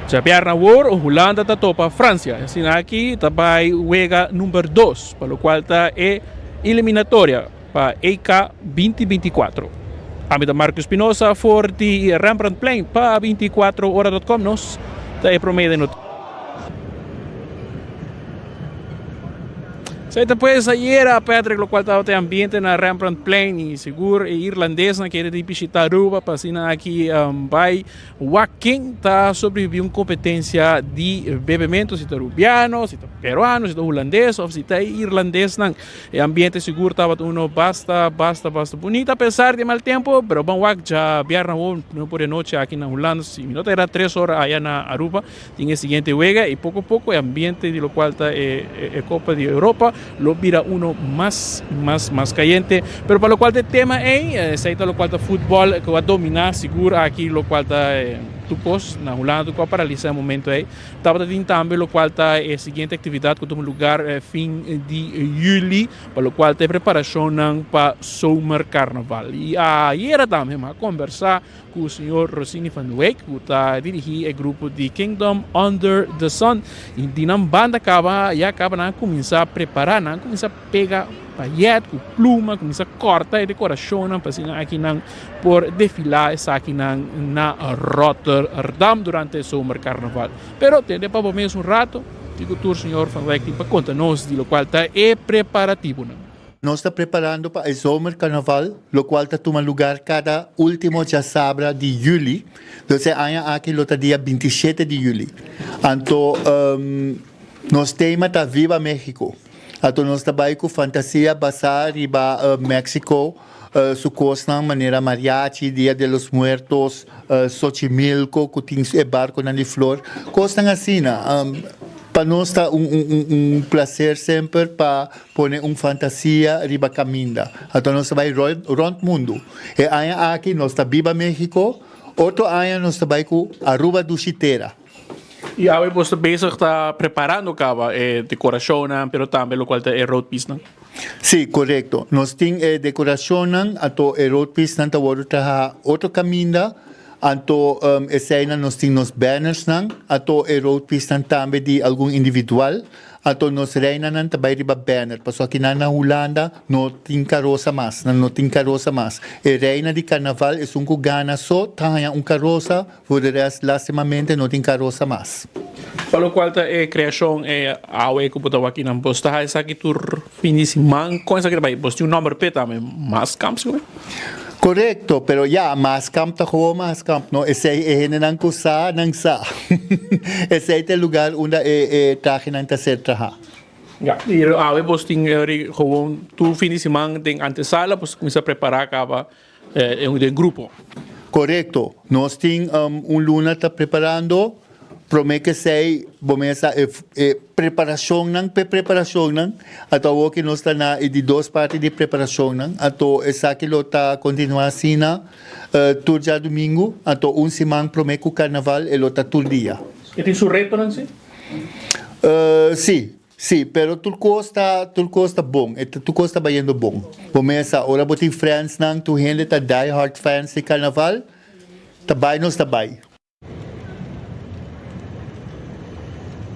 Djabièrnè awor Hulanda ta topa Francia. Asina aki ta bai wega number dos, pa lokual ta e. eliminatoria pa EK 2024. Ami ta Marco Espinosa for di Rembrandtplein pa 24ora.com nos ta e prome den notisia. Esei ta pues ayera Patrick locual tabata e ambiente na Rembrandtplein y sigur e Irlandesnan kere di bishita Aruba pa asina aki bay wak ken ta sobrevivi un competencia di bebemento si ta Rubiano, si ta Peruano, si ta Hulandes of si ta e Irlandesnan. E ambiente sigur tabata uno basta basta basta bunita apesar di e mal tempo pero ban wak djabièrnè awor no por e nochi aki na Hulanda si mi no ta era tres ora aya na Aruba. Tin e siguiente wega y poco poco e ambiente di locual ta e e Copa di Europa lo bira uno mas mas mas cayente. Pero pa locual ta e tema ey, esey ta locual ta futbol cu a domina sigur aki locual ta tur cos na Hulanda tur cos a paralisa e momento ey. Tabata tin tambe locual ta e siguiente actividad cu tuma lugar fin di juli pa locual ta e preparacionnan pa Zomercarnaval. Y ayera tambe mi a conversa Ku señor Rossini van Wijk ku ta dirigí e grupo di Kingdom Under the Sun i di nan banda kaba ya kaba nan a kuminsá prepará, nan a kuminsá pega payèt ku pluma, kuminsá kòrta e dekorashonnan pa asina aki nan por defilá esakinan na Rotterdam durante e zomerkarnaval. Pero tende pa bo mes un rato kiko tur señor van Wijk tin pa konta nos di lokual ta e preparativonan. Nos ta preparando pa e zomercarnaval, locual ta tuma lugar cada ultimo djasabra di juli. Dus e aña aki lo ta dia 27 di juli. Anto nos tema ta Viva Mexico. Anto nos ta bai cu fantasia basa riba Mexico su cosnan manera mariachi, Dia de los Muertos, Xochimilco cu tin e barconan di flor, cosnan asina. Pa nos ta un placer semper pa Pone un fantasia riba caminda. Anto nos ta bay rond mundo. E aña aki nos ta biba Mexico, otro aña nos ta bay cu Aruba dushi tera. Y awe bos ta bezig ta preparando caba e decoracionnan pero tambe locual ta e roadpiecenan? Si, corecto. Nos tin e decoracionnan, anto e roadpiecenan ta wordo traha otro caminda, anto eseinan nos tin nos bannersnan, anto e roadpiecenan tambe di algun individual. Anto nos reinanan ta bai riba banner, pasobra kinan na Hulanda no tin karosa mas, nan no tin karosa mas. E reina di karnaval, esun ku gana so ta haña un karosa, voor de rest lastimamente no tin karosa mas. Pa lokual ta e kreashon e awe ku bo ta wak kinan, bos ta haña esaki tur fin di siman? Kon esaki ta bai? Bos tin un nòmber p'e tambe, Maaskamp sigur? Korekto, pero ya, Maaskamp ta gewoon Maaskamp, no? Esei e hendenan ku sa, nan sa. Esei ta e lugar unda e e trahenan ta ser trahá. Ya, i awe bos tin gewoon tur fin di siman den antesala bos ta kuminsá prepará kaba den grupo. Korekto, nos tin un luna ta preparando. Prome kesei bo mester e e preparashonnan p'e preparashonnan, anto awor ke nos ta na e di dos parti di preparashonnan, anto esaki lo ta kontinuá asina tur djadumingu, anto un siman prome ku karnaval e lo ta tur dia. E tin su retonan si? Si, si, pero tur kos ta tur kos ta bon, e tur kos ta bayendo bon. Bo mester ora bo tin frensnan, tur hende ta die hard fans di karnaval, ta bai nos ta bai.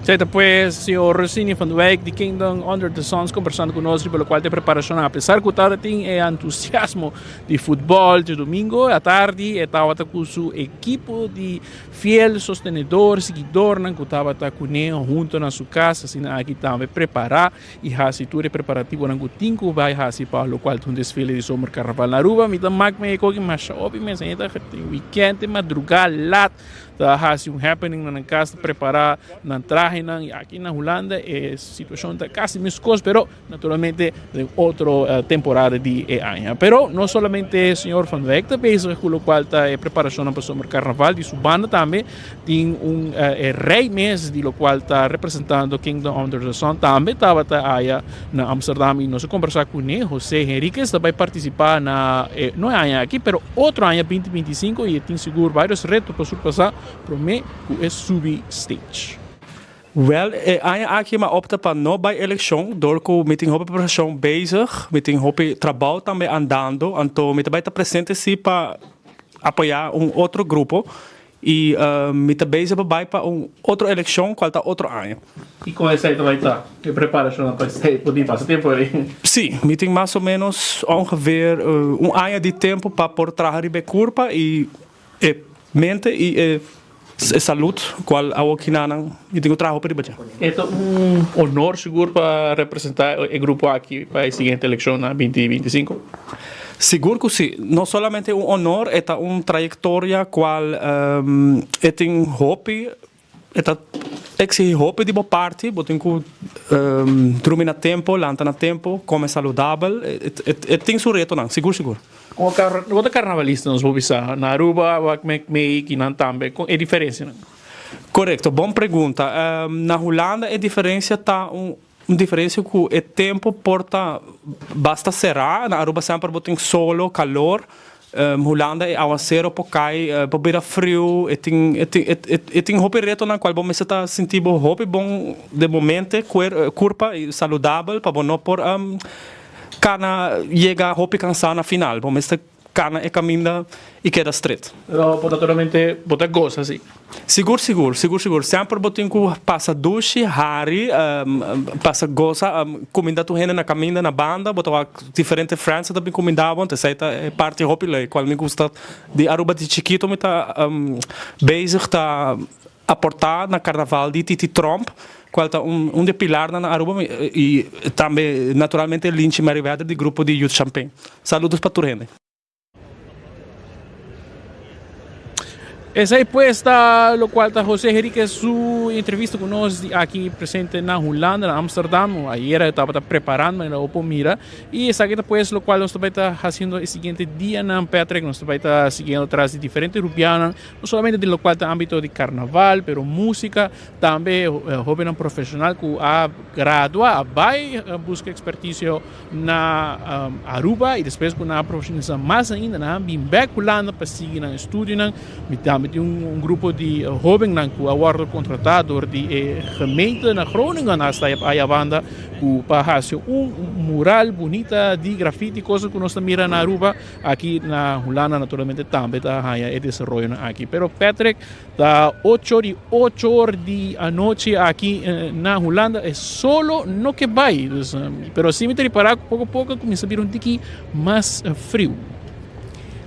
Esei ta pues señor Rossini van Wijk di Kingdom Under the Suns conversando cu nos riba locual ta e preparacionnan. A pesar cu tabata tin e entusiasmo di futbol djadomingo atardi e tabata cu su ekipo di fiel sostenedor, siguidornan cu tabata cune hunto na su cas. Asina aki tambe prepara y haci tur e preparativonan cu tin cu bay haci pa locual ta un desfile di zomercarnaval na Aruba. Mi ta mak me e koki masha hopi mes ainda tin weekend te madruga lat ta haci un happening na nan cas ta prepara nan trahenan y aki na Hulanda e situacion ta casi mescos pero naturalmente den otro temporada di e aña. Pero no solamente señor Van Wijk ta bezig cu locual ta e preparacionnan pa zomercarnaval di su banda tambe Tin un e rey mes di locual ta representando Kingdom Under the Sun tambe tabata aya na Amsterdam y nos a conversa cune. Jose Henriquez ta bay participa na e no e aña aki pero otro aña 2025 y e tin sigur varios reto pa surpasa prome cu e subi stage. Wel, e aña aki mi a opta pa no bai elekshon dor ku mi tin hopi preparashon bezig, mi tin hopi trabou tambe andando, anto mi ta bai ta presente si pa apoyá un otro grupo. I mi ta bezig pa bai pa un otro elekshon kual ta otro aña. I kon esei ta bai ta? E preparashonnan pa esei por tin pasa tempu ei? Sí, mi tin mas o ménos ongeveer un aña di tempu pa por traha riba e kurpa i e mente i e salud kual awor kinanan mi tin ku traha hopi riba dje. E ta un honor sigur pa representá e grupo aki pa e siguiente elekshon na binti 25. Sigur ku si. No solamente un honor, e ta un trayektoria kual e tin hopi, e ta eksihí hopi di bo parti. Bo tin ku drumi na tempu, lanta na tempu, kome saludabel. E tin su retonan, sigur sigur. Komo bo ta karnavalista nos por bisa na Aruba, wak mek mei kinan tambe, kon e diferensianan? Korekto, bon pregunta. Na Hulanda e diferensia ta un Un diferencia cu e tempo por ta basta cera, na Aruba semper bo tin solo, calor, Hulanda e awacero por cay, por bira friu, e tin e tin e tin hopi retonan cual bo mester ta sinti bo hopi bon den bo mente, cuer curpa y saludabel pa bo no por cana yega hopi cansa na final, bo mester Kana e kaminda i keda stret. Pero bo naturalmente bo ta gosa si. Sigur sigur, sigur sigur. Semper bo tin ku pasa dushi, hari, pasa gosa, kuminda tur hende na kaminda, na banda. Bo ta wak diferente friends ta bin kuminda bo. Esei ta e parti hopi leuk kual mi gusta di Aruba di chikito mi ta bezig ta aporta na karnaval di Titi Tromp kual ta un di e pilarnan na Aruba i tambe naturalmente Linchi Merryweather di grupo di Youth Champagne. Saludos pa tur hende. Esei pues ta locual ta Jose Henriquez su entrevista cu nos di aki presente na Hulanda, na Amsterdam. Ayera e tabata preparando manera bo por mira. Y esaki ta pues locual nos ta bay ta haciendo e siguiente dianan, Patrick. Nos ta bay ta siguiendo tras di diferente rubianan. No solamente den locual ta ambito di carnaval, pero musica, tambe hobennan profesional cu a gradua, a bay busca experticio na Aruba y despues cu nan a profesionalisa mas ainda, nan a bin bek Hulanda pa sigui nan estudionan. Mi tambe tin un grupo di hobennan cu a wordo contrata door di e gemeente na Groningen hasta aya banda cu pa haci un mural bunita di graffiti, cosa cu nos ta mira na Aruba. Aki na Hulanda naturalmente tambe ta haña e desaroyonan aki. Pero Patrick, ta ocho or i ocho or di anochi aki na Hulanda e solo no ke bai. Dus, pero si mi ta ripará ku poko poko a kuminsá bira un tiki mas friu.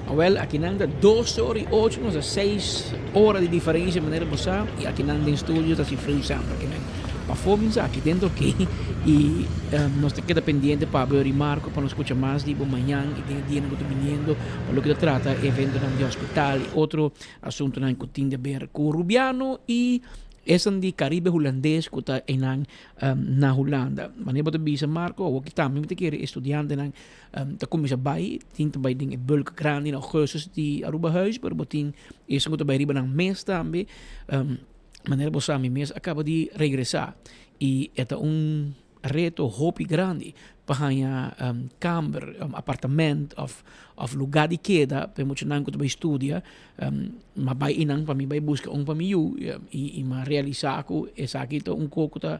Awel, akinan ta dos or i ocho, nos ta seis ora di diferensia manera bo sa, i akinan den studio ta hasi friu semper. Pafó mi sa aki dentro oke i nos ta keda pendiente pa Abel i Marco pa nos skucha mas di bo mañan i den e dianan ku ta biniendo pa loke ta trata e eventonan di hospital i otro asuntunan ku tin di aber ku Rubiano i esan di Caribe Hulandes ku ta einan na Hulanda. Manera bo ta bisa Marco awor ki tambe mi ta kere e studiantenan ta kuminsá bai tin ta bai den e bulk grandi na augustus di Arubahuis pero bo tin esun ku ta bai riba nan mes tambe. Manera bo sa mi mes a kaba di regresá i e ta un reto hopi grandi pa haña kamber, apartament òf òf lugá di keda pa e muchanan ku ta bai studia. Mi a bai einan pa mi bai buska un pa mi yu i mi a realisá ku esaki ta un kos ku ta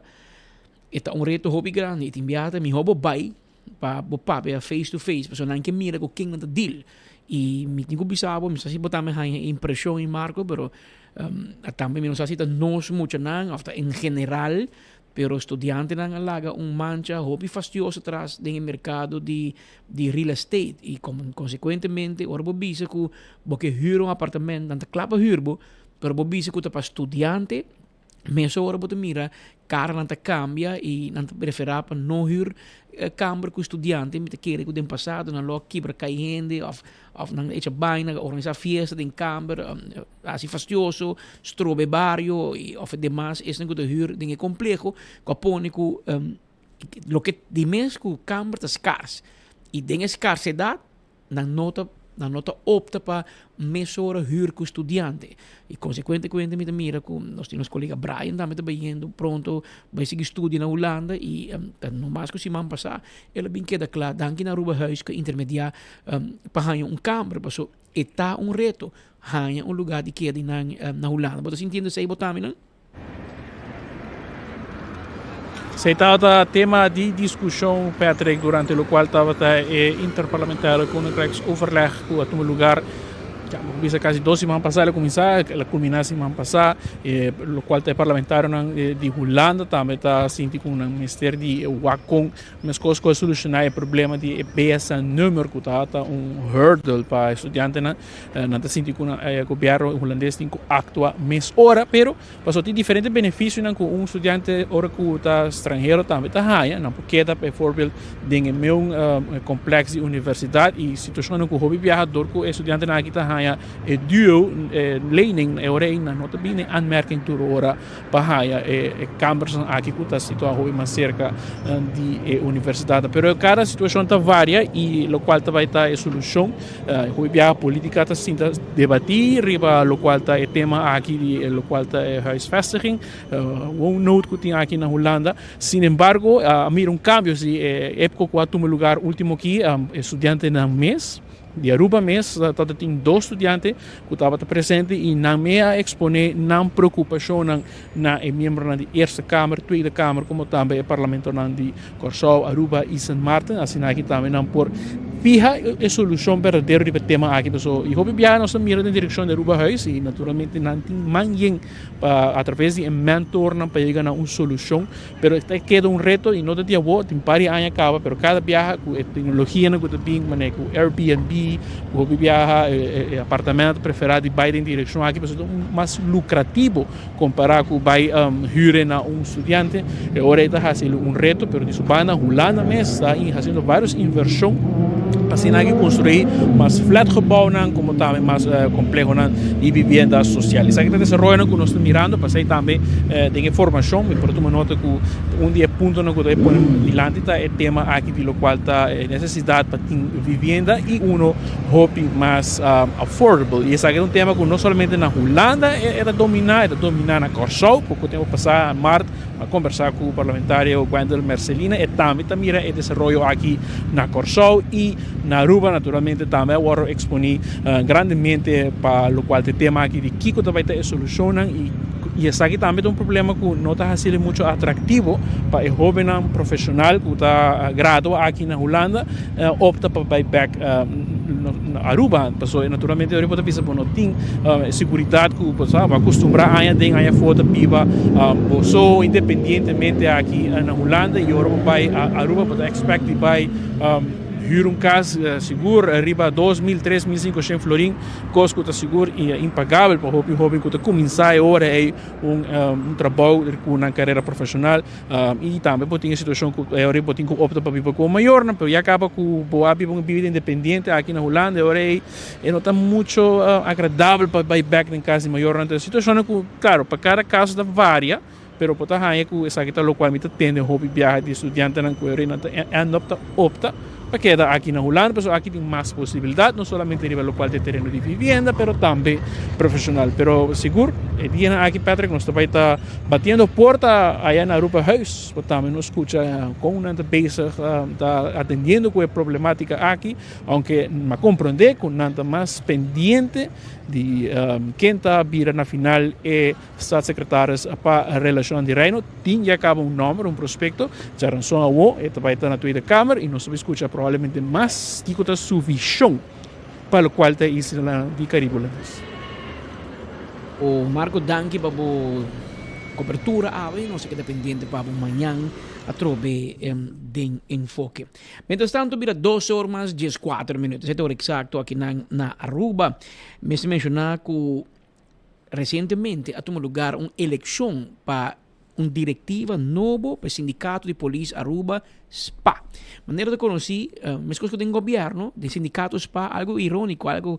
e ta un reto hopi grandi i tin biaha ta mihó bo bai pa bo papia face to face pasobra nan ke mira ku ken nan ta deal i mi tin ku bisa bo mi sa si bo tambe haña e impreshon ei Marco pero tambe mi no sa si ta nos muchanan òf ta en general pero studiantenan a laga un mancha hopi fastioso tras den e merkado di di real estate i konsekuentemente ora bo bisa ku bo ke hür un apartamento nan ta kla pa hür bo pero bo bisa ku ta pa studiante Mesora bo ta mira karanan ta kambia i nan ta preferá pa no hür kamber ku studiante. Mi ta kere ku den pasado nan lo a kibra kai hende òf òf nan a echa baina, organisá fiesta den kamber, hasi fastioso, stroba e bario i òf demas esnan ku ta hür den e kompleho ku a pone ku loke di mes ku kamber ta skars i den e skarsedat Nan no ta nan no ta opta pa mesora hür ku studiante. I konsekuentemente mi ta mira ku nos tin nos kolega Brian tambe ta bayendo pronto bai sigui studia na Hulanda i ta no mas ku siman pasá el a bin keda kla danki na Aruba Huis ku a intermediá pa haña un kamber paso e ta un reto haña un lugá di keda nan na Hulanda. Bo ta sintiendo esei bo tambe nan? Esei tabata tema di diskushon, Patrick, durante lokual tabata e Interparlamentario Koninkrijksoverleg ku a tuma lugar. Ya, bo bisa kasi dos siman pasá el a kuminsá, el a kulminá siman pasá, e lokual ta e parlamentarionan di Hulanda tambe ta sinti ku nan mester di wak kon meskos ku a solushoná e problema di e BSN-nummer ku ta ta un hurdle pa e studiantenan. Nan ta sinti ku e gobièrnu hulandes tin ku aktua mesora, pero pasobra tin diferente benefisionan ku un studiante ora ku ta stranhero tambe ta haña. Nan por keda bijvoorbeeld den e meun kompleks di universidat i situashonnan ku hopi biaha dor ku e studiantenan aki ta haña e duo lening e ora ei nan no ta bini den aanmerking tur ora pa haña e kambersnan aki ku ta situá hopi mas serka di e universidatnan. Pero kada situashon ta varia i lokual ta bai ta e solushon. Hopi biaha politika ta sinta debatí riba lokual ta e tema aki di lokual ta e huisvestiging, woonnood ku tin aki na Hulanda. Sin embargo, a mira un cambio si e epoca cu a tuma lugar ultimo aki, e studiantenan mes di Aruba mes tabata tin dos studiante cu tabata presente y nan mes a expone nan preocupacionnan na e miembronan di Eerste Kamer, Tweede Kamer como tambe e parlamentonan di Corsou, Aruba y Sint Maarten. Asina aki tambe nan por fiha e solucion berdadero riba e tema aki. Pasobra y hopi biaha nos ta mira den direccion di Arubahuis y naturalmente nan tin man yen pa atraves di e mentornan pa yega na un solucion, pero ta keda un reto y no ta di awor, tin par di aña caba, pero cada biaha cu e tecnologianan cu ta bin manera cu Airbnb, cu hopi biaha e apartamento ta prefera di bay den direccion aki pasobra ta mas lucrativo compara cu bay huur na un studiante, e ora ey ta haci un reto, pero di su banda Hulanda mes ta haciendo varios inversion pa asina aki construi mas flatgebouwnan como tambe mas complehonan di vivienda social. Esaki ta desaroyonan cu nos ta mirando, pasey tambe den e formacion mi por tuma nota cu un di e puntonan cu ta pone dilanti ta e tema aki di locual ta e necesidad pa tin vivienda y uno hopi mas affordable. Y esaki ta un tema cu no solamente na Hulanda e ta domina, e ta domina na Corsou. Poco tempo pasa maart a conversa cu parlamentario Gwendell Mercelina, e tambe ta mira e desaroyo aki na Corsou y na Aruba naturalmente tambe a wordo exponi grandemente pa locual ta e tema aki di kico ta bay ta e solucionnan y y esaki tambe ta un problema cu no ta haciele mucho atractivo pa e hobennan profesional cu ta gradua aki na Hulanda opta pa bay bek na Aruba pasobra naturalmente ora bo ta bisa bo no tin e seguridad cu bo sa bo a custumbra aña den aña afo ta biba bo so independientemente aki na Hulanda y ora bo bay Aruba bo ta expect di bay Huur un cas sigur riba 2000, 3500 florin, cos cu ta sigur impagabel pa hopi hoben cu ta cuminsa e ora ey un trabou cu nan carera profesional. Y tambe bo tin e situacion cu e ora ey bo tin cu opta pa biba cu bo mayornan, pero ya caba cu bo a biba un bida independiente aki na Hulanda e ora ey e no ta mucho agradabel pa bay bek den cas di mayornan. Entonces situacionnan cu claro pa cada caso ta varia. Pero bo ta haña ku esaki ta lokual mi ta tende hopi biaha di estudiantenan ku e nan ta end up ta opta pa keda aki na Hulanda pasobra aki tin mas posibilidat no solamente riba lokual ta e tereno di vivienda pero tambe profeshonal. Pero sigur e dianan aki Patrick nos ta bai ta batiendo porta aya na Aruba Huis pa tambe nos skucha kon nan ta bezig ta atendiendo ku e problematika aki aunke mi a komprende ku nan ta mas pendiente di ken ta bira na final e Staatssecretaris pa Relacionnan di Reino tin ya caba un nomber, un prospecto. Djaranson awo e ta bay ta na Tweede Kamer y nos ta bay scucha probablemente mas kico ta su vision pa locual ta e islanan di Caribe Hulandes. O Marco danki pa bo cobertura awe, nos a keda pendiente pa bo mañan atrobe den Enfoke. Mientras tanto bira dos or mas diescuater minuut, esei ta ora exacto akinan na Aruba. Mester menciona cu Resientemente a tuma lugar un elekshon pa un direktiva nobo pa e sindikato di polis Aruba, spa. Manera ta konosí, meskos ku den gobièrnu, den sindikato spa, algu iróniko, algu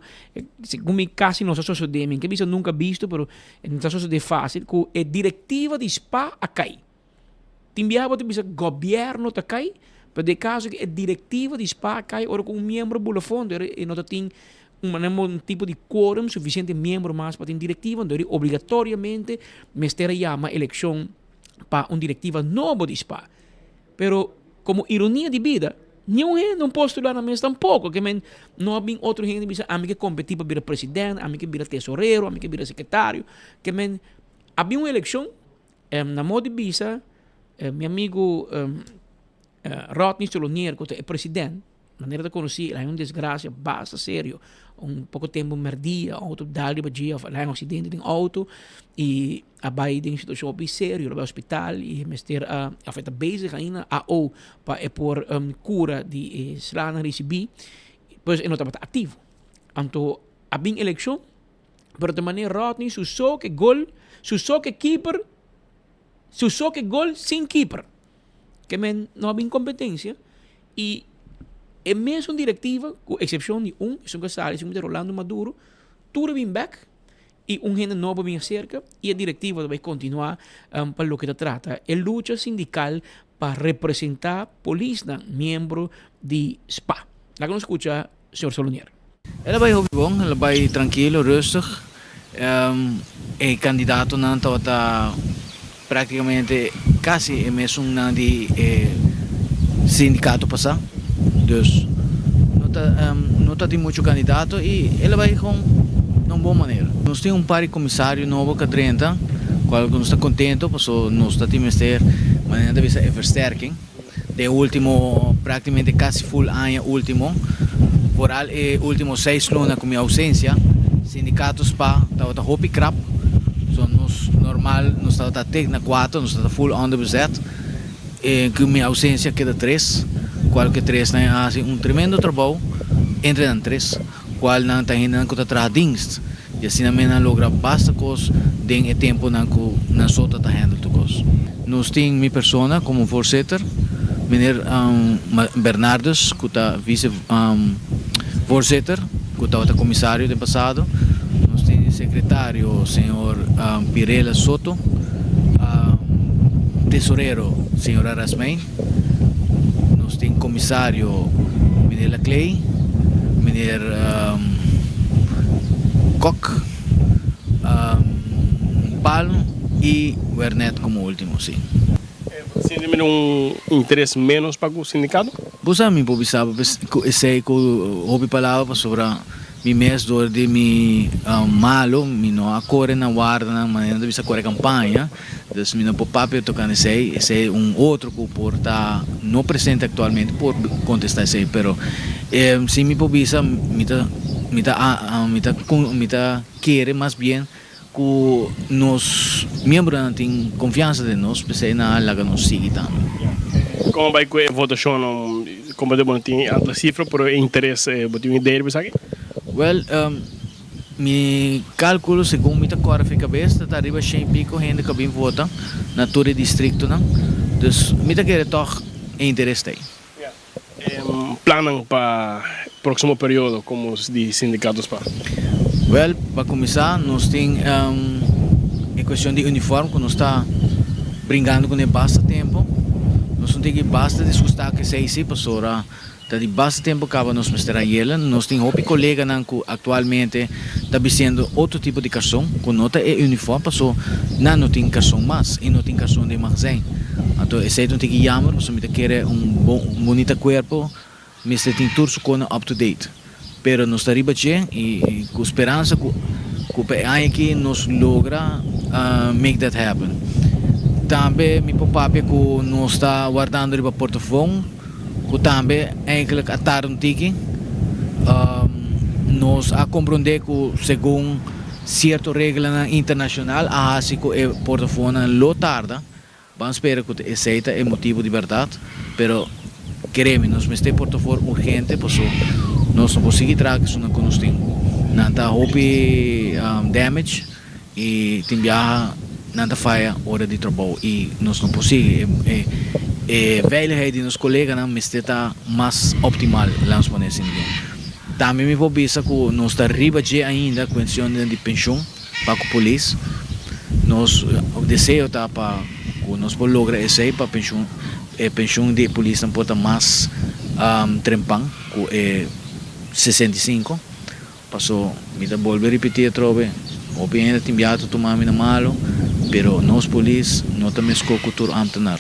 segun mi kasi no sa sosodé, mi ke bisa nunka bisto, pero no ta sosodé fásil, ku e direktiva di spa a kai. Tin biaha bo ta bisa gobièrnu ta kai, pero den e kaso ku e direktiva di spa a kai ora ku un miembro bula fondo, e no ta tin un manera un tipo di quorum, suficiente miembro mas pa tin directiva, entonces obligatoriamente mester a yama eleccion pa un directiva nobo di spa. Pero como ironia di bida, ni un hende no postula nan mes tampoco, ke men no a bin otro hende bisa ami ke competi pa bira president, ami ke bira tesorero, ami ke bira secretario, ke men a bin un eleccion, na modo di bisa mi amigo Rodney Solonier cu ta e president. Manera ta konosí, el a haña un desgrasia basta serio. Un poko tempu mèrdia, un outo dal riba dje òf el a haña un aksidente den outo i a bai den situashon hopi serio. El a bai hospital i e mester a òf e ta bezig ainda AO pa e por kura di e slanan risibí. Pues e no tabata aktivo. Anto a bin elekshon, pero ta manera Rodney su so ke gol, su so ke keeper, su so ke gol sin keeper. Ke men no a bin kompetensia i e mesun direktiva, ku eksepshon di un, esun ku a sali, esun ku ta Rolando Maduro, tur a bin bèk i un hende nobo a bin aserka i e direktiva ta bai kontinuá pa loke ta trata e lucha sindikal pa representá polisnan miembro di spa. Laga nos skucha señor Solonier. El a bai hopi bon, el a bai trankilo, rustig. E kandidatonan tabata praktikamente kasi e mesunnan di e sindikato pasá. Dus no ta no ta tin muchu kandidato i el a bai kon na un bon manera. Nos tin un par di komisario nobo ku a drenta, kual ku nos ta kontento pasobra nos ta tin mester manera nan ta bisa e versterking. Den ultimo praktikamente kasi full aña ultimo, vooral e ultimo seis luna ku mi ausensia, sindikato spa tabata hopi krap, so nos normal nos tabata tek na kuater, nos tabata full onderbezet, e ku mi ausensia keda tres, kual ku e tresnan a hasi un tremendo trabou entre nan tres. Cual nan ta hendenan cu ta traha dienst y asina men nan logra basta cos den e temponan cu nan so ta ta handle tur cos. Nos tin mi persona como voorzitter, meneer Bernardus cu ta vice voorzitter cu tabata comisario den pasado, nos tin secretario señor Pirela Soto, tesorero señora Rasmijn. Nos tin comisario meneer Laclay, meneer Kok, Palm y Wernet como ultimo, si. Sinti mi un interes menos pa cu sindicato? Bo sa mi por bisa bo cu esey cu hopi palabra pasobra Mi mes dor di mi malo mi no a kore na wardanan manera nan ta bisa kore kampaña, dus mi no por papia tokante esei, esei un otro ku por ta no presente aktualmente por kontesta esei, pero si mi por bisa mi ta mi ta mi ta mi ta kere mas bien Ku nos miembronan tin konfiansa den nos, p'esei nan a laga nos sigui tambe. Kon a bai ku e votashonnan? Kon bo no tin e sifra, pero e interes, bo tin un idea riba esaki? Wèl, mi kálkulo, segun mi ta kòrda fi kabes, ta ta riba shen i piko hende ku a bin vota na tur e distriktonan. Dus mi ta kere tòg e interes ta ei. Plannan pa próksimo periodo komo di sindikato spa? Wèl, pa kuminsá nos tin e kuestion di uniform ku nos ta bringando kuné basta tempu. Nos no tin ki basta disgustá ku esei sí, pasobra ta di basta tempu kaba nos mester a yela. Nos tin hopi koleganan ku aktualmente ta bistiendo otro tipo di karson ku no ta e uniform paso nan no tin karson mas i no tin karson den magazijn. Anto esei ta un tiki jammer pasobra mi ta kere un bon un bunita cuerpo mester tin tur su konan up to date. Pero nos ta riba dje i ku speransa ku ku pa e aña aki nos logra make that happen. Tambe mi por papia ku nos ta wardando riba portofon ku tambe eigenlijk a tarda un tiki. Nos a komprondé ku segun sierto reglanan internashonal a hasi ku e portofonnan lo tarda. Ban spera ku ta esei ta e motibu di bèrdat, pero keremi nos mester portofor urgente paso nos no por sigui traha ku esunnan ku nos tin. Nan ta hopi damage i tin biaha nan ta faya ora di trabou i nos no por sigui. E e veiligheid di nos koleganan mester ta mas optimal, laat nos pone asina bien. Tambe mi por bisa ku nos ta riba dje ainda kuestionnan di penshun. Pa ku polis, nos deseo ta pa ku nos por logra esei pa penshun e penshun di e polisnan por ta mas trempan ku e 65. Paso mi ta bolbe ripiti atrobe, hopi hende tin biaha ta tuma mi na malo, pero nos polis no ta meskó ku tur ámtenar.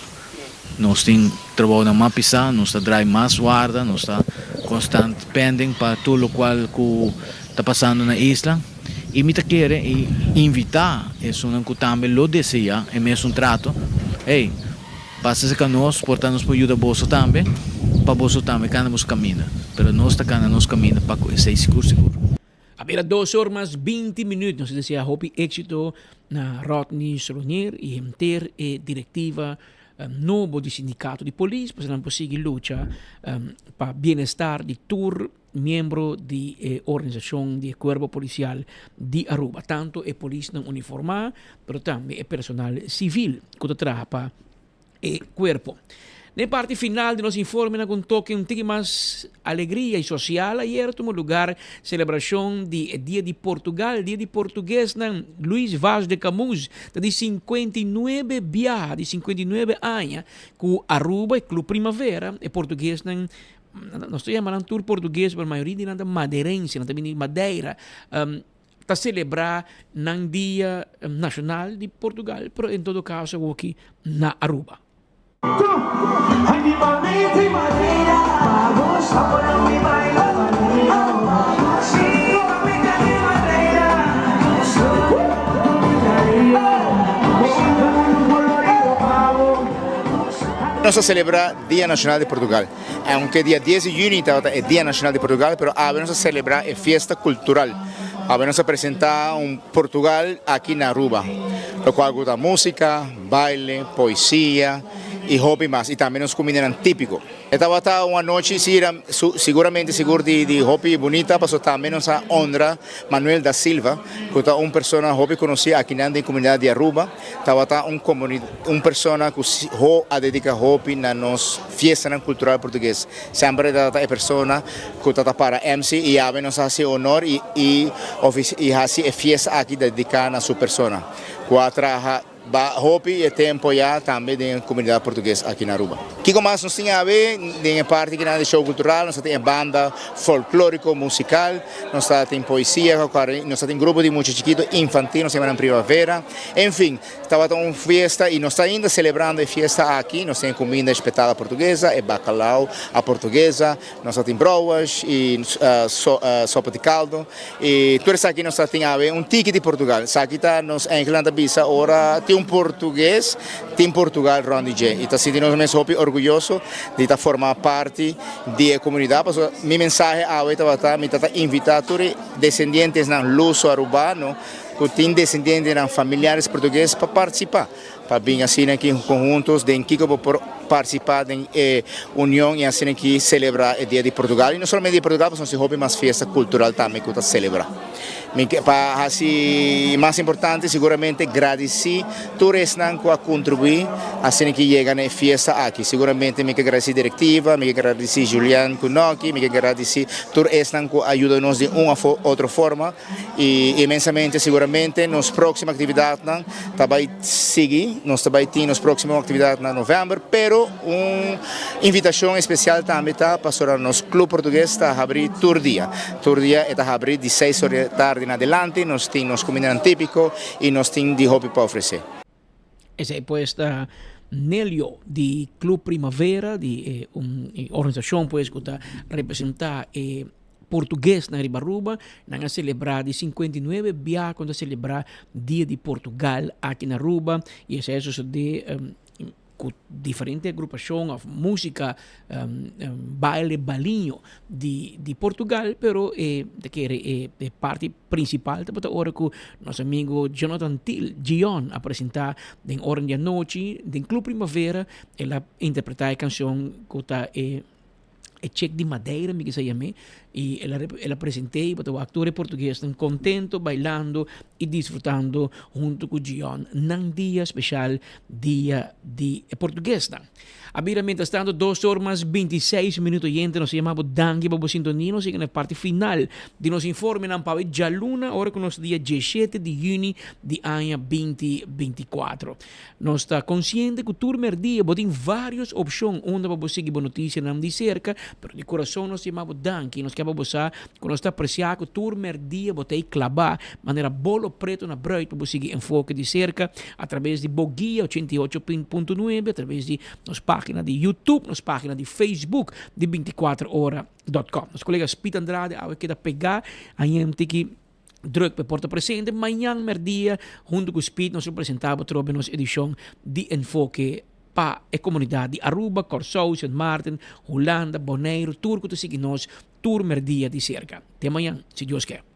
Nos tin trabounan mas pisá, nos ta drai mas warda, nos ta konstant pending pa tur lokual ku ta pasando na isla. I mi ta kere i invitá esunnan ku tambe lo deseá e mesun trato, Hey, pasa serka nos, por ta nos por yuda boso tambe. pa boso tambe kana boso kaminda, pero nos ta kana nos kaminda pa ku esei sigur sigur. A bira dos or mas binti minuut. Nos ta desea hopi éxito na Rodney Solonier y henter e directiva nobo di sindicato di polis pasobra nan por sigui lucha pa bienestar di tur miembro di e organisacion di e cuerpo policial di Aruba, tanto e polisnan uniforma pero tambe e personal civil cu ta traha pa e cuerpo. Den parti final di nos informenan cu un toke un tiki mas alegria y social, ayer tuma lugar celebracion di e Dia di Portugal, Dia di Portuguesnan. Luis Vaz de Camoes ta di 59 biaha, di 59 aña cu Aruba y Club Primavera, e Portuguesnan, nos ta yama nan tur Portugues, pero mayoria di nan ta Madeirense, nan ta bini di Madeira, ta celebra nan dia nacional di Portugal, pero en todo caso awoki na Aruba. Nos ta celebra Dia Nacional di Portugal. Aunke dia dies di juni tabata e Dia Nacional di Portugal, pero awe nos a celebra e fiesta cultural. Awe nos a presenta un Portugal aki na Aruba, locual cu ta musica, baile, poesia y hopi mas, y tambe nos cumindanan tipico. E tabata un anochi siguramente sigur di hopi bunita, pasobra tambe nos a honra Manuel da Silva, cu ta un persona hopi conoci akinan den comunidad di Aruba. Tabata un un persona cu ho a dedica hopi na nos fiestanan cultural portugues. Semper e tabata e persona cu ta ta para MC y awe nos a haci honor y y y haci e fiesta aki dedica na su persona cu a traha ba hopi e tempo ya tambe den e comunidad portugues aki na Aruba. Kico mas nos tin awe den e parti kinan di show cultural? Nos ta tin e banda folklorico musical, nos ta tin poesia, nos ta tin grupo di mucha chikito infantil, nos ta yama nan Primavera. En fin, tabata un fiesta y nos ta ainda celebrando e fiesta aki. Nos tin e cuminda espetada portuguesa, e bacalao a portuguesa, nos ta tin brouwers y sopa di caldo. Y tur esaki nos ta tin awe un tiki di Portugal. Esaki ta nos Engeland ta bisa ora tin un portugues, tin Portugal rond di dje. Y ta sinti nos mes hopi orguyoso di ta forma parti di e comunidad. Pasobra mi mensahe awe tabata mi ta ta invita tur e descendientesnan luso arubano, Ku tin desendientenan familiares portugues pa partisipá, pa bin asina aki konhuntos den kiko bo por partisipá den e union i asina aki selebrá e dia di Portugal. I no solamente di Portugal pasobra nos tin hopi mas fiesta kultural tambe ku ta selebrá. Mi ke pa hasi mas importante siguramente gradisí tur esnan ku a kontribuí asina aki yega na e fiesta aki. Siguramente mi ke gradisí direktiva, mi ke gradisí Julian ku Noki, mi ke gradisí tur esnan ku a yuda nos di un òf otro forma. Y inmensamente seguramente nos proximo actividadnan ta bay sigui, nos ta bay tin nos proximo actividad na november, pero un invitacion especial tambe ta pasobra nos Club Portugues ta habri tur dia. Tur dia e ta habri di seis or di tardi na adelante, nos tin nos cumindanan tipico y nos tin di hopi pa ofrece. Esei pues ta Nelio di Club Primavera, di e un organisacion pues cu ta representa e Portuguesnan riba Aruba. Nan a celebra di 59 bia cu nan ta celebra Dia di Portugal aki na Aruba y esei a sucede cu diferente agrupacion of musica baile baliño di di Portugal pero e ta kere e e parti principal tabata ora cu nos amigo Jonathan Thiel Gion a presenta den ora di anochi den Club Primavera el a interpreta e cancion cu ta e e Chick di Madeira mi kisa yam'é y el a el a present'é y bo ta wak tur e portuguesnan contento bailando y disfrutando hunto cu Gion nan dia special dia di e portuguesnan. A bira mientras tanto dos or mas bintiseis minuut oyente nos ta yama bo danki pa bo sintonia nos yega na e parti final di nos informenan pa awe djaluna ora cu nos ta dia dieshete di juni di aña binti binticuatro. Nos ta konsiente ku tur merdia bo tin vários opshon unda pa bo sigui bo notisianan di serka, pero di kurason nos ta yama bo danki. Nos ke pa bo sa ku nos ta apresiá ku tur merdia bo ta ei klabá manera bolo pretu na brùit pa bo sigui Enfoke di serka atrabes di bo guia 88 punto nuebe, atrabes di nos página di YouTube, nos página di Facebook di 24 ora dot com. Nos kolega Speed Andrade awe keda pegá aña un tiki. Druk pa e por ta presente mañan merdia hunto cu Speed nos lo presenta bo trobe nos edicion di Enfoke. pa e komunidat di Aruba, Kòrsou, Sint Maarten, Hulanda, Boneiru, tur ku ta sigui nos tur merdia di serka. Te mañan, si Dios ke.